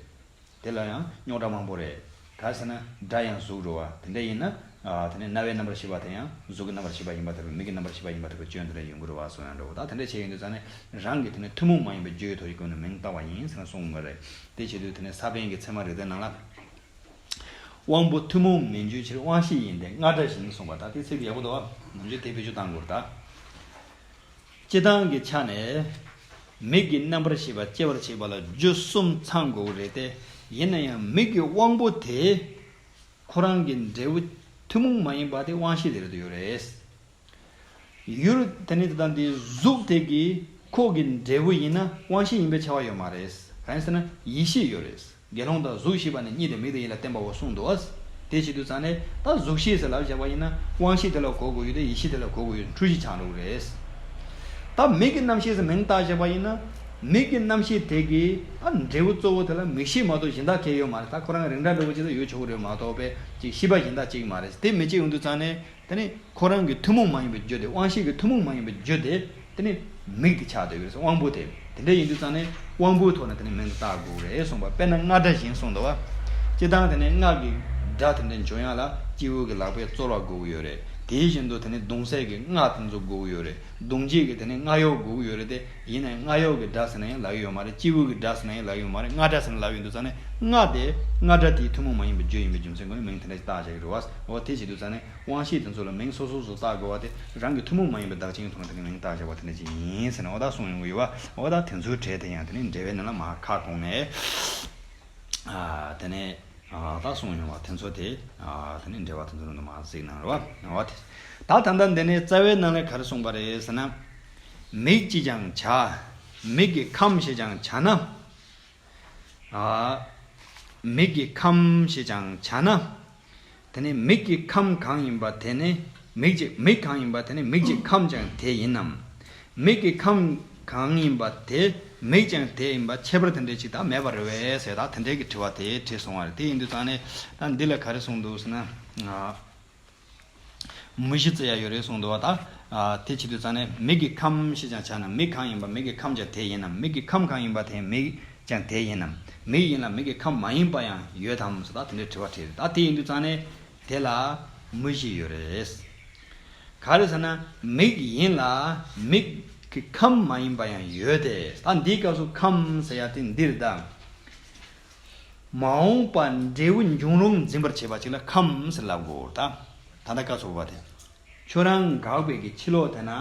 དེ་ལ་ཡང་རྙོག་དྲ་མང་པོ་རེད། ག་རེ་ཟེར་ན་སྒྲ་ཡང་གཟུགས་རེད་བ། དེ་འདྲ་ཡིན་ན་ཨ་དེ་ནས་རྣ་བའི་རྣམ་པར་ཤེས་པ་དེ་ཡང་གཟུགས་ཀྱི་རྣམ་པར་ཤེས་པ་ཡིན་པ་ལྟ་བུ། མིག་གི་རྣམ་པར་ཤེས་པ་ཡིན་པ་ལྟ་བུ་སྐྱོན་དེ་འདྲ་ཡོང་གི་རེད་བ་གསུངས་ཡང་འགྲོ། ད་དེ་འདྲ་བྱས་ཡོང་དུས་ཙང་ནས་རང་གི་དེ་ནས་ཐུན་མོང་མ་ཡིན་པའི་རྒྱུ་ཡི་ཐོག་ཡི་སྒོ་ནས་མིང་བཏགས་པ་ཡིན་ཟེར་ན་གསུངས་པ་རེད། དེ་བྱེད་དུས་དེ་ནས་ས་པཎ་གྱི་ཚད་མ་རིགས་གཏེར་ནང་ལ། དབང་པོ་ཐུན་མོང་མིན་བརྗོད་ཕྱིར། དབང་ཤེས་ཡིན་ཏེ་རྔ་སྒྲ་བཞིན་གསུངས་པ། ད་དེ་ཚིག་ཡག་པོ་འདུག་བ། ནམ་རྒྱུན་དེ་བེད་སྤྱོད་གཏང་དགོས་རེད་ད། སྤྱིར་བཏང་གི་ཆ་ནས་མིག་གི་རྣམ་པར་ཤེས་པ་སྐྱེ་བར་བྱེད་པ་ལ་རྒྱུ་གསུམ་ཚང་དགོས་ཀྱི་རེད་དེ། ཡིན་ན་ཡང་མིག་གི་དབང་པོ་དེ་ཁོ་རང་གི་འབྲས་བུ་ཐུན་མོང་མ་ཡིན་པ་དེ་དབང་ཤེས་དེ་རེད་དུ་ཡོད་རེད། ཡུལ་དེ་ནི་དེ་དང་དེའི་གཟུགས་དེ་གི་ཁོག་གི་འབྲས་བུ་ཡིན་ན་དབང་ཤེས་ཡིན་པའི་ཁྱབ་པ་ཡོད་མ་རེད། གང་ཡིན་ཟེར་ན་ཡིད་ཤེས་ཡོད་རེད། དགེ་སློང་དག་གཟུགས་ཤེས་པ་ནི་གཉིད་དང་མིག་དང་ཡིད་ལ་བརྟེན་པའོ་གསུངས་འདུག་བ། དེ་བྱེད་དུས་ཙང་ནས་ད་གཟུགས་ཤེས་ཟེར་ལབ་བཞག་པ་ཡིན་ན་དབང་ཤེས་དེ་ལ་གོ་དགོས་ཡོད་དེ། ཡིད་ཤེས་དེ་ལ་གོ་དགོས་ཡོད། འཁྲུལ་གཞི་ཆགས་འགྲོ་གི་རེད། ད་མིག་གི་རྣམ་ཤེས་ཟེར་མིང་བཏགས་བཞག་པ་ཡིན་ན། མིག་གི་རྣམ་ཤེས་དེ་གི་ད་འབྲས་བུ་གཙོ་བོ་དེ་ལ་མིག་ཤེས་མ་གཏོགས་གཞན་དག་གང་ཡང་ཡོད་མ་རེད། ད་ཁོ་རང་རིགས་འདྲ་འདྲ་བོ་ཅིག་ད་ཡོད་ཆོག་གི་རེད་མ་གཏོགས་པས་ཅིག་ཤེས་པ་གཞན་དག་ཅིག་མ་རེད། དེ་མི་བྱེད་ཡོང་དུས་ཙང་ནས། དེ་ནི་ཁོ་རང་གི་ཐུན་མོང་མ་ཡིན་པའི་རྒྱུ་དེ། དབང་ཤེས་ཀྱི་ཐུན་མོང་མ་ཡིན་པའི་རྒྱུ་དེ། དེ་ནི་མིག་དེ་ཆགས་བསྡད་ཡོད་རེད། དབང་པོ་དེ། དེ་འདྲ་ཡིན་དུས་ཙང་ནས་དབང་པོའི་ཐོག་ནས་དེ་ནི་མིང་དེ་བཏགས་དགོས་རེད་གསུངས་པ། དཔེར་ན་རྔ་སྒྲ་བཞིན་གསུངས་འདུག་བ། སྤྱིར་བཏང་དེ་ནི་རྔ་གི་སྒྲ་དེ་འདྲ་འབྱུང་ཡག་ལ་སྐྱེས་བུ་གི་ལག་པས་བཙོར་བ་དགོས་ཀྱི་ཡོད་རེད། དེ་བཞིན་དུ་དེ་ནི་གདུང་སྲས་ཀྱི་རྔ་དེ་ཚོ་དགོས་ཀྱི་ཡོད་རེད། གདུང་བྱེད་ཀྱི་དེ་ནི་རྔ་གཡོག་དགོས་ཀྱི་ཡོད་རེད་དེ། ཡིན་ནའང་རྔ་གཡོག་གི་སྒྲ་ཟེར་ན་ཡང་ལབ་ཀྱི་ཡོད་མ་རེད། སྐྱེས་བུ་གི་སྒྲ་ཟེར་ན་ཡང་ལབ་ཀྱི་ཡོད་མ་རེད། རྔ་སྒྲ་ཟེར་ན་ལབ་ཀྱི་ཡོད་དུས་ཙང་ནས་རྔ་དེ་རྔ་སྒྲ་དེའི་ཐུན་མོང་མ་ཡིན་པའི་རྒྱུ་ཡིན་པའི་རྒྱུ་མཚན་སྒོ་ནས་མིང་དེ་འདྲ་ཞིག་བཏགས་བཞག་གི་རེད་བ། འོ་དེ་བྱེད་དུས་ཙང་ནས་དབང་ཤེས་དེ་ཚོ་ལ་མིང་སོ་སོ་སོ་བཏགས་དགོས་པ་དེ་རང་གི་ཐུན་མོང་མ་ཡིན་པའི་བདག་རྐྱེན་གྱི་ཐོག་ནས་དེ་ནས་མིང་བཏགས་བཞག་པ་དེ་འདྲ་ཅིག་ཡིན་ཟེར་ནས་འོ་ད་གསུངས་ཡོང་གི་ཡོད་བ། འོ་ད་དེ་ཚོའི་གྲས་དེ་ཡང་དེ་ནས་འགྲེལ་པའི་ནང་ལ་མར་ཁ་གོང་ནས། ཨ་དེ་ནས་ཨ་ད་གསུངས་ཡོང་བ་དེ་ཚོ་དེ། ཨ་དེ་ནས་འགྲེལ་པ་དེ་ཚོ་ནང་དུ་མར་གཟིགས་གནང་རེད་བ། འོ་དེ། ད་ད་ལྟ་འདི་ནས་རྩ་བའི་ནང་ལ་ག་རེ་གསུངས་པ་རེད་ཟེར་ན། མིག་ཅེས་ཀྱང་བྱ། མིག་གི་ཁམས་ཞེས་ཀྱང་བྱ་ན། ཨ། མིག་གི་ཁམས་ཞེས་ཀྱང་བྱ་ན། དེ་ནི་མིག་གི་ཁམས་གང་ཡིན་པ་དེ་ནི་མིག་ཀྱི། མིག་གང་ཡིན་པ་དེ་ནི་མིག་གི་ཁམས་ཀྱང་དེ་ཡིན་ནམ། མིག་གི་ཁམས་གང་ཡིན་པ་དེ་མིག་ཀྱང་དེ་ཡིན་པ་ཁྱད་པར་དེ་འདྲ་ཅིག་ད་མེད་པ་རེད་པས་ཟེར། ད་དེ་འདྲའི་གི་དྲི་བ་དེ་དྲིས་སོང་བ་རེད། དེ་ཡིན་དུས་ཙང་ནས་ད་འདི་ལ་ག་རེ་གསུངས་འདུག་ཟེར་ན། ཨ། མུ་བཞི་བརྩི་ཡ་ཡོད་རེད་གསུངས་འདུག་བ། ད་ཨ་དེ་བྱེད་དུས་ཙང་ནས་མིག་གི་ཁམས་ཞེས་ཀྱང་བྱ་ན། མིག་གང་ཡིན་པ་མིག་གི་ཁམས་ཀྱང་དེ་ཡིན་ནམ། མིག་གི་ཁམས་གང་ཡིན་པ་དེ་མིག་ཀྱང་དེ་ཡིན་ནམ། མིག་ཡིན་ལ་མིག་གི་ཁམས་མ་ཡིན་པ་ཡང་ཡོད་དམ་ཟེར། ད་དེ་འདྲའི་དྲི་བ་དྲིས་རེད། ད་དེ་ཡིན་དུས་ཙང་ནས་དེ་ལ་མུ་བཞི་ཡོད་རེད། ག་རེ་ཟེར་ན་མིག་ཡིན་ལ་མིག་གི་ཁམས་མ་ཡིན་པ་ཡང་ཡོད་དེ། ད་འདིའི་སྐབས་སུ་ཁམས་ཟེར་ཡ་དེ་འདི་རེད་ད། མ་འོངས་པ་འབྲས་བུ་འབྱུང་རུང་འཛིན་པར་བྱེད་པ་ཅིག་ལ་ཁམས་ཟེར་ལབ་དགོས། ད་ད་ལྟ་སྐབས་སུ་བབ་པ་དེ། ཁྱོད་རང་འགག་པའི་གི་ཕྱི་ལོགས་དེ་ན།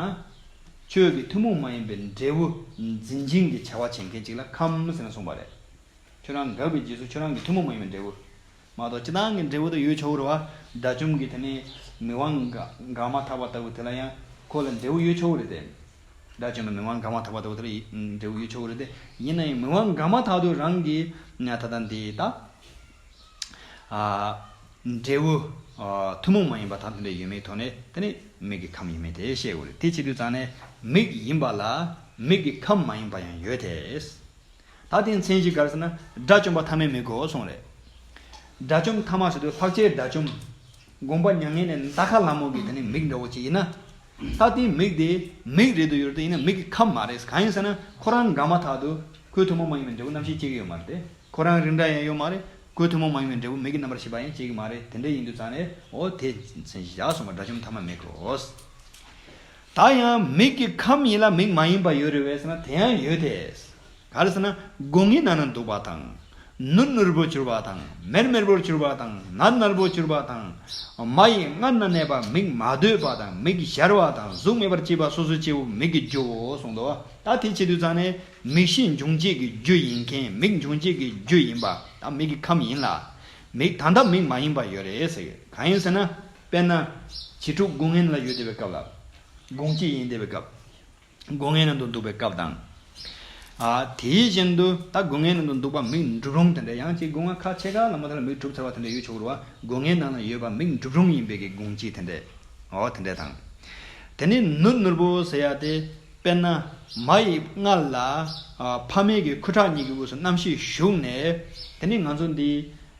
ཁྱོད་ཀྱི་ཐུན་མོང་མ་ཡིན་པའི་འབྲས་བུ་འཛིན་ཅན་གྱི་བྱ་བ་བྱེད་མཁན་ཅིག་ལ་ཁམས་ཟེར་ནས་གསུངས་པ་རེད། ཁྱོད་རང་འགག་པའི་རྗེས་སུ་ཁྱོད་རང་གི་ཐུན་མོང་མ་ཡིན་པའི་འབྲས་བུ་མ་གཏོགས་སྤྱིར་བཏང་གི་འབྲས་བུ་དེ་ཡོད་ཆོག་གི་རེད་བ། དགྲ་བཅོམ་གྱི་དེ་ནས་མིག་དབང་འགག་འགག་མ་ཐག་པ་ལྟ་བུ་དེ་ལ་ཡང་ཁོ་ལ་འབྲས་བུ་ཡོད་ཆོག་གི་རེད་དེ། དགྲ་བཅོམ་པའི་མིག་དབང་འགག་མ་ཐག་པ་ལྟ་བུ་དེ་ལ་ཡི་འབྲས་བུ་ཡོད་ཆོག་གི་རེད་དེ། ཡིན་ན་ཡང་མིག་དབང་འགག་མ་ཐག་ཏུ་རང་གི་ད་ལྟ་འདི་ད། ཨ། འབྲས་བུ། ཨ། ཐུན་མོང་མ་ཡིན་པ་དང་དེ་འདྲ་ཡོད་མེད་ཐོག་ནས་དེ་ནི་མིག་གི་ཁམས་ཡིན་མིན་དེ་ཤེས་དགོས་རེད། དེ་བྱེད་དུས་ཙང་ནས་མིག་ཡིན་པ་ལ་མིག་གི་ཁམས་མ་ཡིན་པ་ཡང་ཡོད་དེ། ད་དེའི་མཚན་གཞི་ག་རེ་ཟེར་ན་དགྲ་བཅོམ་པ་ཐ་མའི་མིག་གོ་གསུངས་རེད། དགྲ་བཅོམ་ཐ་མ་ཟེར་དུས་ལྷག་བཅས་དགྲ་བཅོམ། དགོངས་པ་མྱ་ངན་ལས་འདའ་ཁ་ལ་མོ་གི་དེ་ནི་མིག་འདྲ་བོ་ཅིག་ཡིན་ན། ད་དེའི་མིག་དེ་མིག་རེད་དུ་ཡོད་དེ་ཡིན་ན་མིག་གི་ཁམས་མ་རེད། གང་ཡིན་ཟེར་ན་ཁོ་རང་འགག་མ་ཐག་ཏུ་ཁོའི་ཐུན་མོང་མ་ཡིན་པའི་འབྲས་བུ་རྣམ་ཤེས་སྐྱེ་གི་ཡོད་མ་རེད་དེ། ཁོ་རང་རིགས་འདྲ་ཡང་ཡོད་མ་རེད། ཁོའི་ཐུན་མོང་མ་ཡིན་པའི་འབྲས་བུ་མིག་གི་རྣམ་པར་ཤེས་པ་ཡང་སྐྱེ་གི་མ་རེད། དེ་འདྲ་ཡིན་དུས་ཙང་ནས་འོ་དེ་མཚན་གཞི་བཞག་སོང་བ་དགྲ་བཅོམ་ཐ་མ་མེད་གོ། ད་ཡང་མིག་གི་ཁམས་ཡིན་ལ་མིག་མ་ཡིན་པ་ཡོད་རེད་བས་ཟེར་ན་དེ་ཡང་ཡོད་དེ། ག་རེ་ཟེར་ན་སྒོ་ངའི་ནང་ན་འདུག་པ་དང་། ནུར་ནུར་པོར་གྱུར་པ་དང་། མེར་མེར་པོར་གྱུར་པ་དང་། ནར་ནར་པོར་གྱུར་པ་དང་། མ་ཡི་མངལ་ན་གནས་པ་མིག་མ་ལྟོས་པ་དང་། མིག་ཞར་བ་དང་། གཟུགས་མེད་པར་སྐྱེས་པ་སོ་སོ་སྐྱེ་བོ་མིག་གི་རྒྱུའོ་གསུངས་འདུག། ད་དེ་བྱེད་དུས་ཙང་ནས་མིག་ཤེས་འབྱུང་བྱེད་ཀྱི་རྒྱུ་ཡིན་མཁན་མིག་འབྱུང་བྱེད་ཀྱི་རྒྱུ་ཡིན་པ། ད་མིག་གི་ཁམས་ཡིན་ལ། མིག་ད་ལྟ་མིག་མ་ཡིན་པ་ཡོད་རེད་ཟེར་གི། གང་ཡིན་ཟེར་ན། དཔེར་ན། བྱི་ཕྲུག་སྒོ་ངའི་ནང་ལ་ཡོད་བསྡད་པའི་སྐབས་ལ། སྒོང་སྐྱེས་ཡིན་བསྡད་པའི་སྐབས། སྒོ་ངའི་ནང་དུ་འདུག་པའི་སྐབས་དང་། ཨ། དེ་བཞིན་དུ་ད་སྒོ་ངའི་ནང་དུ་འདུག་པ་མིག་འགྲུབ་རུང་དེ་འདྲ། ཡང་ཅིག་སྒོ་ང་ཁ་ཕྱེད་ཀ་ལ་མ་ཐར་མིག་གྲུབ་ཚར་བ་དེ་འདྲ་ཡོད་ཆོག་རུ་བ། སྒོ་ངའི་ནང་ལ་ཡོད་པ་མིག་འགྲུབ་རུང་ཡིན་པའི་གི་སྒོང་སྐྱེས་དེ་འདྲ། འོ་དེ་འདྲ་དང་། དེ་ནས་ནུར་ནུར་པོ་ཟེར་ཡ་དེ། དཔེར་ན། མ་ཡི་མངལ་ལ། ཨ། ཕ་མེས་ཀྱི་ཁུ་ཁྲག་གཉིས་ཀྱི་དབུས་སུ་རྣམ་ཤེས་ཞུགས་ནས། དེ་ནས་ང་ཚོ་འདི།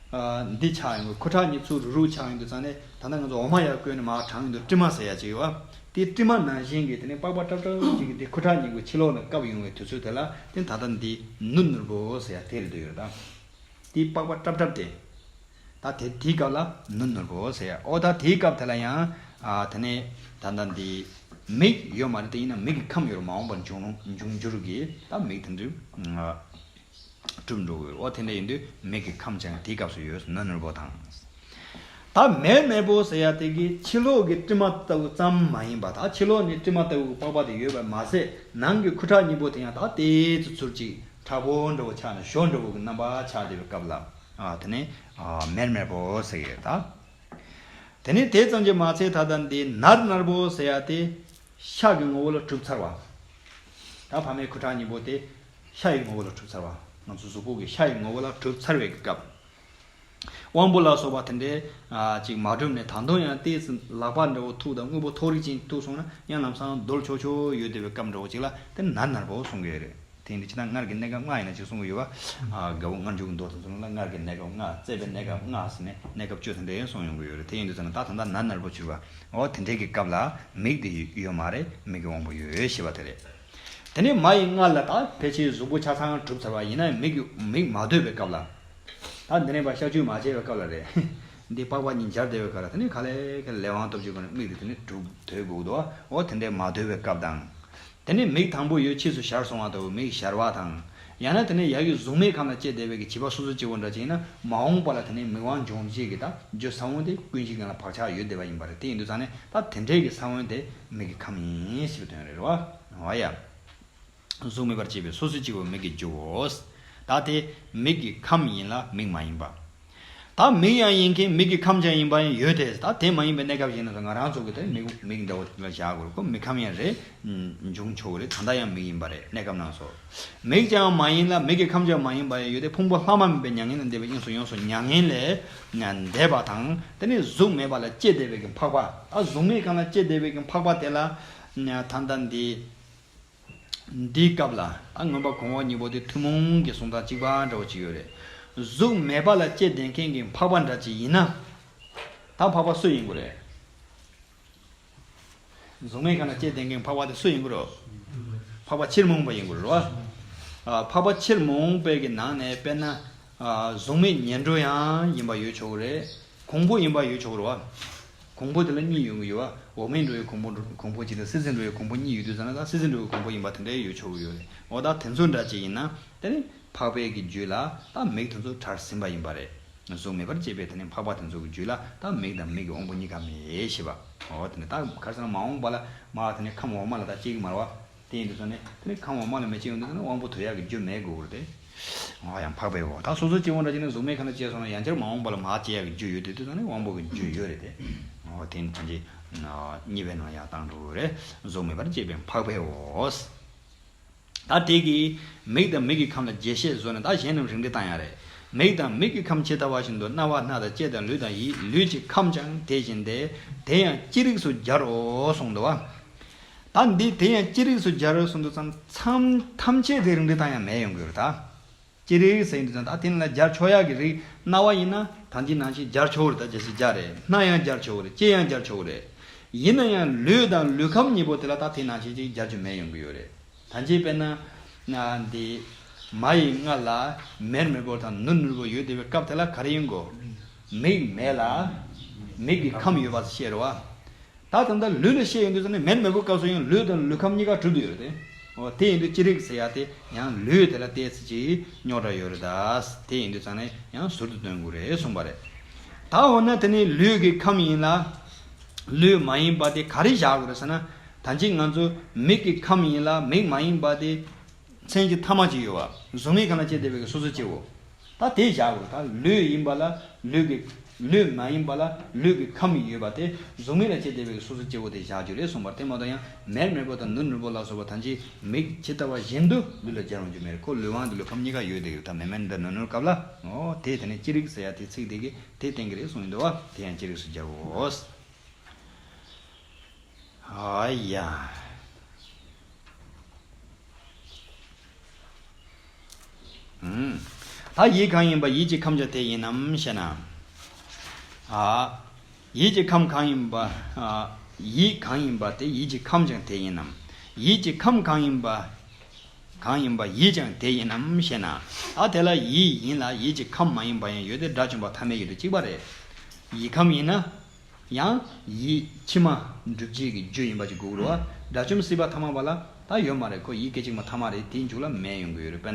ཨ། འདི་ཆགས་ཡོང་གི། ཁུ་ཁྲག་གཉིས་ཚུར་རུག་རུག་ཆགས་ཡོང་དུས་ཙང་ནས་ད་ལྟ་ང་ཚོ་འོ་མ་ཡར་བསྐོལ་ནས་མར་དྲངས་ཡོང་དུས་ཊི་མ་ཟེར་ཡ་ཅིག་ཡོད་བ། དེ་ཊི་མ་ནང་བཞིན་གྱི་དེ་ནས་པགས་པ་ཏྲབ་ཏྲབ་ཅིག་གི་དེ་ཁུ་ཁྲག་གཉིས་ཀྱི་ཕྱི་ལོགས་ནས་བཀབ་ཡོང་བའི་དུས་ཚོད་དེ་ལ་དེ་ད་ལྟ་འདི་ནུར་ནུར་པོ་ཟེར་ཡ་དེ་རེད་འདུག་ཡོད་ད། དེ་པགས་པ་ཏྲབ་ཏྲབ་དེ། ད་དེ་དེའི་སྐབས་ལ་ནུར་ནུར་པོ་ཟེར་ཡ། ཨོ་ད་དེའི་སྐབས་དེ་ལ་ཡང་། ཨ། དེ་ནས་ད་ལྟ་འདི་མིག་ཡོད་མ་རེད་དེ། ཡིན་ན་མིག་གི་ཁམས་ཡོད་རུང་མ་འོངས་པར་འབྱུང་འབྱུང་འགྱུར་གྱི་ད་མིག་དེ་འདྲ། གྲུབ་འགྲོ་གི་ཡོད། འོ་དེ་འདྲ་ཡིན་དུས་མིག་གི་ཁམས་ཀྱང་དེའི་སྐབས་སུ་ཡོད། ནུར་ནུར་པོ་དང་། ད་མེར་མེར་པོ་ཟེར་ཡ་དེ་གི་ཕྱི་ལོགས་ཀྱི་ཊི་མ་ལྟ་བུ་ཙམ་མ་ཡིན་པ། ད་ཕྱི་ལོགས་ནས་ཊི་མ་ལྟ་བུའི་པགས་པ་དེ་ཡོད་པ་མ་ཟད། ནང་གི་ཁུ་ཁྲག་གཉིས་པོ་དེ་ཡང་ད་དེ་ཚོ་ཚུར་ཅིག་དྲག་པོ་འདྲ་བོ་ཆགས་ནས་ཞོ་འདྲ་བོ་གི་རྣམ་པ་ཆགས་བསྡད་པའི་སྐབས་ལ། ཨ། དེ་ནི། ཨ། མེར་མེར་པོ་ཟེར་གི་ཡོད་ད། དེ་ནི་དེ་ཙམ་གྱིས་མ་ཚད་ད་ལྟ་འདི་ནར་ནར་པོ་ཟེར་ཡ་དེ་ཤ་གི་ངོ་བོ་ལ་གྲུབ་ཚར་བ། ད་ཕ་མའི་ཁུ་ཁྲག་གཉིས་པོ་དེ་ཤ་ཡི་ངོ་བོ་ལ་གྲུབ་ཚར་བ། ང་ཚོ་གཟུགས་པོ་གི་ཤ་ཡི་ངོ་བོ་ལ་གྲུབ་ཚར་བའི་སྐབས། དབང་པོ་ལ་སོགས་པ་དེ་འདྲའི་ཅིག་མ་གྲུབ་ནས་ད་དུང་ཡང་ཏོག་ཙམ་ལག་པ་འདྲ་བོ་ཐུག་དང་དངོས་པོ་ཐོགས་རིགས་ཅན་ཐུག་སོང་ན་ཡང་ལམ་སང་རྡོལ་ཆོག་ཆོག་ཡོད་བསྡད་པའི་སྐབས་འདྲ་བོ་ཅིག་ལ་དེ་ནར་ནར་པོ་གསུང་གི་ཡོད་རེད། དེ་ཡིན་དུས་ཅི་ད་སྔར་གྱི་གནས་སྐབས་ལྔ་ཡིན་ན་ཅིག་གསུང་གི་ཡོད་པ། ཨ། དགའ་བོ་སྔར་འཇུག་གི་མདོ་དང་ཚོ་ལ་སྔར་གྱི་གནས་སྐབས་ལྔ། བཙས་པའི་གནས་སྐབས་ལྔ་ཟེར་ནས་གནས་སྐབས་བཅུ་དེ་འདྲ་ཡང་གསུང་ཡོང་གི་ཡོད་རེད། དེ་ཡིན་དུས་ཙང་ད་ད་ལྟ་ནར་ནར་པོ་གྱུར་པ། འོ་དེ་འདྲའི་གི་སྐབས་ལ་མིག་དེ་ཡོད་མ་རེད། མིག་གི་དབང་པོ་ཡོད་ཞེས་པ་དེ་རེད། དེ་ནས་མ་ཡི་མངལ་ལ་ད་ཕལ་ཆེར་གཟུགས་པོ་ཆ་ཚང་གྲུབ་ཚར་བ་ཡིན་ན་མིག་མིག་མ་ལྟོས་པའི་སྐབས་ལ། ད་འདི་ནས་ཕར་གཤག་བཅོས་མ་བྱས་པའི་སྐབས་ལ་རེད། འདི་པགས་པ་གཉིས་སྦྱར་བསྡད་པའི་སྐབས་ལ་དེ་ནས་ག་ལེ་ག་ལེ་ལས་དབང་སྟོབས་ཀྱི་སྒོ་ནས་མིག་དེ་དེ་ནས་གྲུབ་སྡོད་དགོས་འདུག། འོ་དེ་འདྲའི་མ་ལྟོས་པའི་སྐབས་དང་། དེ་ནས་མིག་དང་པོ་ཡོད་ཕྱིས་སུ་ཞར་སོང་བ་ལྟ་བུ་མིག་ཞར་བ་དང་། ཡང་ན་དེ་ནས་ཡ་གི་གཟུགས་མེད་ཁམས་ལ་སྐྱེས་བསྡད་པའི་གི་བྱིས་པ་སོ་སོ་སྐྱེ་བོ་འདྲ་ཅིག་ཡིན་ན་མ་འོངས་པ་ལ་དེ་ནས་མིག་དབང་འབྱུང་བྱེད་ཀྱི་ད་རྒྱུ་ས་བོན་དེ་ཀུན་གཞི་སྒང་ལ་བག་ཆགས་ཡོད་བསྡད་པ་ཡིན་པ་རེད། དེ་ཡིན་དུས་ཙང་ནས་ད་དེ་འདྲའི་གི་ས་བོན་དེ་མིག་གི་ཁམས་ཡིན་ཞེས་པའི་དོན་རེད་བ། འོ་ཡ། གཟུགས་མེད་པར་སྐྱེས་པའི་སོ་སོའི་སྐྱེ་བོ་མིག་གི་རྒྱུའོ། ད་དེ་མིག་གི་ཁམས་ཡིན་ལ་མིག་མ་ཡིན་པ། ད་མིག་ཡང་ཡིན་མཁན་མིག་གི་ཁམས་ཀྱང་ཡིན་པ་ཡང་ཡོད་དེ། ད་དེ་མ་ཡིན་པའི་གནས་སྐབས་ཤིག་ན་ང་རང་ཚོ་གི་དེ་མིག་མིག་འདྲ་བོ་ལ་བཞག་དགོས་རེད། ཁོ་མིག་ཁམས་ཡང་རེད། འབྱུང་ཆོག་གི་རེད། ད་ལྟ་ཡང་མིག་ཡིན་པ་རེད། གནས་སྐབས་ནང་སོ། མིག་ཀྱང་མ་ཡིན་ལ་མིག་གི་ཁམས་ཀྱང་མ་ཡིན་པ་ཡང་ཡོད་དེ། ཕུང་པོ་ལྷག་མ་མེད་པའི་མྱ་ངན་ལས་འདས་པའི་དབྱིངས་སུ་ཡོངས་སུ་མྱ་ངན་ལས་འདས་པ་དང་། དེ་ནི་གཟུགས་མེད་པ་ལ་སྐྱེས་བསྡད་པའི་གི་འཕགས་པ། ད་གཟུགས་མེད་གང་ལ་སྐྱེས་བསྡད་པའི་གི་འཕགས་པ་དེ་ལ་ད་ལྟ་འདི། འདིའི་སྐབས་ལ་ཨ་མངོན་པ་གོང་འོག་གཉིས་པོ་དེ་ཐུན་མོང་གི་གསུང་སྟངས་གཅིག་པ་འདྲ་བོ་ཅིག་ཡོད་རེད། གཟུགས་མེད་པ་ལ་སྐྱེས་བསྡད་མཁན་གྱི་འཕགས་པ་འདྲ་ཅིག་ཡིན་ན། ད་འཕགས་པ་སུ་ཡིན་དགོས་རེད། གཟུགས་མེད་ཁམས་ལ་སྐྱེས་བསྡད་མཁན་འཕགས་པ་དེ་སུ་ཡིན་དགོས་རེད། འཕགས་པ་ཕྱིར་མ་འོངས་པ་ཡིན་དགོས་རེད་བ། ཨ་འཕགས་པ་ཕྱིར་མ་འོངས་པའི་གི་ནང་ནས་དཔེར་ན། ཨ་གཟུགས་མེད་ཉལ་འགྲོ་ཡང་ཡིན་པ་ཡོད་ཆོག་གི་རེད། གོང་བུ་ཡིན་པ་ཡོད་ཆོག་གི་རེད་བ། གོང་བུ་དེ་ལ་གཉིས་ཡོང་གི་ཡོད་བ། འོག་མིན་འགྲོ་བའི་གོང་བུ་གོང་བུ་གཅིག་དང་སྲིད་རྩེ་འགྲོ་བའི་གོང་བུ་གཉིས་ཡོད་དུས་ཙམ་ན་ད་སྲིད་རྩེ་འགྲོ་བའི་གོང་བུ་ཡིན་པ་དེ་འདྲའི་ཡོད་ཆོག་གི་ཡོད་རེད། འོ་ད་དེ་ཚོ་འདྲ་ཅིག་ཡིན་ན་དེ་ནི་ འཕགས་པའི་གི་རྒྱུད་ལ་ད་མིག་དེ་ཚོ་བྲལ་ཟིན་པ་ཡིན་པ་རེད། གཟུགས་མེད་པར་བཅད་པའི་དེ་ནས་འཕགས་པ་དེ་ཚོ་གི་རྒྱུད་ལ་ད་མིག་དང་མིག་གི་དབང་པོ་གཉིས་ཀ་མེད་ཞེས་པ། འོ་དེ་ནས་ད་ག་རེ་ཟེར་ན་མ་འོངས་པ་ལ་མ་དེ་ནས་ཁམས་འོག་མ་ལ་ད་སྐྱེ་གི་མ་རེད་བ། དེ་ཡིན་དུས་ཙང་ནས་དེ་ནས་ཁམས་འོག་མ་ལ་མི་སྐྱེ་ཡོང་དུས་ཙང་ནས་དབང་པོ་དོར་ཡག་གི་རྒྱུ་མེད་དགོས་རེད་དེ། འོ་ཡང་འཕགས་པའི་འོ་ད་སོ་སོ་སྐྱེ་བོ་འདྲ་བྱས་ནས་གཟུགས་མེད་ཁ་ན་སྐྱེས་སོང་ན་ཡང་བསྐྱར་མ་འོངས་པ་ལ་མར་སྐྱེ་ཡག་གི་རྒྱུ་ཡོད་དུས་དུས་ཙང་ནས་དབང་པོ་གི་རྒྱུ་ཡོད་རེད་དེ། འོ་དེ་ནི་ཐམས་ཅད་གཉིས་པའི་ནང་ཡར་བཏང་འགྲོ་གི་རེད། གཟུགས་མེད་པར་བཅད་པའི་འཕགས་པའི་འོ། ད་དེ་གིས་མིག་དང་མིག་གི་ཁམས་ལ་རྒྱས་བཤད་བཟོས་ནས་ད་གཞན་རྣམས་རིགས་འགྲེ་བཏང་ཡ་རེད། མིག་དང་མིག་གི་ཁམས་ཇི་ལྟ་བ་བཞིན་དུ་རྣ་བ་སྣ་དང་ལྕེ་དང་ལུས་དང་ཡིད་ལུས་ཀྱི་ཁམས་ཀྱང་དེ་བཞིན་ཏེ། དེ་ཡང་ཅི་རིགས་སུ་སྦྱར་རོ་གསུངས་འདུག་བ། ད་འདི་དེ་ཡང་ཅི་རིགས་སུ་སྦྱར་རོ་གསུངས་འདུག་ཙང་མཚམས་ཐམས་ཅད་དེ་རིགས་འགྲེ་བཏང་ཡ་མེད་ཡོང་གི་ཡོད་རེད་ད། ཅི་རིགས་ཟེར་ཡིན་དུས་ཙང་ད་དེ་ལ་སྦྱར་ཆོག་ཡག་གི་རིགས། རྣ་བ་ཡིན་ན་ད་འདི་ནང་བཞིན་སྦྱར་ཆོག་རེད། ད་ཅི་ཞིག་སྦྱར་རེད། སྣ་ཡང་སྦྱར་ཆོག་རེད། ལྕེ་ཡང་སྦྱར་ཆོག་རེད། ཡིན་ན་ཡང་ལུས་དང་ལུས་ཁམས་གཉིས་པོ་དེ་ལ་ད་དེ་ནང་བཞིན་ཅིག་སྦྱར་རྒྱུ་མེད་ཡོང་གི་ཡོད་རེད། ད་ཅི་དཔེར་ན་ན་འདི་མ་ཡི་མངལ་ལ་མེར་མེར་པོ་དང་ནུར་ནུར་པོ་ཡོད་བསྡད་པའི་སྐབས་དེ་ལ་ག་རེ་ཡིན་དགོས། མིག་མེད་ལ་མིག་གི་ཁམས་ཡོད་པ་བཤད་རེད་བ། ད་ད་ལྟ་ལུས་ལ་བཤད་ཡོང་དུས་ཙང་ནས་མེར་མེར་པོ་སྐབས་སུ་ཡང་ལུས་དང་ལུས་ཁམས་གཉིས་ཀ་གྲུབ་བསྡད་ཡོད་རེད་དེ། འོ་དེ་ཡིན་དུས་ཅི་རིགས་ཟེར་ཡ་དེ་ཡང་ལུས་དེ་ལ་ཏོག་ཙམ་ཅིག་རྙོག་དྲ་ཡོད་རེད་ད། དེ་ཡིན་དུས་ཙང་ནས་ཡང་ཟུར་དུ་སྟོན་དགོས་རེད་གསུངས་པ་རེད། ད་འོ་ན་དེ་ནི་ལུས་ཀྱི་ཁམས་ཡིན་ལ། ལུས་མ་ཡིན་པ་དེ་ག་རེ་བཞག་དགོས་རེད་ཟེར་ན། ད་ཅི་ང་ཚོ་མིག་གི་ཁམས་ཡིན་ལ་མིག་མ་ཡིན་པ་དེ། མཚན་གྱི་ཐ་མ་གཅིག་ཡོད་པ། གཟུགས་མེད་ཁ་ན་སྐྱེས་བསྡད་པའི་སོ་སོ་སྐྱེ་བོ། ད་དེ་བཞག་དགོས། ད་ལུས་ཡིན་པ་ལ་ལུས་ཀྱི། ལུས་མ་ཡིན་པ་ལ་ལུས་ཀྱི་ཁམས་ཡོད་པ་དེ་གཟུགས་མེད་ལ་སྐྱེས་བསྡད་པའི་སོ་སོ་སྐྱེ་བོ་དེ་བཞག་རྒྱུ་རེད་གསུངས་པ་རེད། དེ་མ་གཏོགས་ཡང་མེར་མེར་པོ་དང་ནུར་ནུར་པོ་ལ་སོགས་པ་ཐམས་ཅད་མིག་ཇི་ལྟ་བ་བཞིན་དུ་ལུས་ལ་སྦྱར་འོང་རྒྱུ་མེད་རེད། ཁོ་ལུས་དབང་དང་ལུས་ཁམས་གཉིས་ཀ་ཡོད་བསྡད་ཡོད། ད་མེར་མེར་དང་ནུར་ནུར་སྐབས་ལ། འོ་དེ་དེ་ནས་ཅི་རིགས་ཟེར་ཡ་དེ་ཚིག་དེ་གིས་དེ་བསྟན་གྱི་རེད་གསུངས་ཡོང་འདུག་བ། དེ་ཡང་ཅི་རིགས་སུ་སྦྱར་རོ། ཨ་ཡ། ཨུམ། ད་ཡིད་གང་ཡིན་པ་ཡིད་ཀྱི་ཁམས་ཀྱང་དེ་ཡིན་ནམ་ཞེ་ན། ཨ། ཡིད་ཀྱི་ཁམས་གང་ཡིན་པ། ཨ། ཡིད་གང་ཡིན་པ་དེ་ཡིད་ཀྱི་ཁམས་ཀྱང་དེ་ཡིན་ནམ། ཡིད་ཀྱི་ཁམས་གང་ཡིན་པ། གང་ཡིན་པ་ཡིད་ཀྱང་དེ་ཡིན་ནམ་ཞེ་ན། ཨ་དེ་ལ་ཡིད་ཡིན་ལ་ཡིད་ཀྱི་ཁམས་མ་ཡིན་པ་ཡང་ཡོད་དེ། དགྲ་བཅོམ་པ་ཐ་མའི་ཡུལ་དུ་གཅིག་པ་རེད། ཡིད་ཁམས་ཡིན་ན། ཡང་ཡིད་ཕྱི་མ་སྒྲུབ་བྱེད་ཀྱི་རྒྱུ་ཡིན་པ་ཅིག་དགོས་རེད་བ། དགྲ་བཅོམ་སྲིད་པ་ཐ་མ་པ་ལ་ད་ཡོད་མ་རེད། ཁོ་ཡིད་སྐད་ཅིག་མ་ཐ་མ་རེད། དེའི་མཇུག་ལ་མེད་ཡོང་གི་ཡོད་རེད། དཔེར་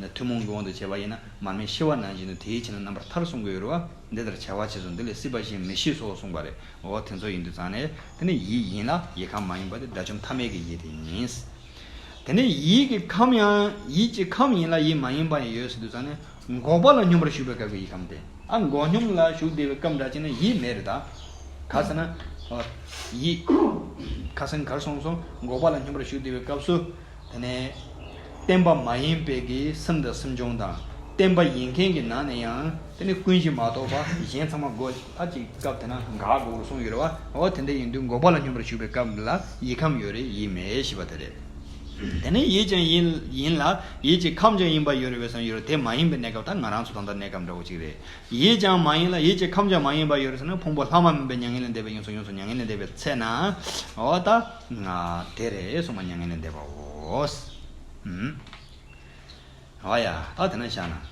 ན་ཐུན་མོང་གི་དབང་དུ་བྱས་པ་ཡིན་ན་མར་མེ་ཤི་བ་ནང་བཞིན་དུ་དེའི་ཕྱིར་ན་རྣམ་པར་ཐར་གསུང་གི་ཡོད་རེད་བ། འདི་ལྟར་བྱ་བ་ཆེ་སོགས་འདི་ལས་སྲིད་པ་གཞན་མི་ཤེས་སོ་གསུངས་པ་རེད། འོ་དེ་ཚོ་ཡིན་དུས་ཙང་ནས་དེ་ནི་ཡིད་ཡིན་ལ་ཡིད་ཁམས་མ་ཡིན་པ་དེ་དགྲ་བཅོམ་ཐ་མའི་གི་ཡིད་དེ་ཡིན། དེ་ནས་ཡིད་ཀྱི་ཁམས་ཡང་ཡིད་ཀྱི་ཁམས་ཡིན་ལ་ཡིད་མ་ཡིན་པ་ཡང་ཡོད་ཟེར་དུས་ཙང་ནས་འགོག་པ་ལ་སྙོམས་པར་ཞུགས་པའི་སྐབས་ཀྱི་ཡིད་ཁམས་ཏེ། ཨ་འགོག་སྙོམས་ལ་ཞུགས་བསྡད་པའི་སྐབས་འདྲ་བྱས་ན་ཡིད་མེད་རེད་ད། ག་ཟེར་ན། ཨ། ཡིད། ཁ་སང་གར་སོང་སོང་འགོག་པ་ལ་སྙོམས་པར་ཞུགས་བསྡད་པའི་སྐབས་སུ། དེ་ནས། བརྟན་པ་མ་ཡིན་པའི་གི་སེམས་དང་སེམས་བྱུང་དང་། བརྟན་པ་ཡིན་མཁན་གྱི་ནང་ནས་ཡང་དེ་ནི་ཀུན་གཞི་མ་གཏོགས་པ་གཞན་ཚང་མ་དགོས། ད་ཅིག་སྐབས་དེ་ན་འགག་དགོས་གསུངས་ཡོད་རེད་བ། འོ་དེ་འདྲ་ཡིན་དུས་འགོག་པ་ལ་སྙོམས་པར་ཞུགས་པའི་སྐབས་ལ་ཡིད་ཁམས་ཡོད་རེད། ཡིད་མེད་ཞེས་པ་དེ་རེད། དེ་ནས་ཡིད་ཀྱང་ཡིན་ཡིན་ལ་ཡིད་ཀྱི་ཁམས་ཀྱང་ཡིན་པ་ཡོད་རེད་པས་སམ། ཡོད་རེད། དེ་མ་ཡིན་པའི་གནས་སྐབས་ད་ང་རང་ཚོ་ད་ལྟ་གནས་སྐབས་འདྲ་བོ་ཅིག་རེད། ཡིད་ཀྱང་མ་ཡིན་ལ་ཡིད་ཀྱི་ཁམས་ཀྱང་མ་ཡིན་པ་ཡོད་རེད་ཟེར་ན་ཕུང་པོ་ལྷག་མ་མིན་པའི་མྱ་ངན་ལས་འདས་པའི་ཡོངས་སུ་ཡོངས་སུ་མྱ་ངན་ལས་འདས་པའི་ཚེ་ན། འོ་ད་ང་དེ་རེད་གསུངས་པ་མྱ་ངན་ལས་འདས་པའོ། ཨུམ། འོ་ཡ་ད་དེ་ན་བཞག་ན།